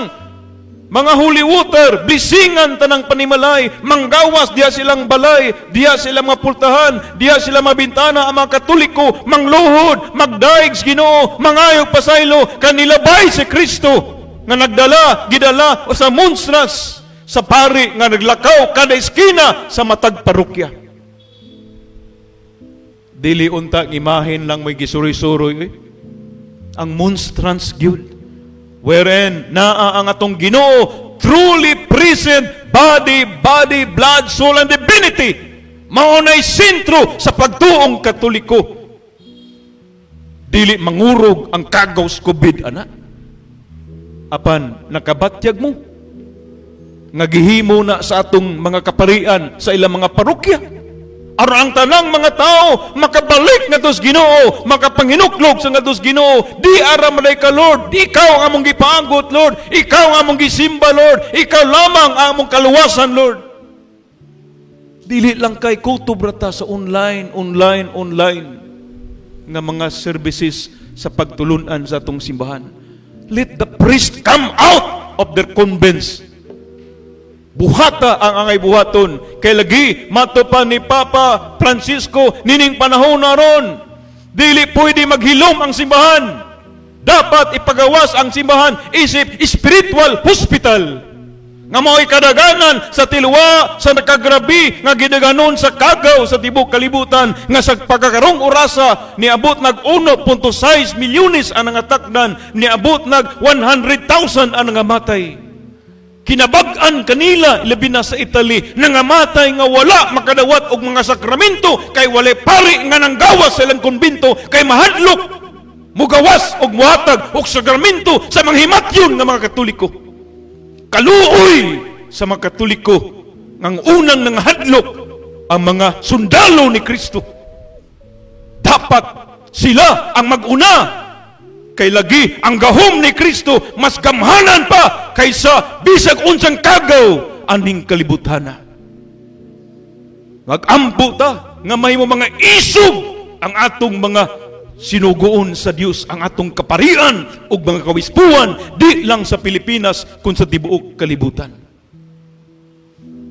mga holy water, blessingan tanang panimalay, manggawas diha silang balay, diha sila mga pultahan, diha sila mga bintana ang mga Katoliko, mangluhod, magdaig sa Ginoo, mangayog pasaylo, kanilabay si Kristo nga nagdala, gidala o sa monstrance sa pari nga naglakaw kada eskina sa matag parokya. Dili unta ang imahen lang may gisuroy-suroy eh. Ang monstrance gyud wherein naa ang atong Ginoo truly present, body, blood, soul and divinity, mao nay sentro sa pagtuong Katoliko. Dili mangurog ang kagaw sa COVID ana. Apan nakabatyag mo Nga gihimo na sa atong mga kaparian sa ilang mga parokya. Aron ang tanang mga tao makabalik ngadto sa Ginoo, makapanginuklog sa ngadto sa Ginoo. Di ara maday ka, Lord. Ikaw ang among gipaanggot, Lord. Ikaw ang among gisimba, Lord. Ikaw lamang ang among kaluwasan, Lord. Dili lang kay kutob ra ta sa online, online, online nga mga services sa pagtulunan sa atong simbahan. Let the priest come out of their convents. Buhata ang angay buhaton. Kay lagi, mato pa ni Papa Francisco, nining panahon na ron. Dili pwede maghilom ang simbahan. Dapat ipagawas ang simbahan isip spiritual hospital. Nga mao'y kadaganan sa tiluwa sa nakagrabi nga gidaganon sa kagaw sa tibok kalibutan nga sa pagkakarong orasa niabot nag 1.6 milyones ang nangatakdan, niabot nag 100,000 ang nangamatay. Kinabag-an kanila, labi na sa Italy, nangamatay nga wala makadawat og mga sakramento kay walay pari nga nanggawas sa ilang kumbento kay mahadlok mugawas og muhatag og sakramento sa mga himatyon nga mga Katoliko. Kaluoy sa mga Katoliko ngang unang nangahadlok ang mga sundalo ni Kristo. Dapat sila ang maguna kay lagi ang gahom ni Kristo mas gamhanan pa kaysa bisag unsang kagaw aning kalibutana. Magampo ta nga mahimo mga isog ang atong mga sinugoon sa Dios, ang atong kaparian ug mga kawispuan, di lang sa Pilipinas kun sa tibuok kalibutan.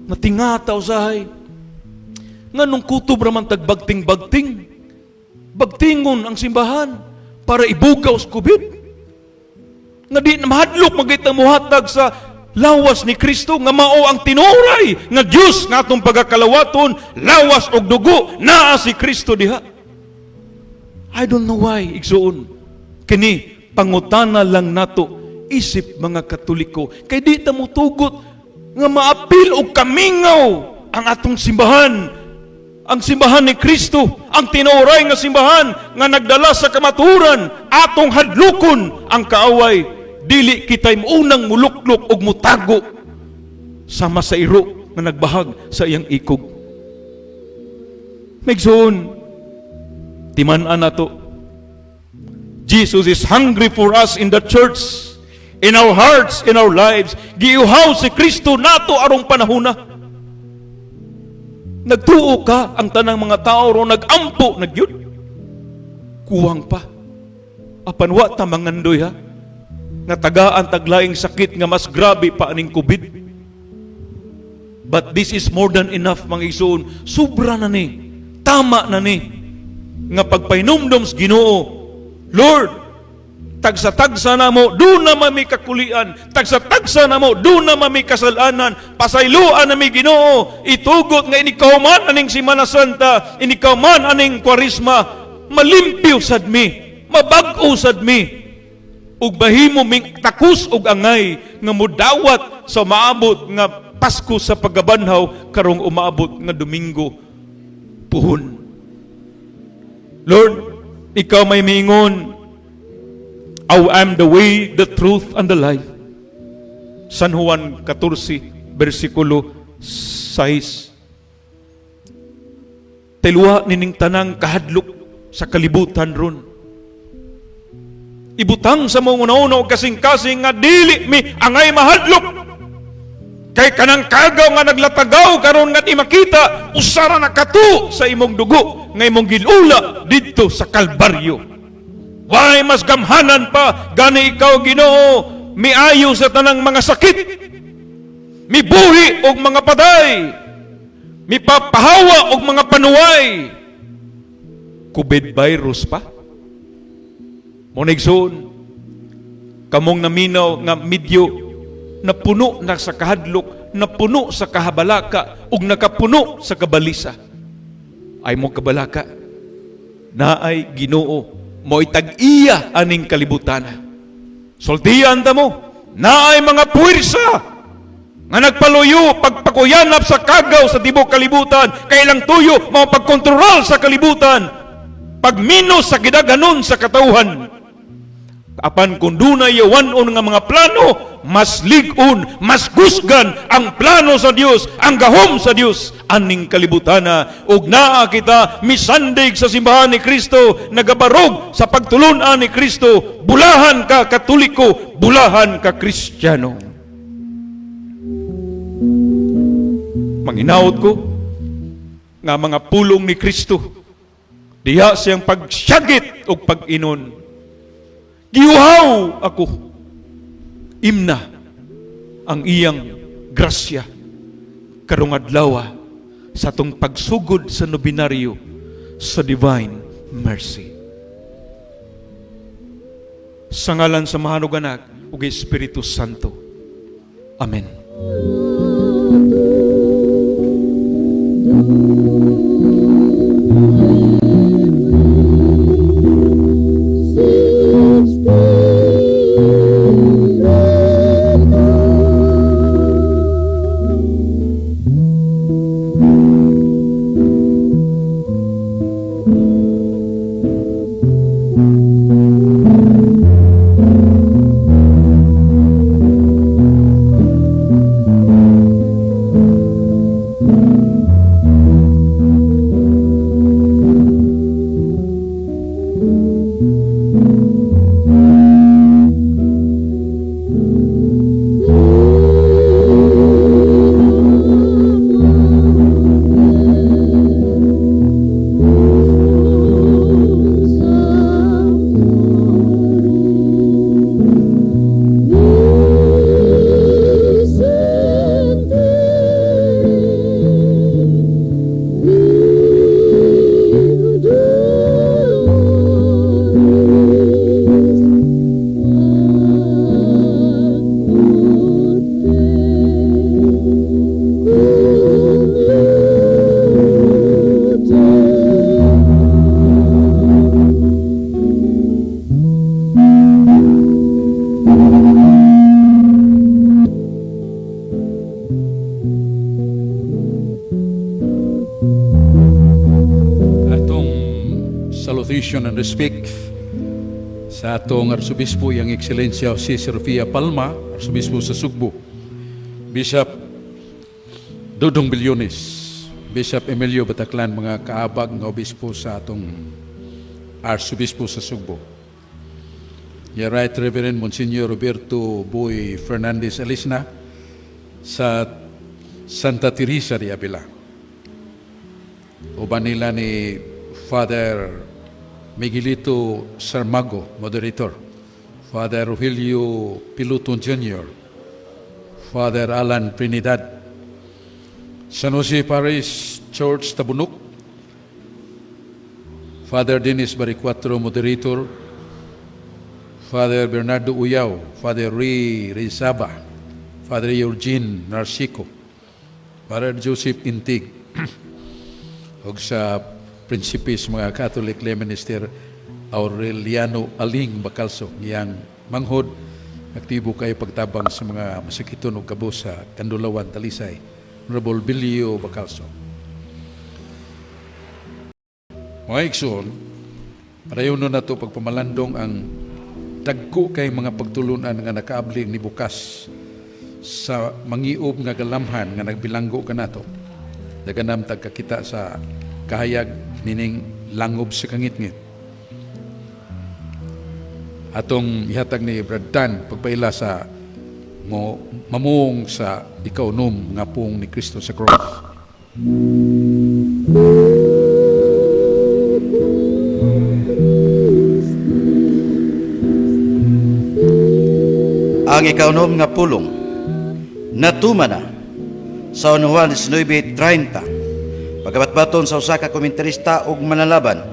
Natingata usahay nganong kutob ra man tag bagting-bagting bagtingon ang simbahan para ibugaw sa COVID, nga di na mahadlok magitang muhatag sa lawas ni Kristo nga mao ang tinuray nga Dios nga atong pagakalawaton, lawas og dugo, naa si Kristo diha. I don't know why, igsuon. Kini pangutana lang nato isip mga Katoliko kay di ta motugot nga maapil og kamingaw ang atong simbahan, ang simbahan ni Kristo, ang tinuray nga simbahan nga nagdala sa kamaturan. Atong hadlukon ang kaaway, dili kitay unang muluklok og mutago sama sa iro nga nagbahag sa iyang ikog. Igsoon, timan-an nato. Jesus is hungry for us in the church, in our hearts, in our lives. Giuhaw si Kristo nato arong panahona. Nagtuo ka ang tanang mga tao ro nagampo na gyud. Kuwang pa. Apan wa ta mangandoy ha. Nga tagaan taglaing sakit nga mas grabe pa aning COVID. But this is more than enough, mga igsoon. Sobra na ni. Tama na ni. Nga pagpahinumdom sa Ginoo. Lord, tagsa-tagsa na mo, duna man mi kakulian. Tagsa-tagsa na mo, duna man mi kasalanan. Pasayloan na mi, Ginoo. Itugot nga inikahuman aning Simana Santa, inikahuman aning Kwaresma, malimpyo sad mi, mabag-o sad mi. Ug mahimo ming takos og angay nga mudawat sa maabot nga Pasko sa pagkabanhaw karong umaabot nga Domingo puhon. Lord, ikaw may miingon, "I am the way, the truth, and the life." San Juan 14, versikulo 6. Tilwa nining tanang kahadlok sa kalibutan ron. Ibutang sa mga una-una og kasing-kasing nga dili mi angay mahadlok. Kay kanang kagaw nga naglatagaw karon nga di makita, usara na kato sa imong dugo nga imong gilula didto sa Kalbaryo. Why mas gamhanan pa gani ikaw, Ginoo, miayo sa tanang mga sakit, mibuhi og mga patay, mipapahawa og mga panuway. COVID virus pa. Monigsoon, kamong naminaw nga medyo napuno na sa kahadlok, napuno sa kahabalaka, ug nakapuno sa kabalisa. Ay mo kabalaka, naay Ginoo, mo'y tag-iya aning kalibutana. Sultian ta mo, naay mga puwersa nga nagpaluyo pagpakuyanap sa kagaw sa tibok kalibutan, kailang tuyo mao pagkontrol sa kalibutan, pagminos sa gidaghanon sa katawhan. Apan kung dunay yawan-on nga mga plano, mas lig-on, mas gusgan ang plano sa Dios, ang gahom sa Dios aning kalibutana. Ug naa kita misandig sa simbahan ni Kristo, nagabarog sa pagtulun-an ni Kristo. Bulahan ka Katoliko, bulahan ka Kristiyano. Manginaot ko nga mga pulong ni Kristo diha siyang pagsyagit ug pag-inon, "Giuhaw ako," imna ang iyang grasya karong adlaw sa atong pagsugod sa nobinaryo sa Divine Mercy. Sa ngalan sa Amahan ug Anak ug Espiritu Santo. Amen. Atong salutation and respect sa atong Arsobispo, Iyang Ekselensya Jose Sofia Palma, Arsobispo sa Sugbo, Bishop Dodong Billones, Bishop Emilio Bataclan, mga kaabag nga obispo sa atong Arsobispo sa Sugbo. The Right Reverend Monsignor Roberto Boy Fernandez Alisna sa Santa Teresa de Avila. Uban nila ni Father Miguelito Sarmago, moderator, Father Rogelio Piluton Jr., Father Alan Trinidad, San Jose Parish Church, Tabunok, Father Dennis Baricuatro, moderator, Father Bernardo Uyao, Father Ray Rizaba, Father Eugene Narcico, Father Joseph Intig, ug sa Principes mga Catholic Lay Minister Aureliano Aling Bacalso, iyang manghod, aktibo kay pagtabang sa mga masakiton ug kabos sa Kandulawan, Talisay, Honorable Bilio Bacalso. Mga igsoon, padayon na to pagpamalandong ang dagko kay mga pagtulunan nga nakaabling ni bukas sa mangiob nga galamhan nga nagbilanggo kanato. Daganam tagkakita sa kahayag nining langob sa kangitngit. Atong ihatag ni Brad Dan pagpaila sa mo mamuong sa ikaunom nga pung ni Kristo sa cross. Ang ikaunom nga pulong natuman na sa Juan 19:30. Pagabatbaton sa usa ka komentarista ug manalaban,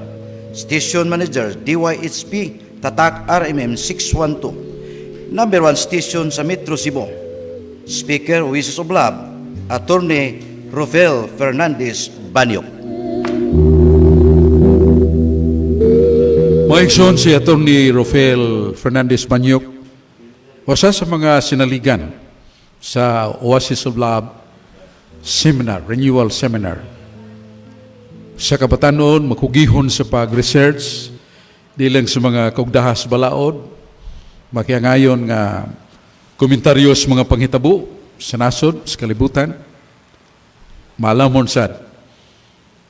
Station Manager DYHP Tatak RMM 612, Number 1 Station sa Metro Cebu. Speaker Oasis of Love, Attorney Rofel Fernandez Banyok. Mga igsoon, si Atty. Rofel Fernandez Banyok, usa sa mga sinaligan sa Oasis of Love Seminar, Renewal Seminar. Sa kabatanon, makugihon sa pag-research, di lang sa mga kaugdahas balaod, Makiangayon nga komentaryo sa mga panghitabo sa nasod, sa kalibutan. Maalamon sad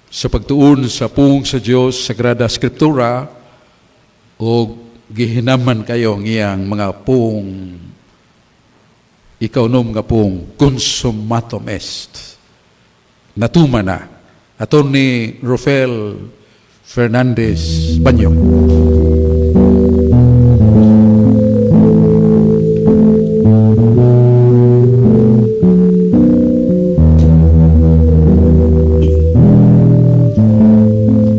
sa pagtuon sa pung sa Dios, Sagrada Escritura, o gihinaman kayo ang iyang mga pung, ikaunom nga pung, consummatum est. Natuman na. Attorney Rofel Fernandez Banyo.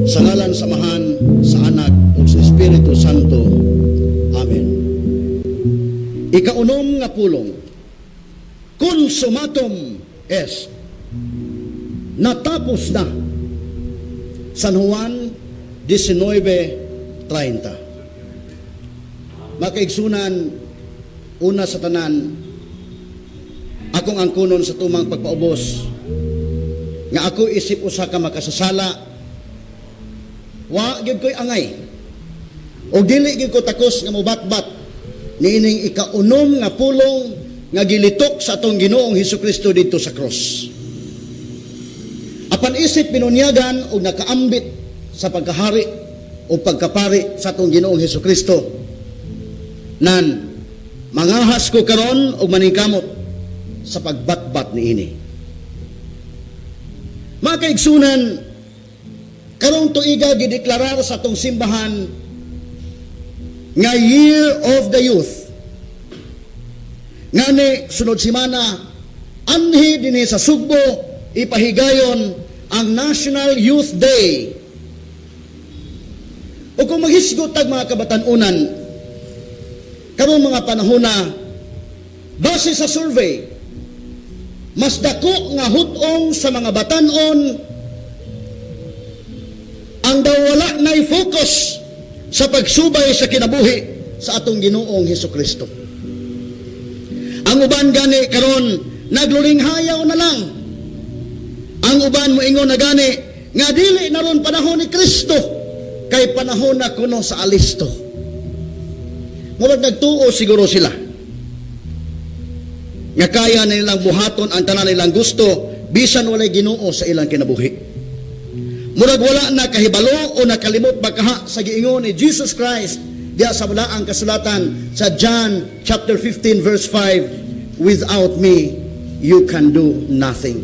Sa ngalan sa Amahan, sa Anak, ug sa Espiritu Santo. Amen. Ikaunom nga pulong, consummatum est. Natapos na. San Juan 19:30. Makaigsunan, una sa tanan, akong angkunon sa tumang pagpaubos, nga ako isip usa ka makasasala, wa gyud ko'y angay. O dili gyud ko takos nga mobatbat niining ikaunom nga pulong nga gilitok sa atong Ginoong Hesukristo didto sa cross. Apan isip binunyagan og nakaambit sa pagkahari o pagkapari sa atong Ginoong Hesukristo, nan mangahas ko karon og maningkamot sa pagbatbat niini. Mga kaigsunan, karong tuiga gideklarar sa atong simbahan nga Year of the Youth. Ngani sunod semana anhi dinhi sa Sugbo ipahigayon ang National Youth Day. O kung maghisgot tag mga kabatan-unan, karong mga panahona, base sa survey, mas dako nga hut-ong sa mga batan-on ang daw wala na'y focus sa pagsubay sa kinabuhi sa atong Ginoong Hesukristo. Ang uban gani karon naglulinghayaw na lang. Ang uban moingon na gani nga dili na ron panahon ni Kristo kay panahon na kuno sa alisto. Murag nagtuo siguro sila nga kaya nilang buhaton ang tanan nilang gusto bisan walay Ginoo sa ilang kinabuhi. Murag wala na kahibalo o nakalimot bakaha sa giingon ni Jesus Christ diya sa balaang kasulatan sa John chapter 15 verse 5, without me you can do nothing.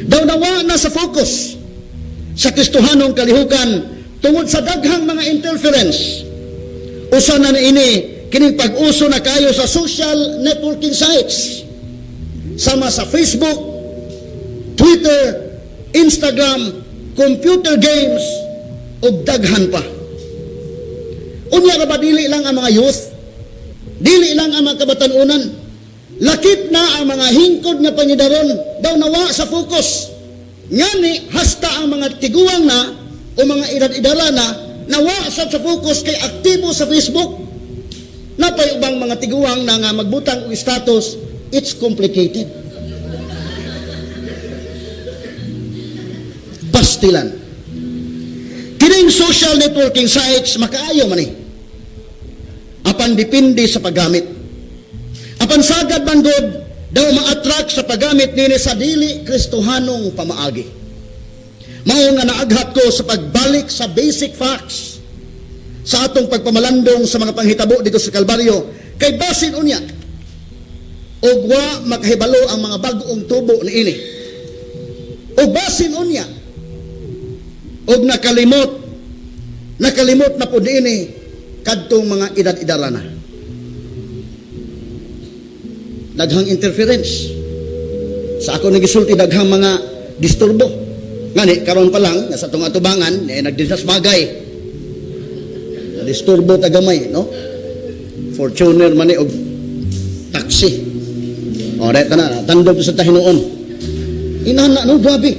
Daw nawa na sa focus sa Kristohanong kalihukan tungod sa daghang mga interference. Usa na niini kining pag-uso na kayo sa social networking sites sama sa Facebook, Twitter, Instagram, computer games ug daghan pa. Unya ra ba dili lang ang mga youth, dili lang ang mga kabatan-unan, lakip na ang mga hingkod nga pangidaron daw nawa sa focus. Ngani hasta ang mga tiguang na o mga edad-edara na nawa sa focus kay aktibo sa Facebook. Napay ubang mga tiguang na nga magbutang og status, it's complicated. Pastilan. Kining social networking sites makaayo man ni. Apan depende sa paggamit. Apan sagad man gud daw ma-attract sa paggamit nini sa dili Kristohanong pamaagi. Mao nga naaghat ko sa pagbalik sa basic facts sa atong pagpamalandong sa mga panghitabo dito sa Kalbaryo kay basin unya og wa makahibalo ang mga bag-ong tubo niini. Og basin unya og nakalimot na pud niini kadtong mga edad-edara na. Daghang interference. Sa ako nagisulti daghang mga disturbo. Ngani karon pa lang sa atong atubangan nagdisas bagay. Disturbo tagamay, no? Fortuner man ni og taxi. O, right na, tandog sa tahinuon. Inana, no, grabe.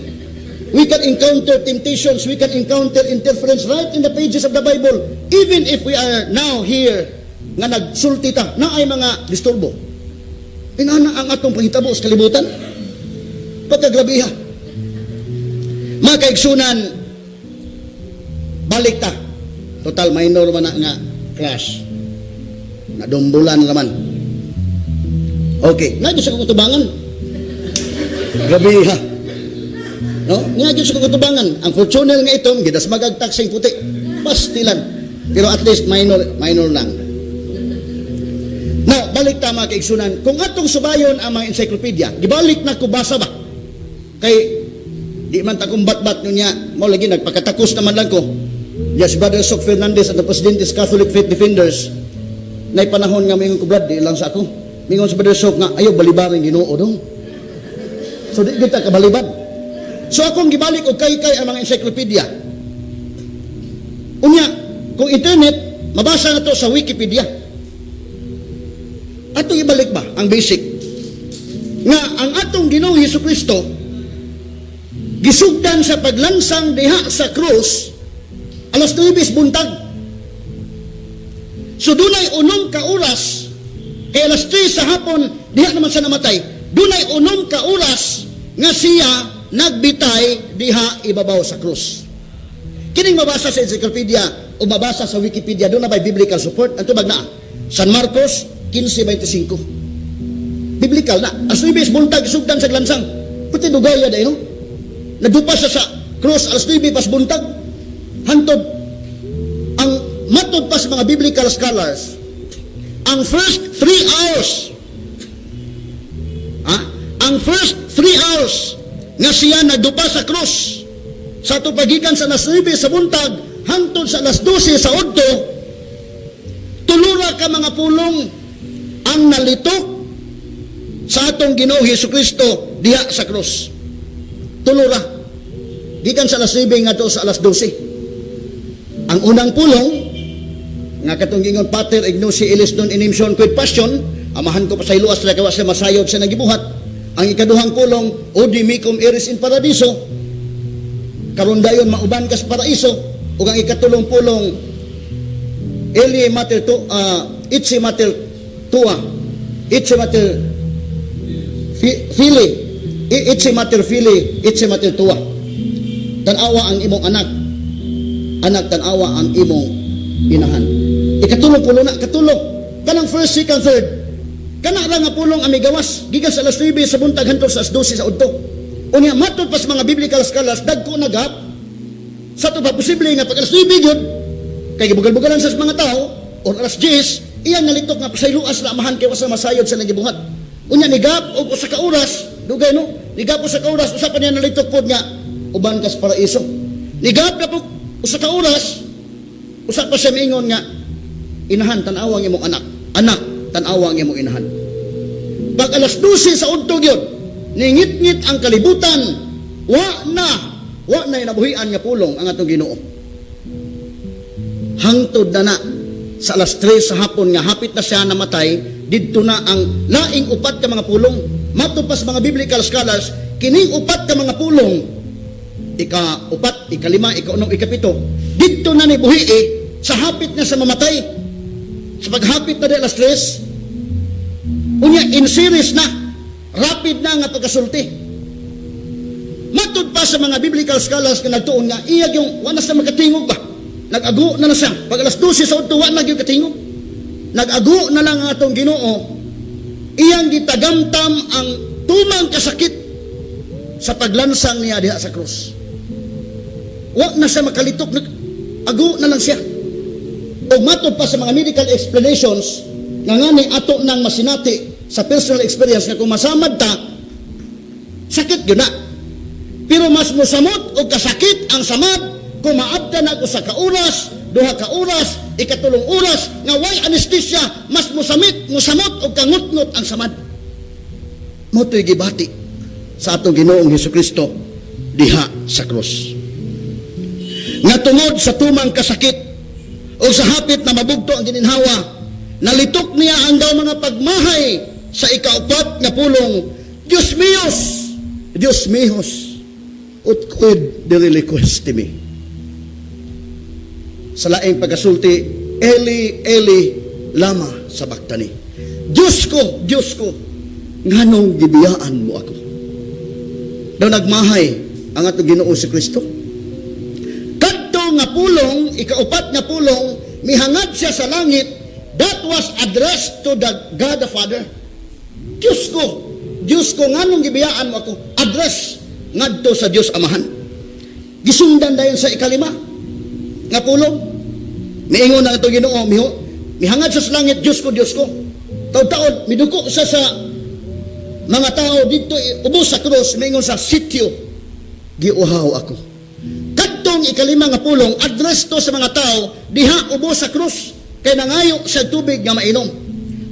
We can encounter temptations, we can encounter interference right in the pages of the Bible. Even if we are now here, nga nagsulti ta, na ay mga disturbo. Inana ang atong panghitabo sa kalibutan. Pagkagrabiha. Mga kaigsunan, balik ta. Total minor man na nga crash. Nadumbulan naman. Okay, naa sa katubangan. Grabe ha. No? Nga gyud sa katubangan. Ang Fortuner nga itom gidasmagag taxing puti. Pastilan. Pero at least minor minor lang. Now, balik ta, mga kaigsunan. Kung atong subayon ang mga encyclopedia, gibalik na ko basa ba? Kay di man ta kong bat-bat niya, mao lagi nagpakatakos naman lang ko. Yes, Brother Sok Fernandez at the Presidente Catholic Faith Defenders, nay panahon nga mingon ko, "Brad, di lang sa ako." Mingon sa Brother Sok nga, "Ayaw balibaring Ginoo dong." So di kita kabalibad. So akong gibalik og kay ang mga encyclopedia. Unya, kung internet, mabasa na to sa Wikipedia. Atong ibalik ba ang basic? Nga ang atong Ginoong Hesus Kristo gisugdan sa paglansang diha sa krus alas 9 buntag. So dunay 6 ka oras, kay alas 3 sa hapon diha naman siya namatay. Dunay 6 ka oras nga siya nagbitay diha ibabaw sa krus. Kining mabasa sa encyclopedia o mabasa sa Wikipedia, duna bay biblical support? Ang tubag naa. San Marcos 15:25. Biblical na. Alas 9 buntag sugdan sa lansang. Puti dugaya dahil, no? Nagdupa siya sa cross alas 9 pas buntag. Hantod ang matod pa sa mga biblical scholars, ang first 3 hours, ha? Ang first 3 hours nga siya nagdupa sa krus sa ato pagikan sa alas 9 sa buntag hangtod sa alas 12 sa udto, tulura ka mga pulong ang nalitok sa atong Ginoo Hesus Kristo diha sa krus. Tulura. Gikan sa alas 9 ngadto sa alas 12. Ang unang pulong nga katong gingon, "Pater ignosi illis non in emission quid passion," "Amahan ko, pasayloa sila kay wa sila masayod sa nagibuhat." Ang ikaduhang pulong, "Hodie mecum eris in paradiso," "Karon dayon mauban ka sa paraiso." Ug ang ikatulong pulong, "Eli mater tu ecce mater tua, ecce mater filii, ecce mater filii, ecce mater tua," "Tan-awa ang imong anak, anak, tan-awa ang imong inahan." Ikatulong pulong na, katulo. Kanang first, second, third, kana ra nga pulong ang migawas gikan sa alas 9 sa buntag hangtod sa alas 12 sa udto. Unya matod pa sa mga biblical scholars, dagko na gap. Sa ato pa posible nga pag alas 9 gyud kay gibugal-bugalan sa mga tao or alas 10 iyang nalitok nga "Pasayloa sila, Amahan, kay wa sila masayod sa nagibuhat." Unya ni gap og usa ka oras, dugay no, ni gap usa ka oras, usa pa niya nalitok pod nga "Uban ka sa paraiso." Ni gap na po usa ka oras, usa pa siya miingon nga "Inahan, tan-awa ang imong anak, anak, tan-awa ang imong inahan." Pag alas 12 sa udto gyud, ningit-ngit ang kalibutan, wa na nabuhian nga pulong ang atong Ginoo. Hangtod na na sa alas 3 sa hapon nga hapit na siya namatay, didto na ang laing upat ka mga pulong. Matod pa sa mga biblical scholars, kining upat ka mga pulong, ika-upat, ika-lima, ika-unom, ika-pito, didto na ni buhi sa hapit na sa mamatay. Sa paghapit na di alas 3, unya in series na, rapid na nga pagkasulti. Matod pa sa mga biblical scholars nga nagtuon nga iyag yung wala sa makatingog ba. Nag-ago na na siya. Pag alas 12 sa udto, wa na gyud katingog. Nag-ago na lang ang atong Ginoo. Iyang gitagamtam ang tumang kasakit sa paglansang niya diha sa krus. Wa na siya makalitok, nag-ago na lang siya. O matod pa sa mga medical explanations nga ngani ato nang masinati sa personal experience nga kung masamad ta, sakit yun na. Pero mas musamot o kasakit ang samad kung maabda na usa ka oras, 2 ka oras, ikatulong oras nga way anesthesia, mas musamit, musamot o kangutngot ang samad. Mao to'y gibati sa atong Ginoong Hesus Kristo diha sa krus. Nga tungod sa tumang kasakit o sa hapit na mabugto ang gininhawa, nalitok niya ang daw mga pagmahay sa ikaupat nga pulong, "Dios mios, Dios mios, ut quid dereliquisti me." Sa laing pagkasulti, "Eli, Eli, lama sabachthani." "Diyos ko, Diyos ko, nganong gibiyaan mo ako?" Daw nagmahay ang atong Ginoo si Kristo. Kadto nga pulong, ikaupat nga pulong, mihangad siya sa langit. That was addressed to the God the Father. "Diyos ko, Diyos ko, nganong gibiyaan mo ako?" Address ngadto sa Diyos Amahan. Gisundan dayon sa ikalima nga pulong. Miingon ang atong Ginoo, miho, mihangad sa langit, "Diyos ko, Diyos ko." Taud-taod, miduko siya sa mga tao dito, ubos sa krus, miingon sa sityo, "Giuhaw ako." Kadtong ikalima nga pulong, address to sa mga tao, diha ubos sa krus, kay nangayo sa tubig nga mainom.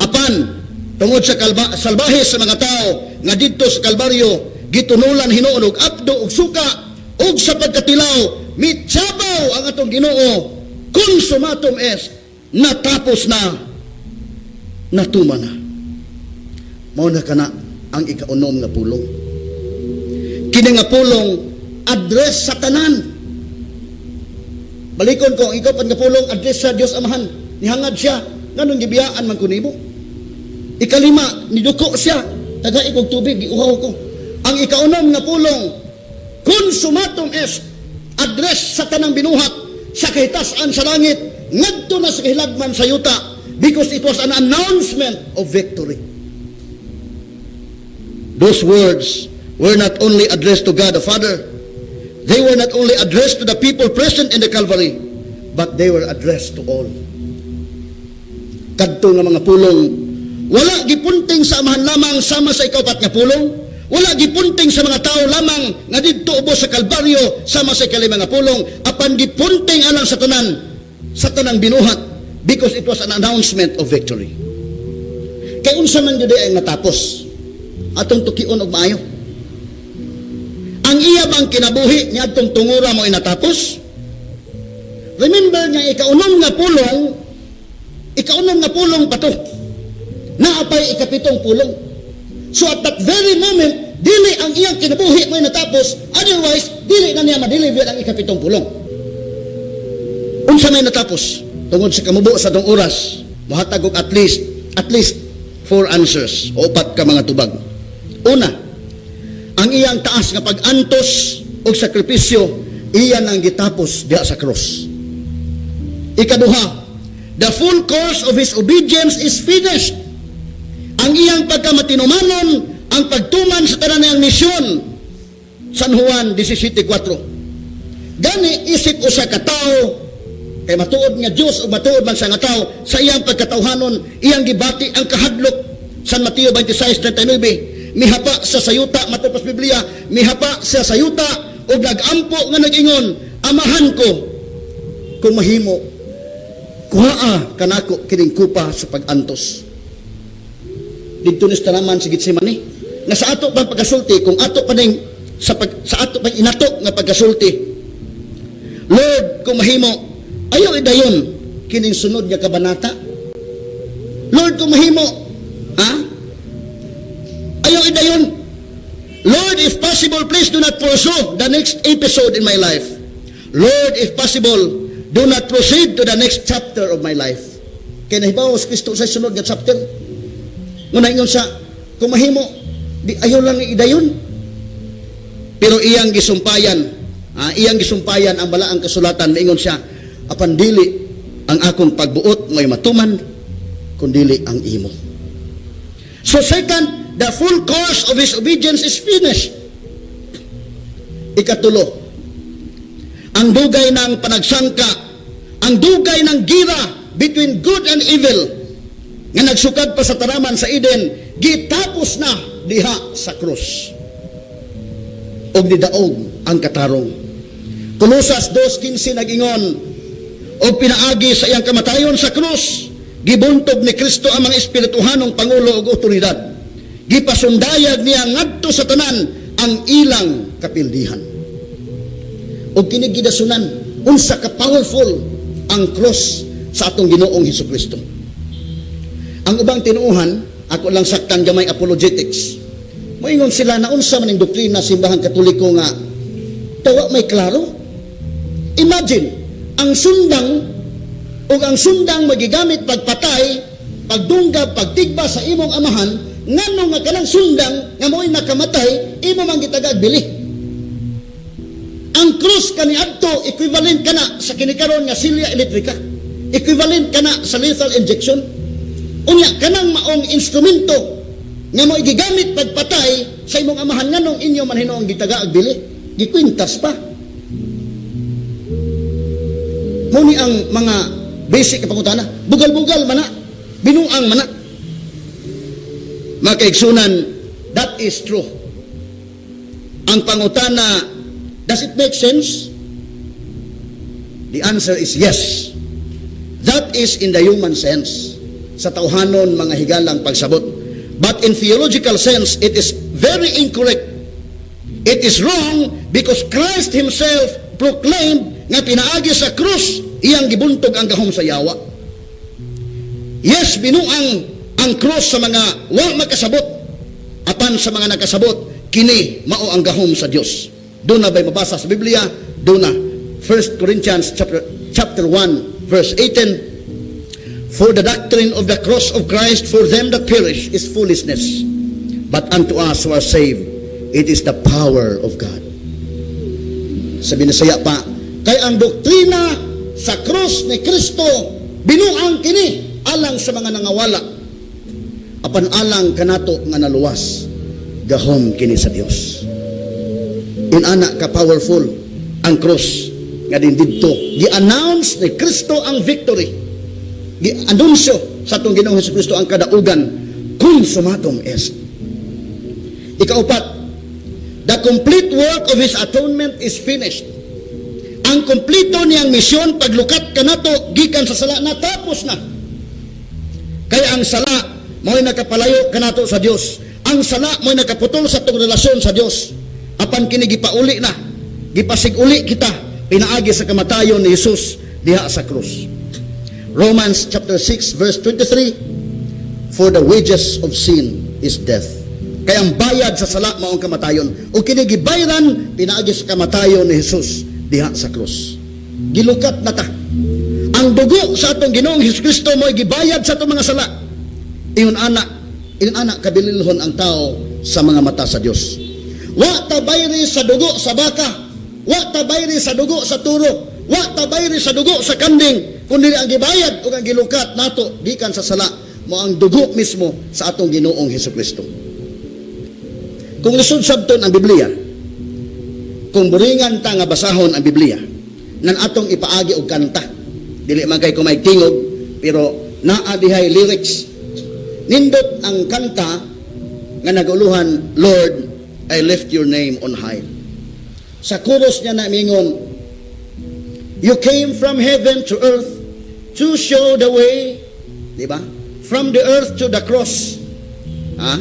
Apan, tungod sa salbahe sa mga tao, nga didto sa Kalbaryo, gitunulan hinuon og apdo og suka, ug sa pagkatilaw, mitsabaw ang atong Ginoo, "Consummatum est," natapos na, natuma na. Mao na kana ang ikaunom nga pulong. Kini nga pulong address sa tanan. Balikon ko, ang ikaupat nga pulong address sa Dios Amahan. Nihangad siya, "Nganong gibiyaan man ko nimo?" Ikalima, niduko siya, "Tagai kog tubig, giuhaw ko." Ang ikaunom nga pulong, "Consummatum est," address sa tanang binuhat sa kahitasan sa langit, ngadto na sa kahilagman sa yuta, because it was an announcement of victory. Those words were not only addressed to God the Father, they were not only addressed to the people present in the Calvary, but they were addressed to all. Kadto nga mga pulong, wala gipunting sa Amahan lamang sama sa ikaupat nga pulong, wala gipunting sa mga tao lamang nga didto ubos sa Kalbaryo sama sa ikalima nga pulong, apan gipunting alang sa tanan, sa tanang binuhat, because it was an announcement of victory. Kay unsa man gyud ay natapos? Atong tukion og maayo. Ang iya bang kinabuhi niadtong tungura mo natapos? Remember nga ikaunom nga pulong, ikaunom nga pulong pa to. Naapay ikapitong pulong. So at that very moment, dili ang iyang kinabuhi mo natapos, otherwise, dili na niya ma-deliver ang ikapitong pulong. Unsa may natapos? Tungod sa kamubo sa atong oras, mohatag og at least four answers o upat ka mga tubag. Una, ang iyang taas nga pag-antos og sakripisyo, iya nang gitapos diha sa cross. Ikaduha, the full course of his obedience is finished. Ang iyang pagkamatinumanon, ang pagtuman sa tanan niyang misyon, San Juan 17.4. Gani isip usa ka tawo, kay matuod nga Dios o matuod man sa nga tawo, sa iyang pagkatawhanon, iyang gibati ang kahadlok. San Mateo 26:39, mihapa sa sayuta, matod pa sa Biblia, mihapa sa sayuta ug nagampo nga nag-ingon, "Amahan ko, kung mahimo, kuhaa kanako kining kupa sa pag-antos." Didto ni sa tanaman sa Getsemani. Nga sa ato pang pagkasulti, kung ato pa ning sa ato pang inato nga pagkasulti, "Lord, kung mahimo, ayaw idayon kining sunod nga kabanata. Lord, kung mahimo, ha? Ayaw idayon. Lord, if possible, please do not pursue the next episode in my life. Lord, if possible, do not proceed to the next chapter of my life." Kay nahibaw si Kristo sa sunod nga chapter. Ngunay ingon sa, "Kung mahimo, di ayaw lang idayon." Pero iyang gisumpayan, iyang gisumpayan ang balaang kasulatan, maingon siya, "Apan dili ang akong pagbuot may matuman, kundili ang imo." So second, the full course of his obedience is finished. Ikatulo, ang dugay ng panagsangka, ang dugay ng gira between good and evil, nga nagsukad pa sa taraman sa Eden, gitapos na diha sa krus. Og nidaog ang katarong. Kolosas 2.15 nag-ingon, og pinaagi sa iyang kamatayon sa krus, gibuntog ni Kristo ang mga espirituhanong pangulo ug otoridad. Gipasundayag niya ngadto sa tanan ang ilang kapildihan. Og kini gidasunan unsa ka powerful ang cross sa atong Ginoong Hesus Kristo. Ang ubang tinuohan, ako lang saktan gamay apologetics. Moingon sila na unsa man ning doktrina Simbahang Katoliko nga tawa may klaro. Imagine, ang sundang o ang sundang magigamit pagpatay, pagdunggab, pagtigba sa imong amahan, ngano nga kanang sundang nga mo'y nakamatay, imo man gitagag bili? Ang krus kaniadto equivalent kana sa kinikaron nga silya elektrika. Equivalent kana sa lethal injection. Unya, kanang maong instrumento nga mo gigamit pagpatay sa imong amahan, nganong inyo man hinuong gitaga og bili? Gikwintas pa. Mao ni ang mga basic nga pangutana. Bugal-bugal man na, binuang man na. Mga kaigsunan, that is true. Ang pangutana, does it make sense? The answer is yes. That is in the human sense. Sa tawhanon mga higalang pagsabot. But in theological sense, it is very incorrect. It is wrong because Christ Himself proclaimed nga pinaagi sa krus, iyang gibuntog ang gahom sa yawa. Yes, binuang ang krus sa mga wa makasabot. Apan sa mga nakasabot, kini mao ang gahom sa Dios. Duna ba'y mabasa sa Biblia? Duna. 1 Corinthians chapter 1 verse 18. "For the doctrine of the cross of Christ for them that perish is foolishness, but unto us who are saved, it is the power of God." Sa Binisaya pa, kay ang doktrina sa krus ni Kristo, binuang kini alang sa mga nangawala. Apan alang kanato nga naluwas, gahom kini sa Dios. Inana ka powerful ang cross nga din didto gi-announce ni Kristo ang victory. Gi-anunsyo sa atong Ginoong Hesus Kristo ang kadaugan, "Consummatum est." Ikaupat, the complete work of His atonement is finished. Ang kompleto niyang misyon paglukat kanato gikan sa sala, natapos na. Kaya ang sala mo'y nakapalayo kanato sa Dios. Ang sala mo'y nakaputol sa atong relasyon sa Dios. Apan kini gipauli na. Gipasig-uli kita pinaagi sa kamatayon ni Jesus diha sa krus. Romans chapter 6 verse 23: "For the wages of sin is death." Kaya ang bayad sa sala mao ang kamatayon. O kini gibayran pinaagi sa kamatayon ni Jesus diha sa krus. Gilukat na ta. Ang dugo sa atong Ginoong Hesus Kristo mo'y gibayad sa atong mga sala. Ingon ana kabililhon ang tao sa mga mata sa Dios. Wa ta bayri sa dugo sa baka, wa ta bayri sa dugo sa turo, wa ta bayri sa dugo sa kanding, kundi ang gibayad ug ang gilukat nato gikan sa sala mao ang dugo mismo sa atong Ginoong Hesus Kristo. Kung lisod sabton ang Biblia, kung buringan ta nga basahon ang Biblia, nan atong ipaagi og kanta. Dili man kay kumay tingog, pero naa dihay lyrics. Nindot ang kanta nga naguluhan, "Lord, I Lift Your Name on High." Sa chorus niya na mingon, "You came from heaven to earth to show the way," di ba? "From the earth to the cross. Ha?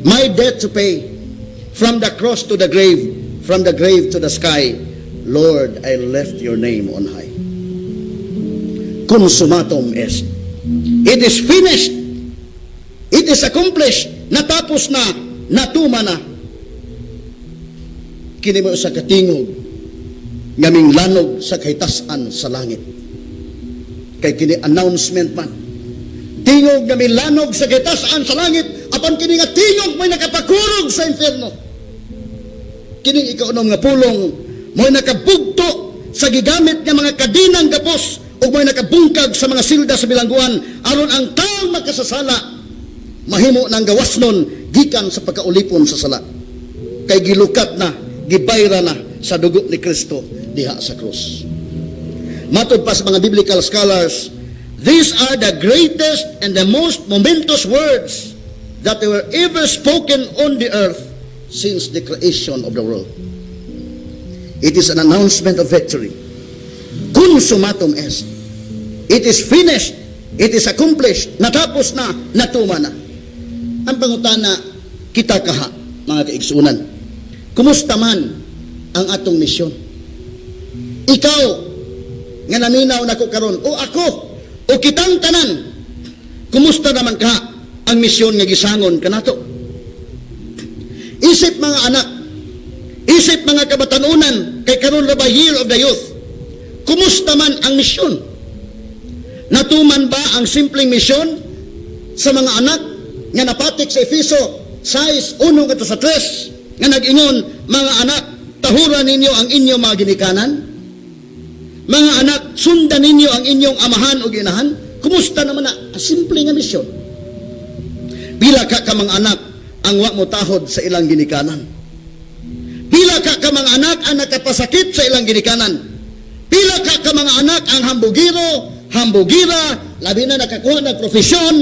My debt to pay. From the cross to the grave, from the grave to the sky. Lord, I lift your name on high." Consummatum est. It is finished. It is accomplished. Natapos na, natuma na. Kini mao sa katingog nga minglanog sa kahitasan sa langit. Kay kini announcement man. Tingog nga milanog sa kahitasan sa langit, apan kini nga tingog may nakapakurog sa impyerno. Kining ikaunom nga pulong mo'y nakabugto sa gigamit nga mga kadenang gapos ug mo'y nakabungkag sa mga silda sa bilangguan aron ang taong makasasala mahimo ng gawasnon gikan sa pagkaulipon sa sala. Kay gilukat na, gibayra na sa dugo ni Kristo diha sa krus. Matod pa sa mga biblical scholars, these are the greatest and the most momentous words that were ever spoken on the earth since the creation of the world. It is an announcement of victory. Consummatum est. It is finished. It is accomplished. Natapos na, natuma na. Ang pangutana, kita kaha, mga kaigsunan. Kumusta man ang atong misyon? Ikaw, nga naminaw nako karon, o ako, o kitang tanan, kumusta naman ka ang misyon nga gisangon kanato? Isip mga anak, isip mga kabatanunan, kay karon ra ba Year of the Youth? Kumusta man ang misyon? Natuman ba ang simpleng misyon sa mga anak nga napatik sa Efeso 6, 1 ngadto sa 3, nga nag-ingon, "Mga anak, tahura ninyo ang inyong mga ginikanan"? Mga anak, sundan ninyo ang inyong amahan o ginahan. Kumusta naman na? Simple nga misyon. Pila ka ka mga anak ang wa mo tahod sa ilang ginikanan? Pila ka ka mga anak ang nakapasakit sa ilang ginikanan? Pila ka ka mga anak ang hambugiro, hambugira, labi na nakakuha ng profesyon,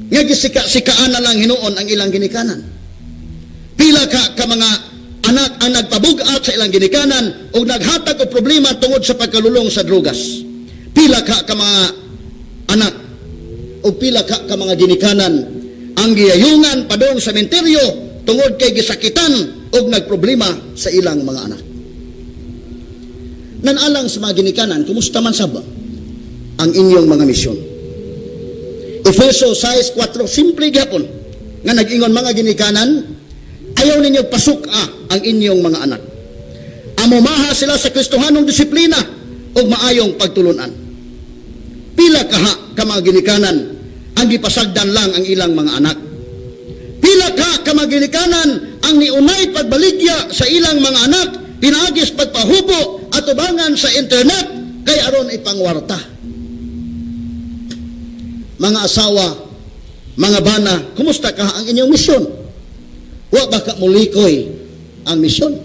nga gisika-sikaan na lang hinuon ang ilang ginikanan? Pila ka ka mga anak ang nagpabug-at sa ilang ginikanan o naghatag og problema tungod sa pagkalulong sa drugas? Pila ka ka mga anak o pila ka ka mga ginikanan ang giyayungan padong sa menteryo tungod kay gisakitan og nagproblema sa ilang mga anak? Nanalang sa mga ginikanan, kumusta man sab ang inyong mga misyon? Efeso 6:4, simple gyapon nga nag-ingon, "Mga ginikanan, ayaw ninyo pasuk-a ang inyong mga anak. Amumaha sila sa Kristohanong disiplina ug maayong pagtulunan." Pila kaha ka mga ginikanan ang gipasagdan lang ang ilang mga anak? Pila ka ka mga ginikanan ang niunay pagbaligya sa ilang mga anak pinaagis pagpahubo atubangan sa internet kay aron ipangwarta? Mga asawa, mga bana, kumusta ka ang inyong misyon? Wa ba ka mulikoy ang misyon?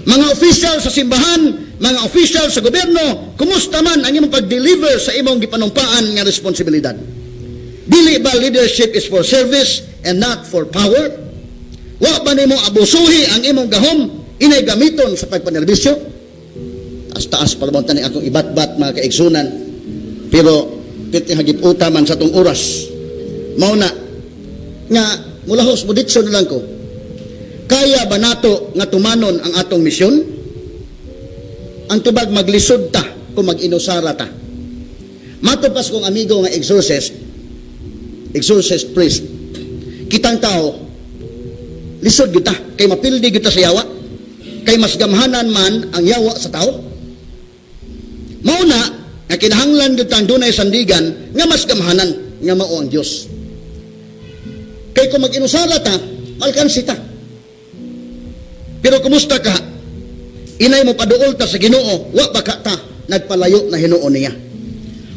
Mga official sa simbahan, mga official sa gobyerno, kumusta man ang imong pag-deliver sa imong gipanumpaan nga responsibilidad? Dili ba leadership is for service and not for power? Wa ba nimo abusuhi ang imong gahom inay gamiton sa pagpanerbisyo? Taas-taas pa naman tani akong ibatbat, mga kaigsunan. Pero piti hagit man sa tong oras. Mao na nga mulahos mo ditso na lang ko. Kaya ba nato nga tumanon ang atong misyon? Ang tubag, maglisod ta kung mag-inusara ta. Matod pas kong amigo nga exorcist, exorcist priest, kitang tao, lisod kita, kay mapildi kita sa yawa, kay mas gamhanan man ang yawa sa tao. Mao na nga kinahanglan gyud tang dunay sandigan nga mas gamhanan, nga mao ang Dios. Kay kung mag-inusara ta, malkansi ta. Pero kumusta ka? Inay mo paduol ta sa Ginoo, wa ba ka ta nagpalayo na hinuon niya?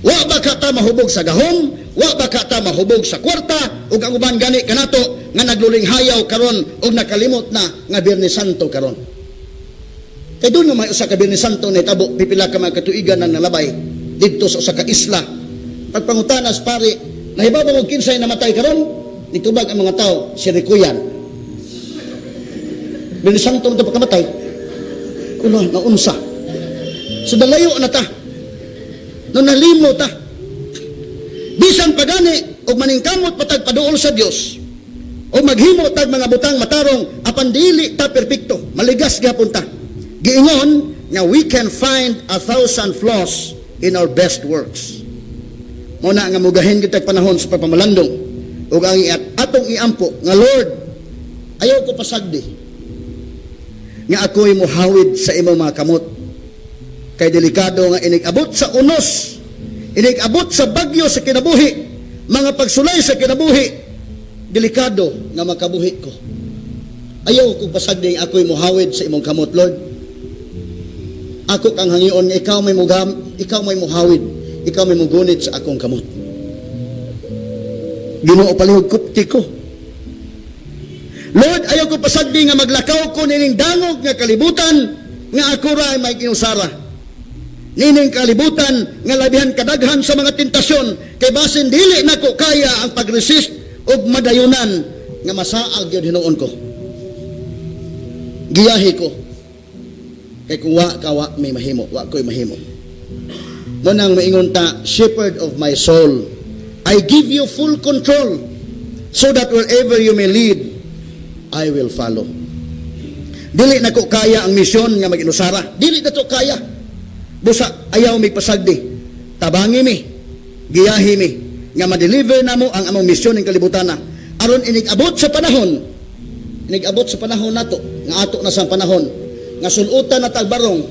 Wa ba ka ta mahubog sa gahom? Wa ba ka ta mahubog sa kwarta? Ug ang uban gani kanato nga nagluling hayaw karon ug nakalimot na nga Biyernes Santo karon. Kay doon nga may usa ka Biyernes Santo na itabo, pipila ka mga katuigan nang nalabay didto sa usa ka isla. Pagpangutanas pare, "Nahibaw ba mo kinsay namatay karon?" Nitubag ang mga tao, "Si Rikuyan." Biyernes Santo mo pagkamatay. Kuno, naunsa. So dalayo na ta. No nalimo ta. Bisan pagani og maningkamot patag paduol sa Dios o maghimo tag mga butang matarong, apan dili ta perpekto, maligas gyapon ta. Giingon nga we can find 1,000 flaws in our best works. Mao na nga mugahin kita panahon sa pagpamalandong ug ang atong iampo nga, "Lord, ayaw ko pasagdi nga ako'y muhawid sa imong mga kamot, kay delikado nga inig-abot sa unos, inig-abot sa bagyo sa kinabuhi, mga pagsulay sa kinabuhi, delikado nga makabuhi ko. Ayaw ko pasagdi nga ako'y muhawid sa imong kamot, Lord. Ako kang hangion nga ikaw may mugam, ikaw may muhawid, ikaw may mugunit sa akong kamot. Ginoo, palihog kupti ko. Lord, ayaw ko pasagdi nga maglakaw ko nining dangog nga kalibutan nga ako ra ay may kinusara. Nining kalibutan nga labihan kadaghan sa mga tentasyon, kay basin dili nako kaya ang pag-resist ug madayunan nga masaag gyud hinuon ko. Giyahi ko. Kay kung wa ka, wa may mahimo, wa ko'y mahimo." Mao nang maingon ta, "Shepherd of my soul, I give you full control so that wherever you may lead, I will follow." Dili na ko kaya ang misyon nga mag-inusara. Dili na to kaya. Busa ayaw mi pasagdi. Tabangi mi, giyahi mi, nga ma-deliver namo ang among misyon ng kalibutan na. Aron inig-abot sa panahon, inig-abot sa panahon nato, nga ato na sa panahon, nga sulutan na tag barong,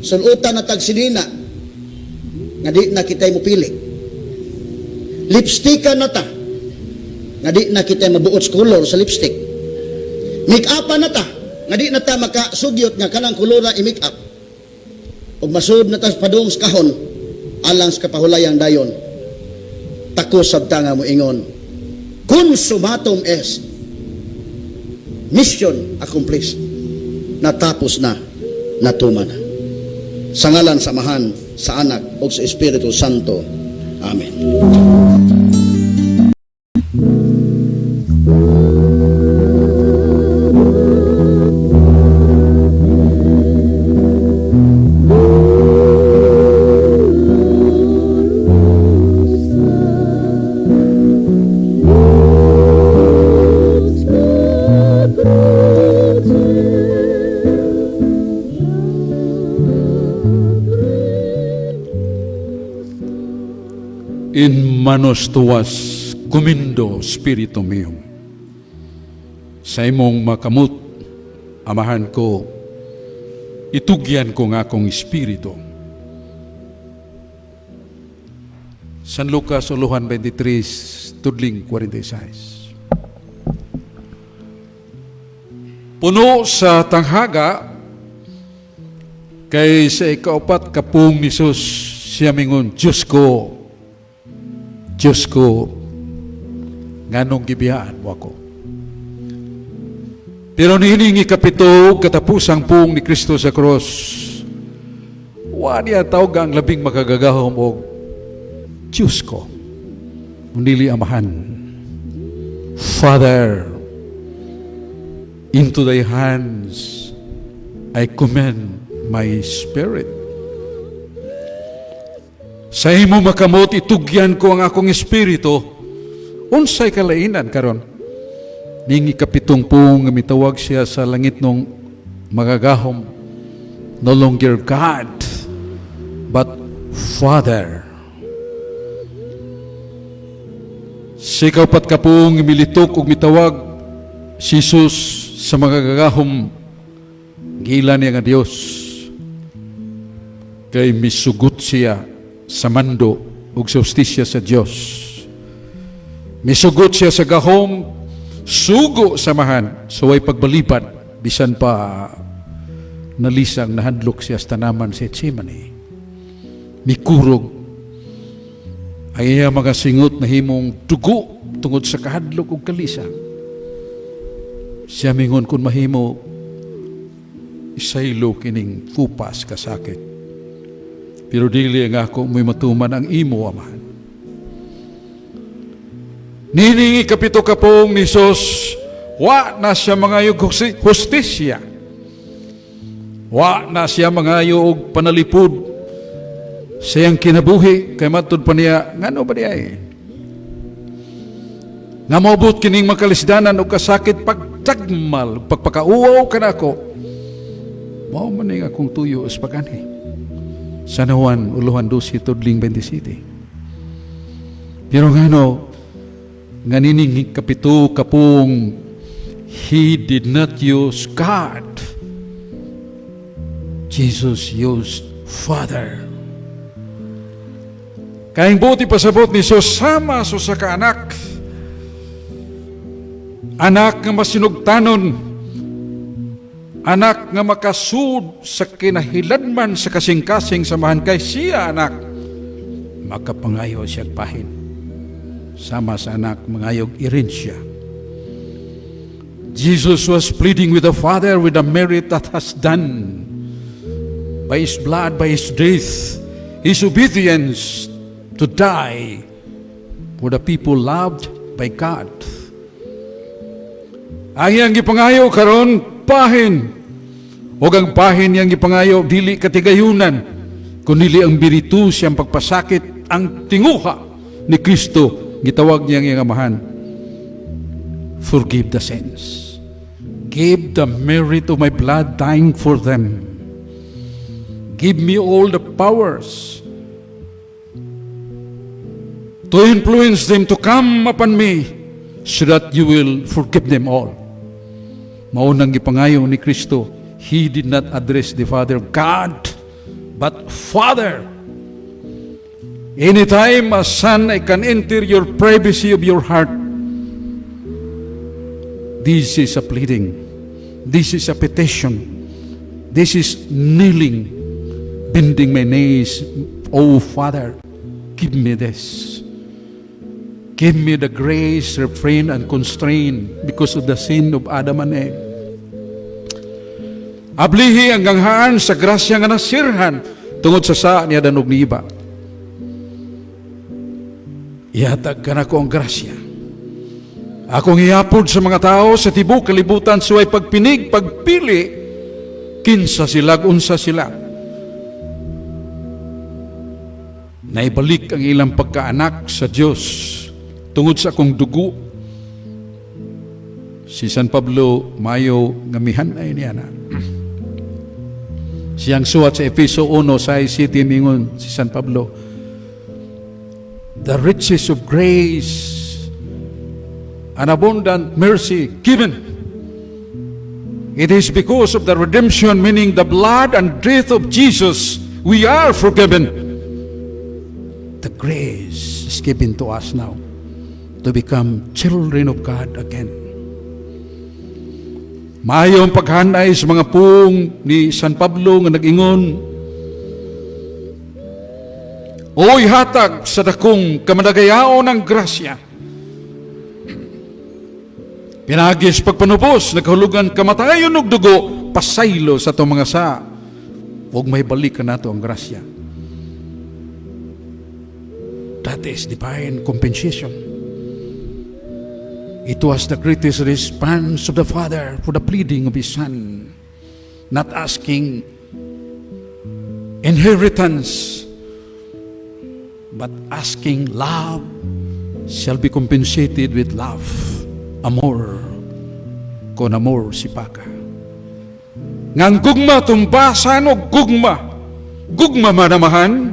sulutan na tag sinina, nga di na kita'y mupili. Lipstickan na ta, nga di na kita'y mabuot sa color sa lipstick. Make-upan na ta, Nga di na ta makasugyot nga kanang kulora i-make up. Ug masud na ta padung sa kahon alang sa kapahulayang dayon. Takos sabta nga moingon, "Consummatum est." Mission accomplished. Natapos na, natuman na. Sa ngalan sa Amahan, sa Anak, ug sa Espiritu Santo. Amen. In manos tuas commendo spiritum meum. Sa imong makamot, Amahan ko, itugyan ko nga akong espiritu. San Lucas uluhan 23, tudling 46. Puno sa tanghaga, kay sa ikaupat kapung ni Jesus, siya mingon, "Diyos ko, Diyos ko, nganong gibiyaan mo ako?" Pero niining ikapito, katapusang pung ni Kristo sa cross, wa niya tawag ang labing makagagahom og Diyos ko, kundili Amahan. "Father, into thy hands I commend my spirit." Sa imo makamot, itugyan ko ang akong espiritu. Unsay kalainan karon? Ning ikapitong pung nga mitawag siya sa langit nung magagahom, no longer God, but Father. Sa ikaupat kapung militok ug mitawag si Jesus sa magagahom, gila niya nga Dios, kay misugot siya sa mando ug sa hustisya sa Dios. Misugot siya sa gahom, sugo sa Amahan, so way pagbalibad, bisan pa nalisang nahadlok siya sa tanaman sa Getsemane. Mikurog ang iya mga singot na himong dugo tungod sa kahadlok ug kalisang. Siya mingon, "Kung mahimo, isaylo kining kupas kasakit. Pero dili ang ako mo'y matuman, ang imo, Amahan." Nining ikapito kapong ni Jesus, wa na siya mangayog hustisya. Wa na siya mangayo og panalipod sa iyang kinabuhi, kay matud pa niya, ngano ba diay? Nga moabot kining makalisdanan og kasakit, pagtagmal, pagpakauwaw kanako. Mao man ning akong tuyo sa pag-anhi. San Juan, uluhan 12, tudling 27. Pero ngano, nga nining kapito kapung, he did not use God. Jesus used Father. Kay ang buot ipasabot ni Jesus, sama so sa kaanak. Anak nga masinugtanon, anak nga makasud sa kinahiladman sa kasing-kasing sa Amahan, kay siya anak, makapangayo siya bahin. Sama sa anak mangayog erensya. Jesus was pleading with the Father with the merit that has done by His blood, by His death, His obedience to die for the people loved by God. Ang iyang gipangayo karon, bahin. O ang bahin niyang gipangayo dili katigayunan, kundi ang biritu siyang pagpasakit, ang tinguha ni Kristo, gitawag niya ang iyang Amahan. "Forgive the sins. Give the merit of my blood dying for them. Give me all the powers to influence them to come upon me so that you will forgive them all." Maunang gipangayo ni Kristo, he did not address the Father God, but Father. Anytime a son I can enter your privacy of your heart, this is a pleading. This is a petition. This is kneeling, bending my knees. Oh Father, give me this. Give me the grace, refrain, and constrain because of the sin of Adam and Eve. Ablihi ang ganghaan sa grasya nga nasirhan tungod sa saa ni Adan ug ni Eva. Ihatag kanako ang grasya. Akong ihapod sa mga tao sa tibok kalibutan, suway pagpinig, pagpili, kinsa sila, unsa sila. Naibalik ang ilang pagkaanak sa Dios tungod sa akong dugo. Si San Pablo mayo nga mihanay niya na. Siyang suwat sa Efeso 1:6-7, mingon si San Pablo, "The riches of grace and abundant mercy given. It is because of the redemption, meaning the blood and death of Jesus, we are forgiven. The grace is given to us now to become children of God again." Maayo ang paghanay sa mga pung ni San Pablo nga nag-ingon, "Oy, hatag sa dakong kamadagayaon ng grasya." Pinagis pagpanubos, nagahulugan kamatayon og dugo, pasaylo sa atong mga sa. Ug may balik nato ang grasya. That is divine compensation. It was the greatest response of the Father for the pleading of His Son, not asking inheritance, but asking love shall be compensated with love. Amor, con amor se paga. Nga ang gugma tumbasan og gugma. Gugma manamahan.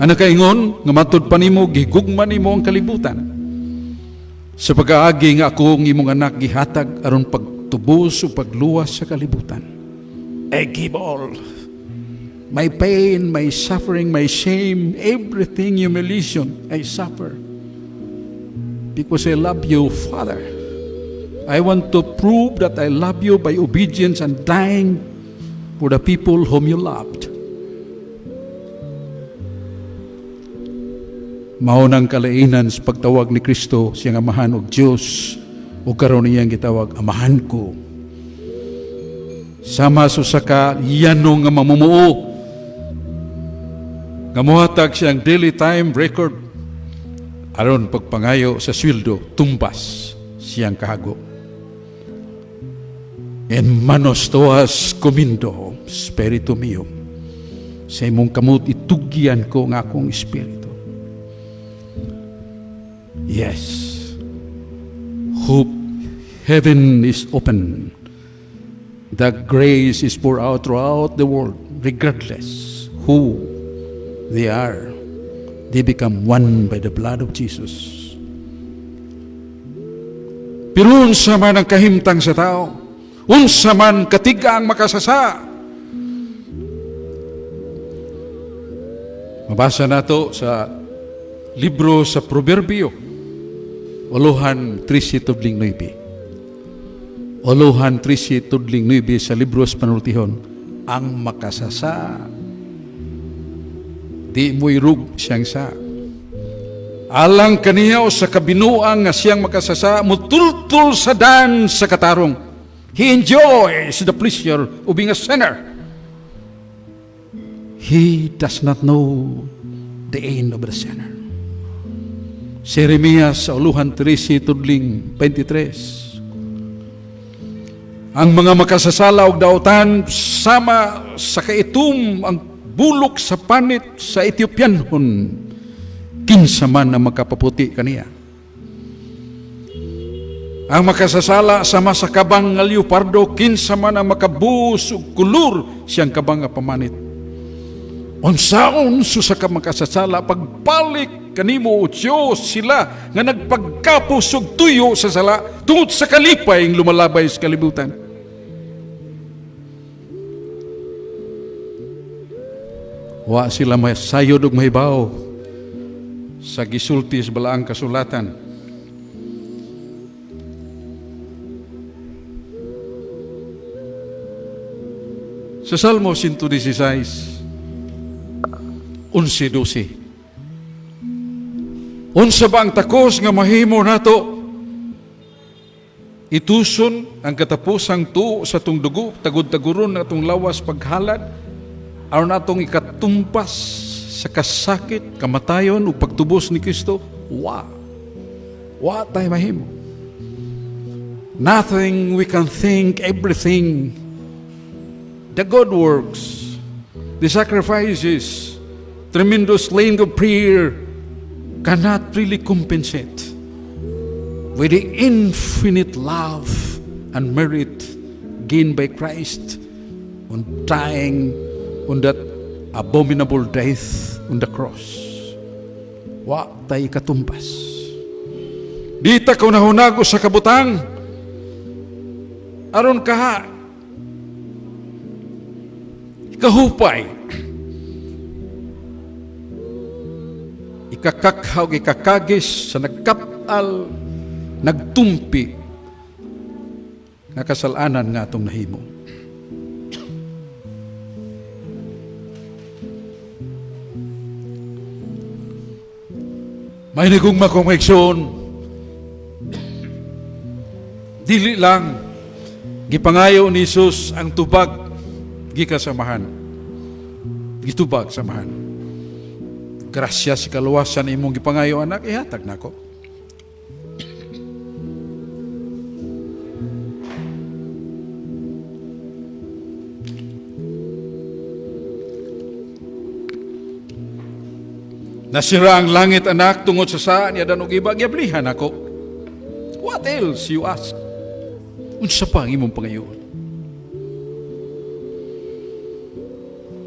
Ang nakaingon, nga matud pa nimo, gigugma nimo ang kalibutan. Sa pag-aagi nga ako ang imong anak gihatag aron pagtubos o pagluwas sa kalibutan. I give all. My pain, my suffering, my shame, everything, humiliation, I suffer. Because I love you, Father. I want to prove that I love you by obedience and dying for the people whom you loved. Mao nang kalainan sa pagtawag ni Kristo siyang amahan og Dios, ug karon iyang gitawag amahan ko. Sama sa usa ka yano nga mamumuo nga mohatag siyang daily time record aron pagpangayo sa sweldo, tumbas siyang kahago. En manos tuas commendo spiritum meum. Sa imong kamot itugyan ko ang akong espiritu. Yes. Hope heaven is open. The grace is poured out throughout the world, regardless who they are. They become one by the blood of Jesus. Pero unsa man ang kahimtang sa tao, unsa man katiga ang makasasa. Mabasa nato sa libro sa Proverbio, 8:13-9. 8:13-9 sa libro sa Panultihon, ang makasasa, di mo irug siyang sa. Alang kaniya o sa kabinuang nga siyang makasasa, mutultul sa dan sa katarong. He enjoys the pleasure of being a sinner. He does not know the end of the sinner. Si Jeremias sa 8:13-23. Ang mga makasasala og dautan sama sa kaitum ang bulok sa panit sa Ethiopianhon, kinsa man ang makapaputi kaniya. Ang makasasala sama sa kabang nga leopardo, kinsa man ang makabuhos og kulor siyang kabang nga pamanit. Unsaon sa ka makasasala pagbalik kanimo o Diyos, sila nga nagpagkapos og tuyo sa sala tungod sa kalipay ang lumalabay sa kalibutan. Wa sila masayod og mahibaw sa gisulti sa balaang kasulatan. Sa Salmo 116, 11-12. Unsa ba ang takos nga mahimo nato? Ituson ang katapusang tuo sa atong dugo, tagud-taguron atong lawas paghalad, aron atong ikatumpas sa kasakit, kamatayon ug pagtubos ni Kristo? Wa. Wa tay mahimo. Nothing we can think, everything, the good works, the sacrifices, tremendous length of prayer cannot really compensate with the infinite love and merit gained by Christ on dying on that abominable death on the cross. Wa tay katumpas. Di ta kahunahunag usa ka butang aron kaha kahupay, ikakakhaw, ikakagis sa nagkapal, nagtumpi nga kasalanan nga atong nahimo. May nigugma kong igsoon, dili lang gipangayo ni Jesus ang tubag gikan sa Amahan. Gitubag sa Amahan. Grasya sa kaluwasan imong gipangayo, anak, ihatag nako. Nasira ang langit, anak, tungod sa saan ni Adan ug Eva, giablihan ako. What else you ask? Unsa pa ang imong pangayoon?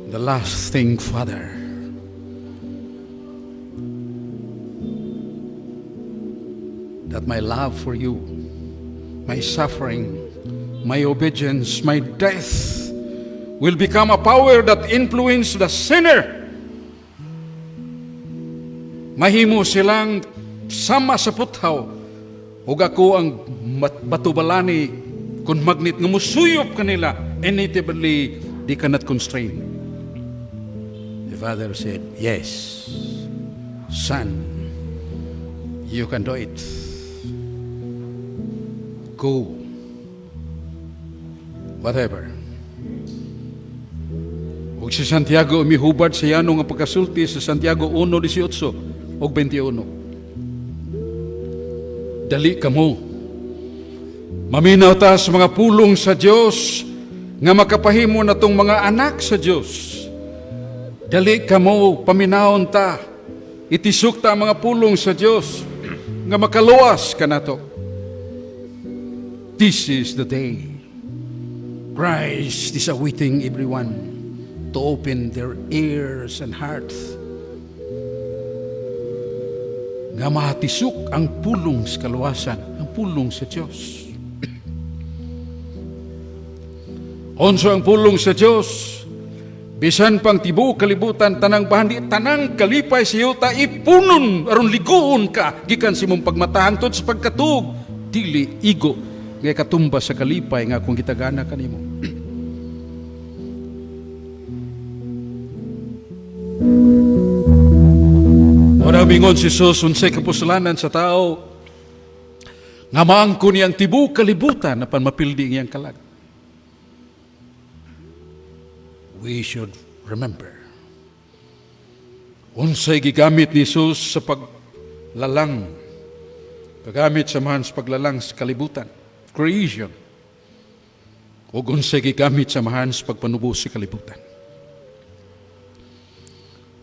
The last thing, Father, that my love for you, my suffering, my obedience, my death will become a power that influence the sinner. Mahimo silang sama sa puthaw ug ako ang batubalani kun magnet nga musuyop kanila, inevitably they cannot constrain. The father said, "Yes, son, you can do it. Go." Whatever. Ug si Santiago mihubad sa yano nga pagkasulti sa Santiago 1:18 ug 21. Dali kamo. Maminaw ta sa mga pulong sa Dios nga makapahimo natong mga anak sa Dios. Dali kamo, paminawon ta. Itisok ta ang mga pulong sa Dios nga makaluwas kanato. This is the day. Christ is awaiting everyone to open their ears and hearts nga matisok ang pulong sa kaluwasan, ang pulong sa Dios. Unsa ang pulong sa Dios? Bisan pang tibuok kalibutan, tanang bahandi, tanang kalipay sa yuta, ipunon aron liguon ka gikan sa imong pagmata hangtod sa pagkatuog, dili igo nga katumba sa kalipay nga akong gitagana kanimo. Ora mingon si Jesus, unsay kapuslanan sa tao nga maangko niyang tibuok kalibutan apan mapildi ang iyang kalag? We should remember unsay gigamit ni Jesus sa paglalang, paggamit sa man sa paglalang sa kalibutan, creation, ug unsay gigamit sa Amahan sa pagpanubos sa kalibutan.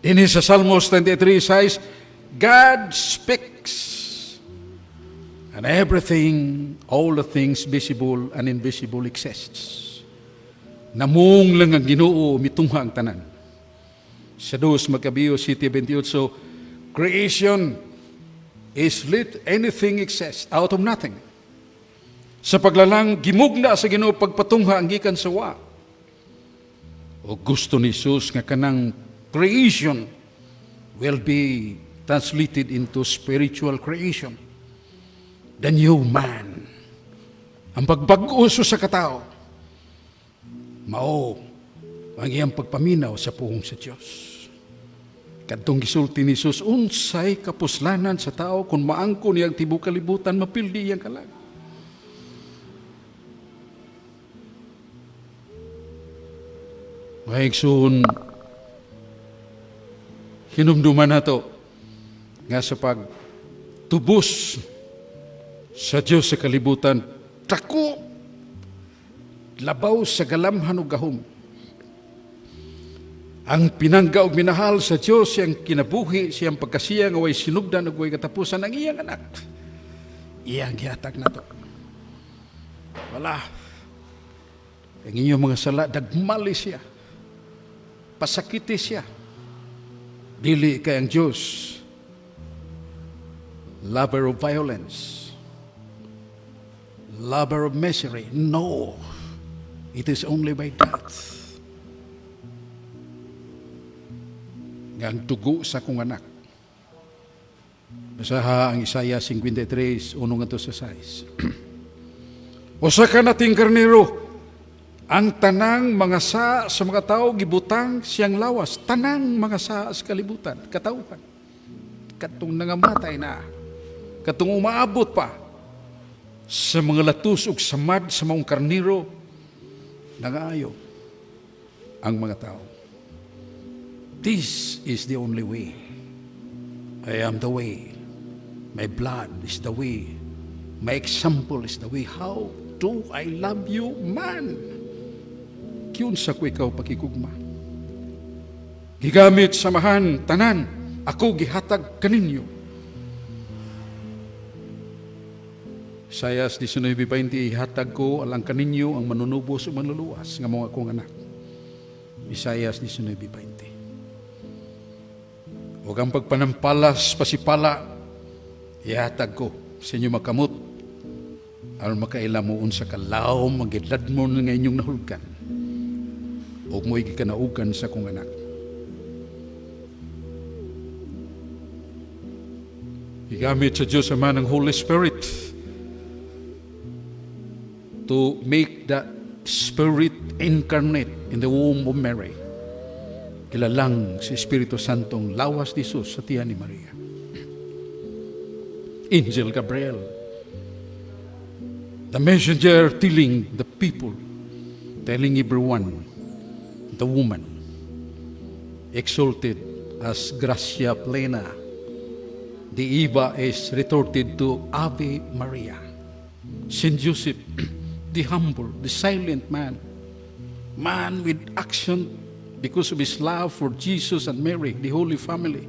Dinhi sa Salmos 23 says, "God speaks, and everything, all the things visible and invisible exists." Namuong lang ang Ginoo, mitungha ang tanan. Sa 2 Macabeo 7:28, creation is let anything exist out of nothing. Sa paglalang, gimugna sa Ginoo pagpatungha ang gikan sa wa. O gusto ni Jesus nga kanang creation will be translated into spiritual creation. The new man. Ang pagbag-o sa katao. Mao Ang iyang pagpaminaw sa puong sa Dios. Kadtong gisulti ni Jesus, unsay kapuslanan sa tao kung maangko niyang tibuok kalibutan, mapildi iyang kalag? Mga igsoon, hinumduman nato nga sa pagtubos sa Dios sa kalibutan, dako labaw sa galamhan ug gahom. Ang pinangga og minahal sa Dios, siyang kinabuhi, siyang pagkasiya nga way sinugdan ug way katapusan, ang iyang anak. Iyang gihatag nato. Wala. Ang inyong mga sala, dagmali siya. Pasakiti siya. Dili kay ang Dios lover of violence, lover of misery. No. It is only by death nga ang dugo sa akong anak. Basaha ang Isaiah 53, 1 ngadto sa 6. Usa ka nating karnero, ang tanang mga sa mga tao gibutang siyang lawas, tanang mga sa kalibutan, katauhan. Katong nangamatay na, katong umaabot pa sa mga latus ug samad sa maong karnero, nangaayo ang mga tao. This is the only way. I am the way. My blood is the way. My example is the way. How do I love you, man? Kiunsa ko ikaw pakigugma? Gigamit sa Amahan, tanan, ako gihatag kaninyo. Isaias 19:20, ihatag ko alang kaninyo ang manunubos o manluluwas nga mga akong anak. Isaias 19:20. Ug ang pagpanampalas pasipala, ihatag ko sa inyo makamot aron makaila mo unsa ka lawom ang gidladmon nga inyong nahulgan ug mo'y gikanaugan sa akong anak. Gigamit sa Diyos Ama ng Holy Spirit to make the Spirit incarnate in the womb of Mary. Kilalang si Espiritu Santong lawas ni Jesus sa tiyan ni Maria. Angel Gabriel, the messenger telling the people, telling everyone, the woman, exalted as Gracia Plena, the Eva is retorted to Ave Maria. Saint Joseph, the humble, the silent man, man with action because of his love for Jesus and Mary, the Holy Family.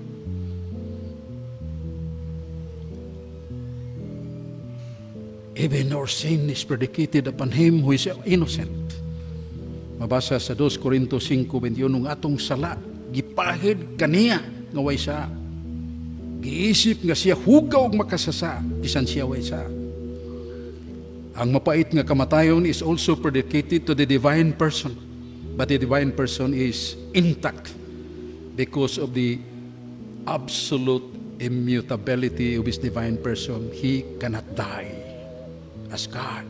Even our sin is predicated upon him who is innocent. Mabasa sa 2 Corinto 5:21, ang atong sala gipahid kaniya nga way sa. Giisip nga siya hugaw og makasasa, bisan siya way sa. Ang mapait nga kamatayon is also predicated to the divine person. But the divine person is intact because of the absolute immutability of his divine person. He cannot die as God,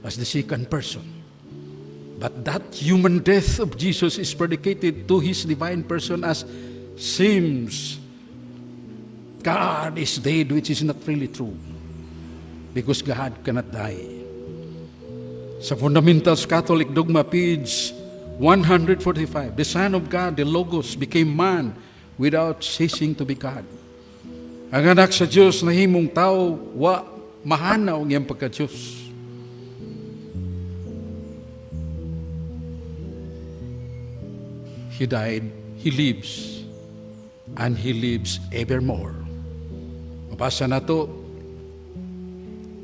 as the second person. But that human death of Jesus is predicated to his divine person as seems God is dead, which is not really true, because God cannot die. Sa Fundamentals Catholic Dogma, page 145, the Son of God, the Logos, became man without ceasing to be God. Ang anak sa Diyos nahimong tao, wa mahanaw ang iyang pagka-Diyos. He died, He lives, and He lives evermore. Mabasa na to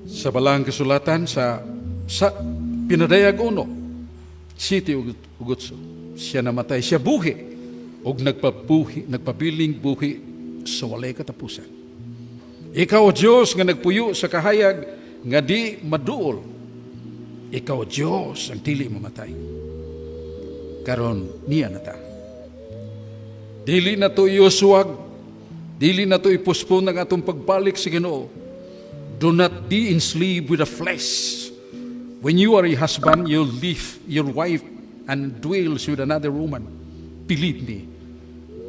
sa balang kasulatan sa Pinadayag 1, 7 ug 8. Siya namatay, siya buhi, ug nagpabuhi, nagpabiling buhi sa walay katapusan. Ikaw, o Diyos, nga nagpuyo sa kahayag, nga di maduol. Ikaw, o Diyos, ang dili mamatay. Karon niya na ta. Dili na to iuswag, dili na to ipospon ang atong pagbalik sa Ginoo. Do not be enslaved with the flesh. When you are a husband, you leave your wife and dwells with another woman, believe me,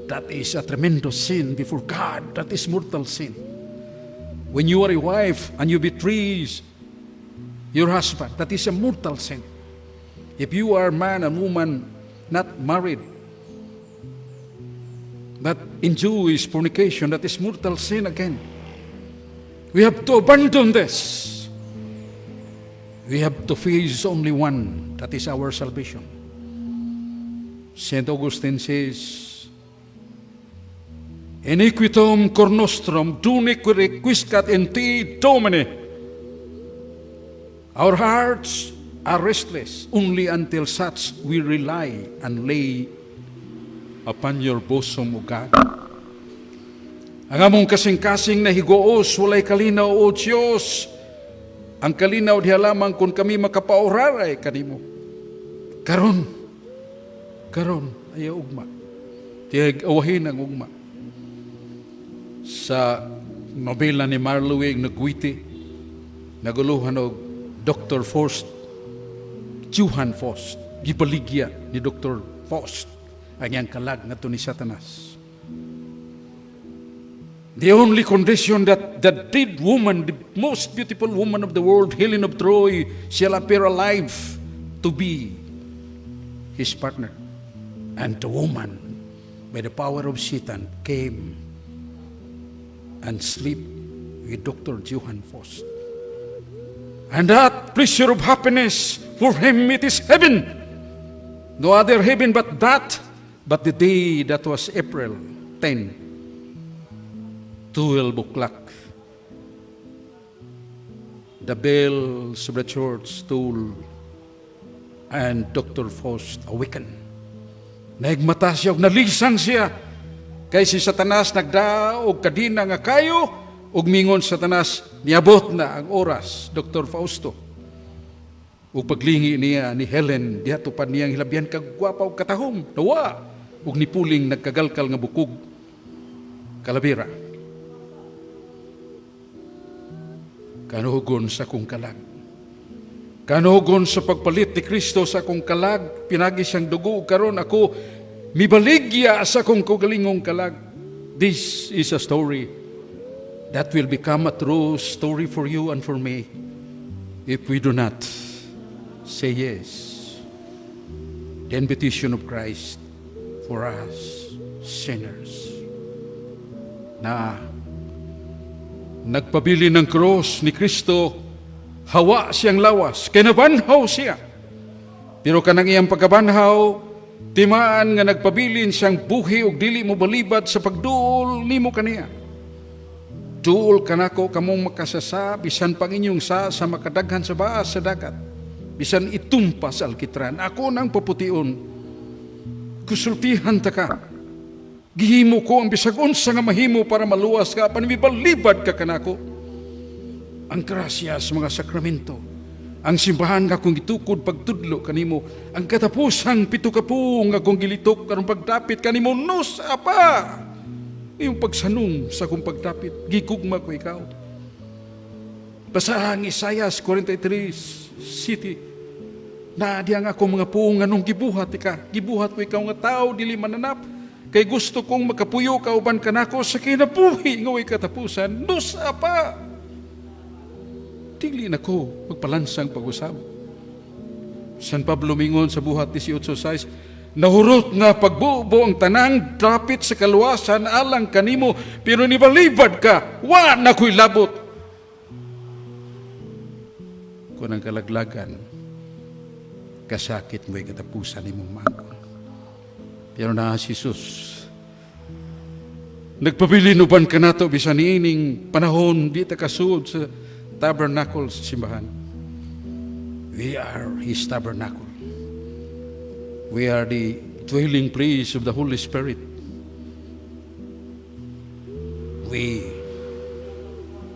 that is a tremendous sin before God. That is mortal sin. When you are a wife and you betray your husband, that is a mortal sin. If you are man and woman not married, but enjoys fornication, that is mortal sin again. We have to abandon this. We have to face only one, that is our salvation. St. Augustine says, "Inquietum cor nostrum, donec requiescat in te, Domine." Our hearts are restless only until such we rely and lay upon your bosom, O God. Ang among kasing-kasing na higuos, walay kalinaw, O Diyos. Ang kalinaw diha lamang kung kami makapauraray kanimo. Karon, karon, ayaw ugma. Tiyag awahin ang ugma. Sa nobela ni Marlowe, Nagwiti, naguluhan og Dr. Faust, Johann Faust, gibaligya ni Dr. Faust ang iyang kalag ngadto ni Satanas. The only condition that the dead woman, the most beautiful woman of the world, Helen of Troy, shall appear alive to be his partner. And the woman, by the power of Satan, came and sleep with Dr. Johann Faust. And that pleasure of happiness, for him it is heaven. No other heaven but that. But the day that was April 10, 12 o'clock, the bells of the church toll and Dr. Faust awakened. Naigmata siya, ug nalisang siya. Kay si Satanas nagdaog kadina nga kayo, ug mingon Satanas, "Niabot na ang oras, Dr. Fausto." Ug paglingi niya ni Helen, diha tupad niyang hilabihan kagwapa ug katahom, nawa, ug nipuling nagkagalkal nga bukog kalabira. "Kanugon sa akong kalag. Kanugon sa pagpalit ni Kristo sa akong kalag, pinagi siyang dugo, karon ako mibaligya sa akong kaugalingong kalag." This is a story that will become a true story for you and for me if we do not say yes. The invitation of Christ for us sinners. Na nagpabili ng cross ni Kristo, hawa siyang lawas, kay nabanhaw siya. Pero kanang iyang pagkabanhaw, timaan nga nagpabilin siyang buhi ug dili mo balibad sa pagduol nimo kaniya. "Duol kanako kamong makasasa, bisan pang inyong sa makadaghan sa baas sa dagat. Bisan itumpa sa alkitran, ako nang papution." Kusultihan ta ka. Gihimo ko ang bisag unsa nga mahimo para maluwas ka, apan mibalibad ka kanako. Ang grasya sa mga sakramento, ang simbahan nga akong gitukod pagtudlo kanimo, ang katapusang 7 ka nga akong gilitok karong pagdapit kanimo, nos apa. Iyong pagsanong sa akong pagdapit, gigugma ko ikaw. Basa ang Isaias 43 siete. Na diya nga akong mga puong nganong gibuhat ika. Gibuhat ko ikaw nga tao, dili mananap. Kay gusto kong makapuyo ka uban kanako sa kinabuhi nga way katapusan. Nus apa? Dili na ko magpalansang pag-usab. San Pablo mingon sa Buhat 18:6, "Nahurot na pagbubo ang tanang dapit sa kaluwasan alang kanimo, pero nibalibad ka, wa na ko'y labot." Kung ang kalaglagan, kasakit mo'y katapusan nimong maangkon. Pero na si Jesus, nagpabilin uban kanato bisan niining panahon di ta kasud sa tabernacle sa simbahan. We are His tabernacle. We are the dwelling place of the Holy Spirit. We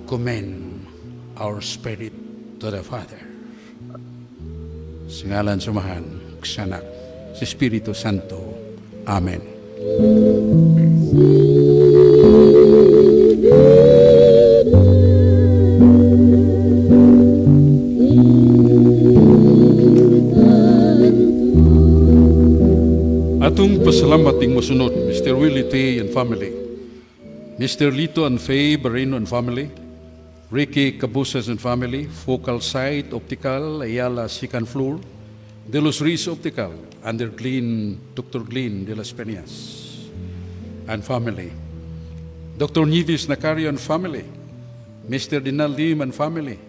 commend our spirit to the Father. Sa ngalan sa Amahan, sa Anak, sa Espiritu Santo. Amen. Nagpasalamat ning mosunod, Mr. Willie T. and family, Mr. Lito and Faye Barino and family, Ricky Cabusas and family, Focal Site Optical, Ayala second floor, De Los Reyes Optical, under Glenn, Dr. Glenn de las Peñas and family, Dr. Nieves Nacario and family, Mr. Dinal Lim and family,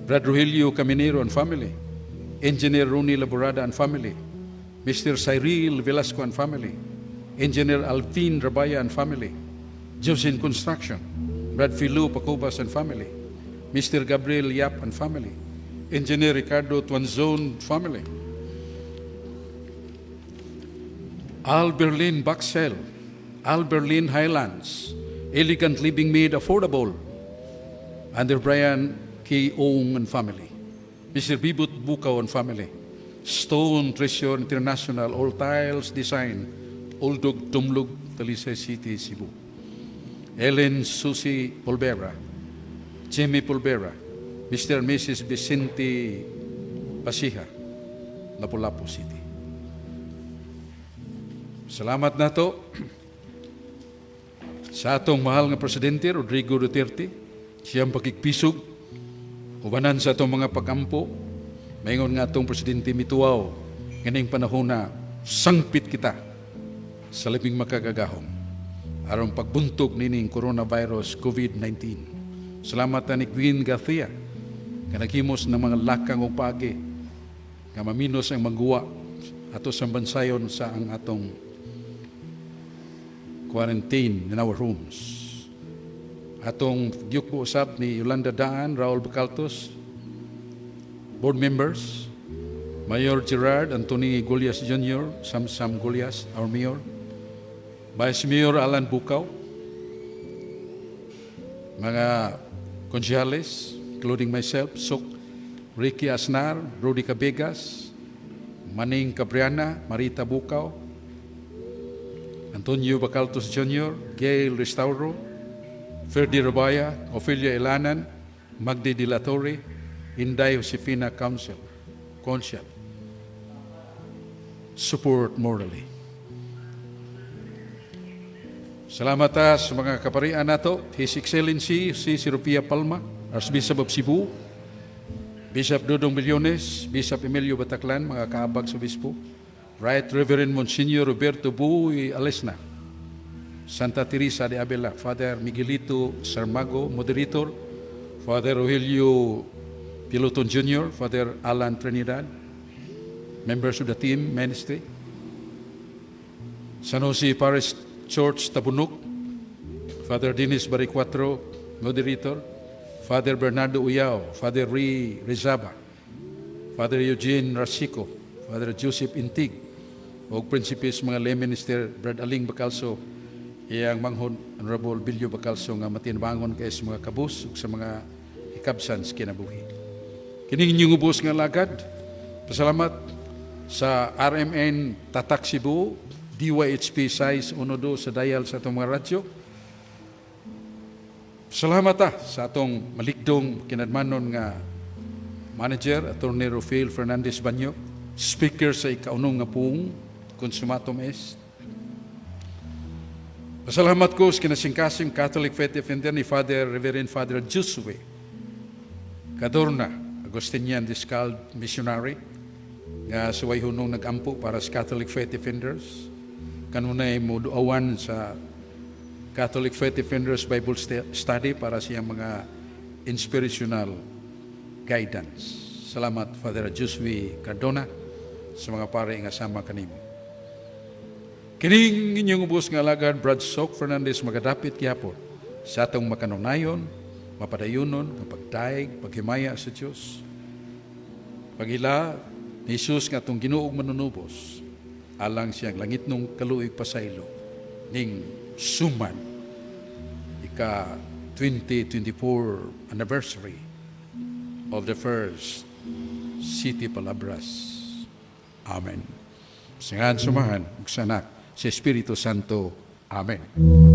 Brad Rogelio Caminero and family, Engineer Ronnie Laborada and family, Mr. Cyril Velasco and family, Engineer Alvin Rabaya and family, Josin Construction, Brad Philo Pacobas and family, Mr. Gabriel Yap and family, Engineer Ricardo Tuanzon family, Al Berlin Baxel, Al Berlin Highlands, Elegant Living Made Affordable, under Brian K. Ong and family, Mr. Bibut Bukaw and family, Stone Treasure International, All Tiles Design, Oldog Tumlog, Talisay City, Cebu. Ellen Susie Polvera, Jimmy Polvera, Mr. and Mrs. Vicente Pasiha, Lapu-Lapu City. Salamat nato sa atong mahal nga presidente Rodrigo Duterte, siyang pakigpisog ubanan sa atong mga pagampo. Maingon nga atong presidente mituaw nganing panahon na sangpit kita sa labing makagagahom aron pagbuntog nining coronavirus COVID-19. Salamat ni Gwen Garcia nga naghimos ng mga lakang og paagi nga maminos ang mangguwa ato sa bansayon sa ang atong quarantine in our rooms. Atong gyukbo usab ni Yolanda Daan, Raul Bacaltos, board members, Mayor Gerard Anthony Golias Jr., Samsam Golias, our mayor, Vice Mayor Alan Bukaw, mga konsehales, including myself, Sok Ricky Asnar, Rudy Cabegas, Maning Cabriana, Marita Bukaw, Antonio Bacaltos Jr., Gail Restauro, Ferdy Rabaya, Ophelia Ilanan, Magdi De La Torre, Inday Josefina Council, Consial. Support morally. Salamat ta sa mga kaparian nato, His Excellency si Rupia Palma, Archbishop of Cebu, Bishop Dudong Billones, Bishop Emilio Bataclan, mga kaabag sa Obispo, Right Reverend Monsignor Roberto Buy Alesna, Santa Teresa de Avila, Father Miguelito Sarmago, Moderator, Father Rogelio Piloton Jr., Father Alan Trinidad, members of the team ministry, San Jose Parish Church Tabunok, Father Dennis Baricuatro, Moderator, Father Bernardo Uyao, Father Ray Rizaba, Father Eugene Rasico, Father Joseph Intig, ug Principes mga lay minister Brad Aling Bacalso, iyang manghod Honorable Bilyo Bacalso nga matinabangon kay sa mga kabus ug sa mga hikabsan sa kinabuhi. Kining inyong ubos nga lagad, pasalamat sa RMN Tatak Cebu, DYHP size 12 sa dial sa atong mga radyo. Salamat sa atong malikdong kinadmanon nga manager, Attorney Rafael Fernandez Banyo, speaker sa ikaunong nga puong, Consumatum Est. Pasalamat ko sa kinasingkasing Catholic Faith Defender ni Father Reverend Father Josue Cadorna, Agustinian Discalced Missionary, nga suway hunong nagampo para sa Catholic Faith Defenders. Kanunay mo duawan sa Catholic Faith Defenders Bible Study para sa iyang mga inspirational guidance. Salamat, Father Josue Cardona, sa mga pare nga sama kanimo. Kining inyong ubos nga alagad, Brad Sok Fernandez, magadapit gihapon sa atong makanunayon, mapadayonon, nga pagdaig, paghimaya sa Dios. Paghila ni Jesus nga atong Ginoo ug manunubos, alang siyang langitnong kaluig pasaylo ning suman ika 2024 anniversary of the first City Palabras. Amen. Sa ngalan sa Amahan, ug sa Anak, sa Espiritu Santo. Amen.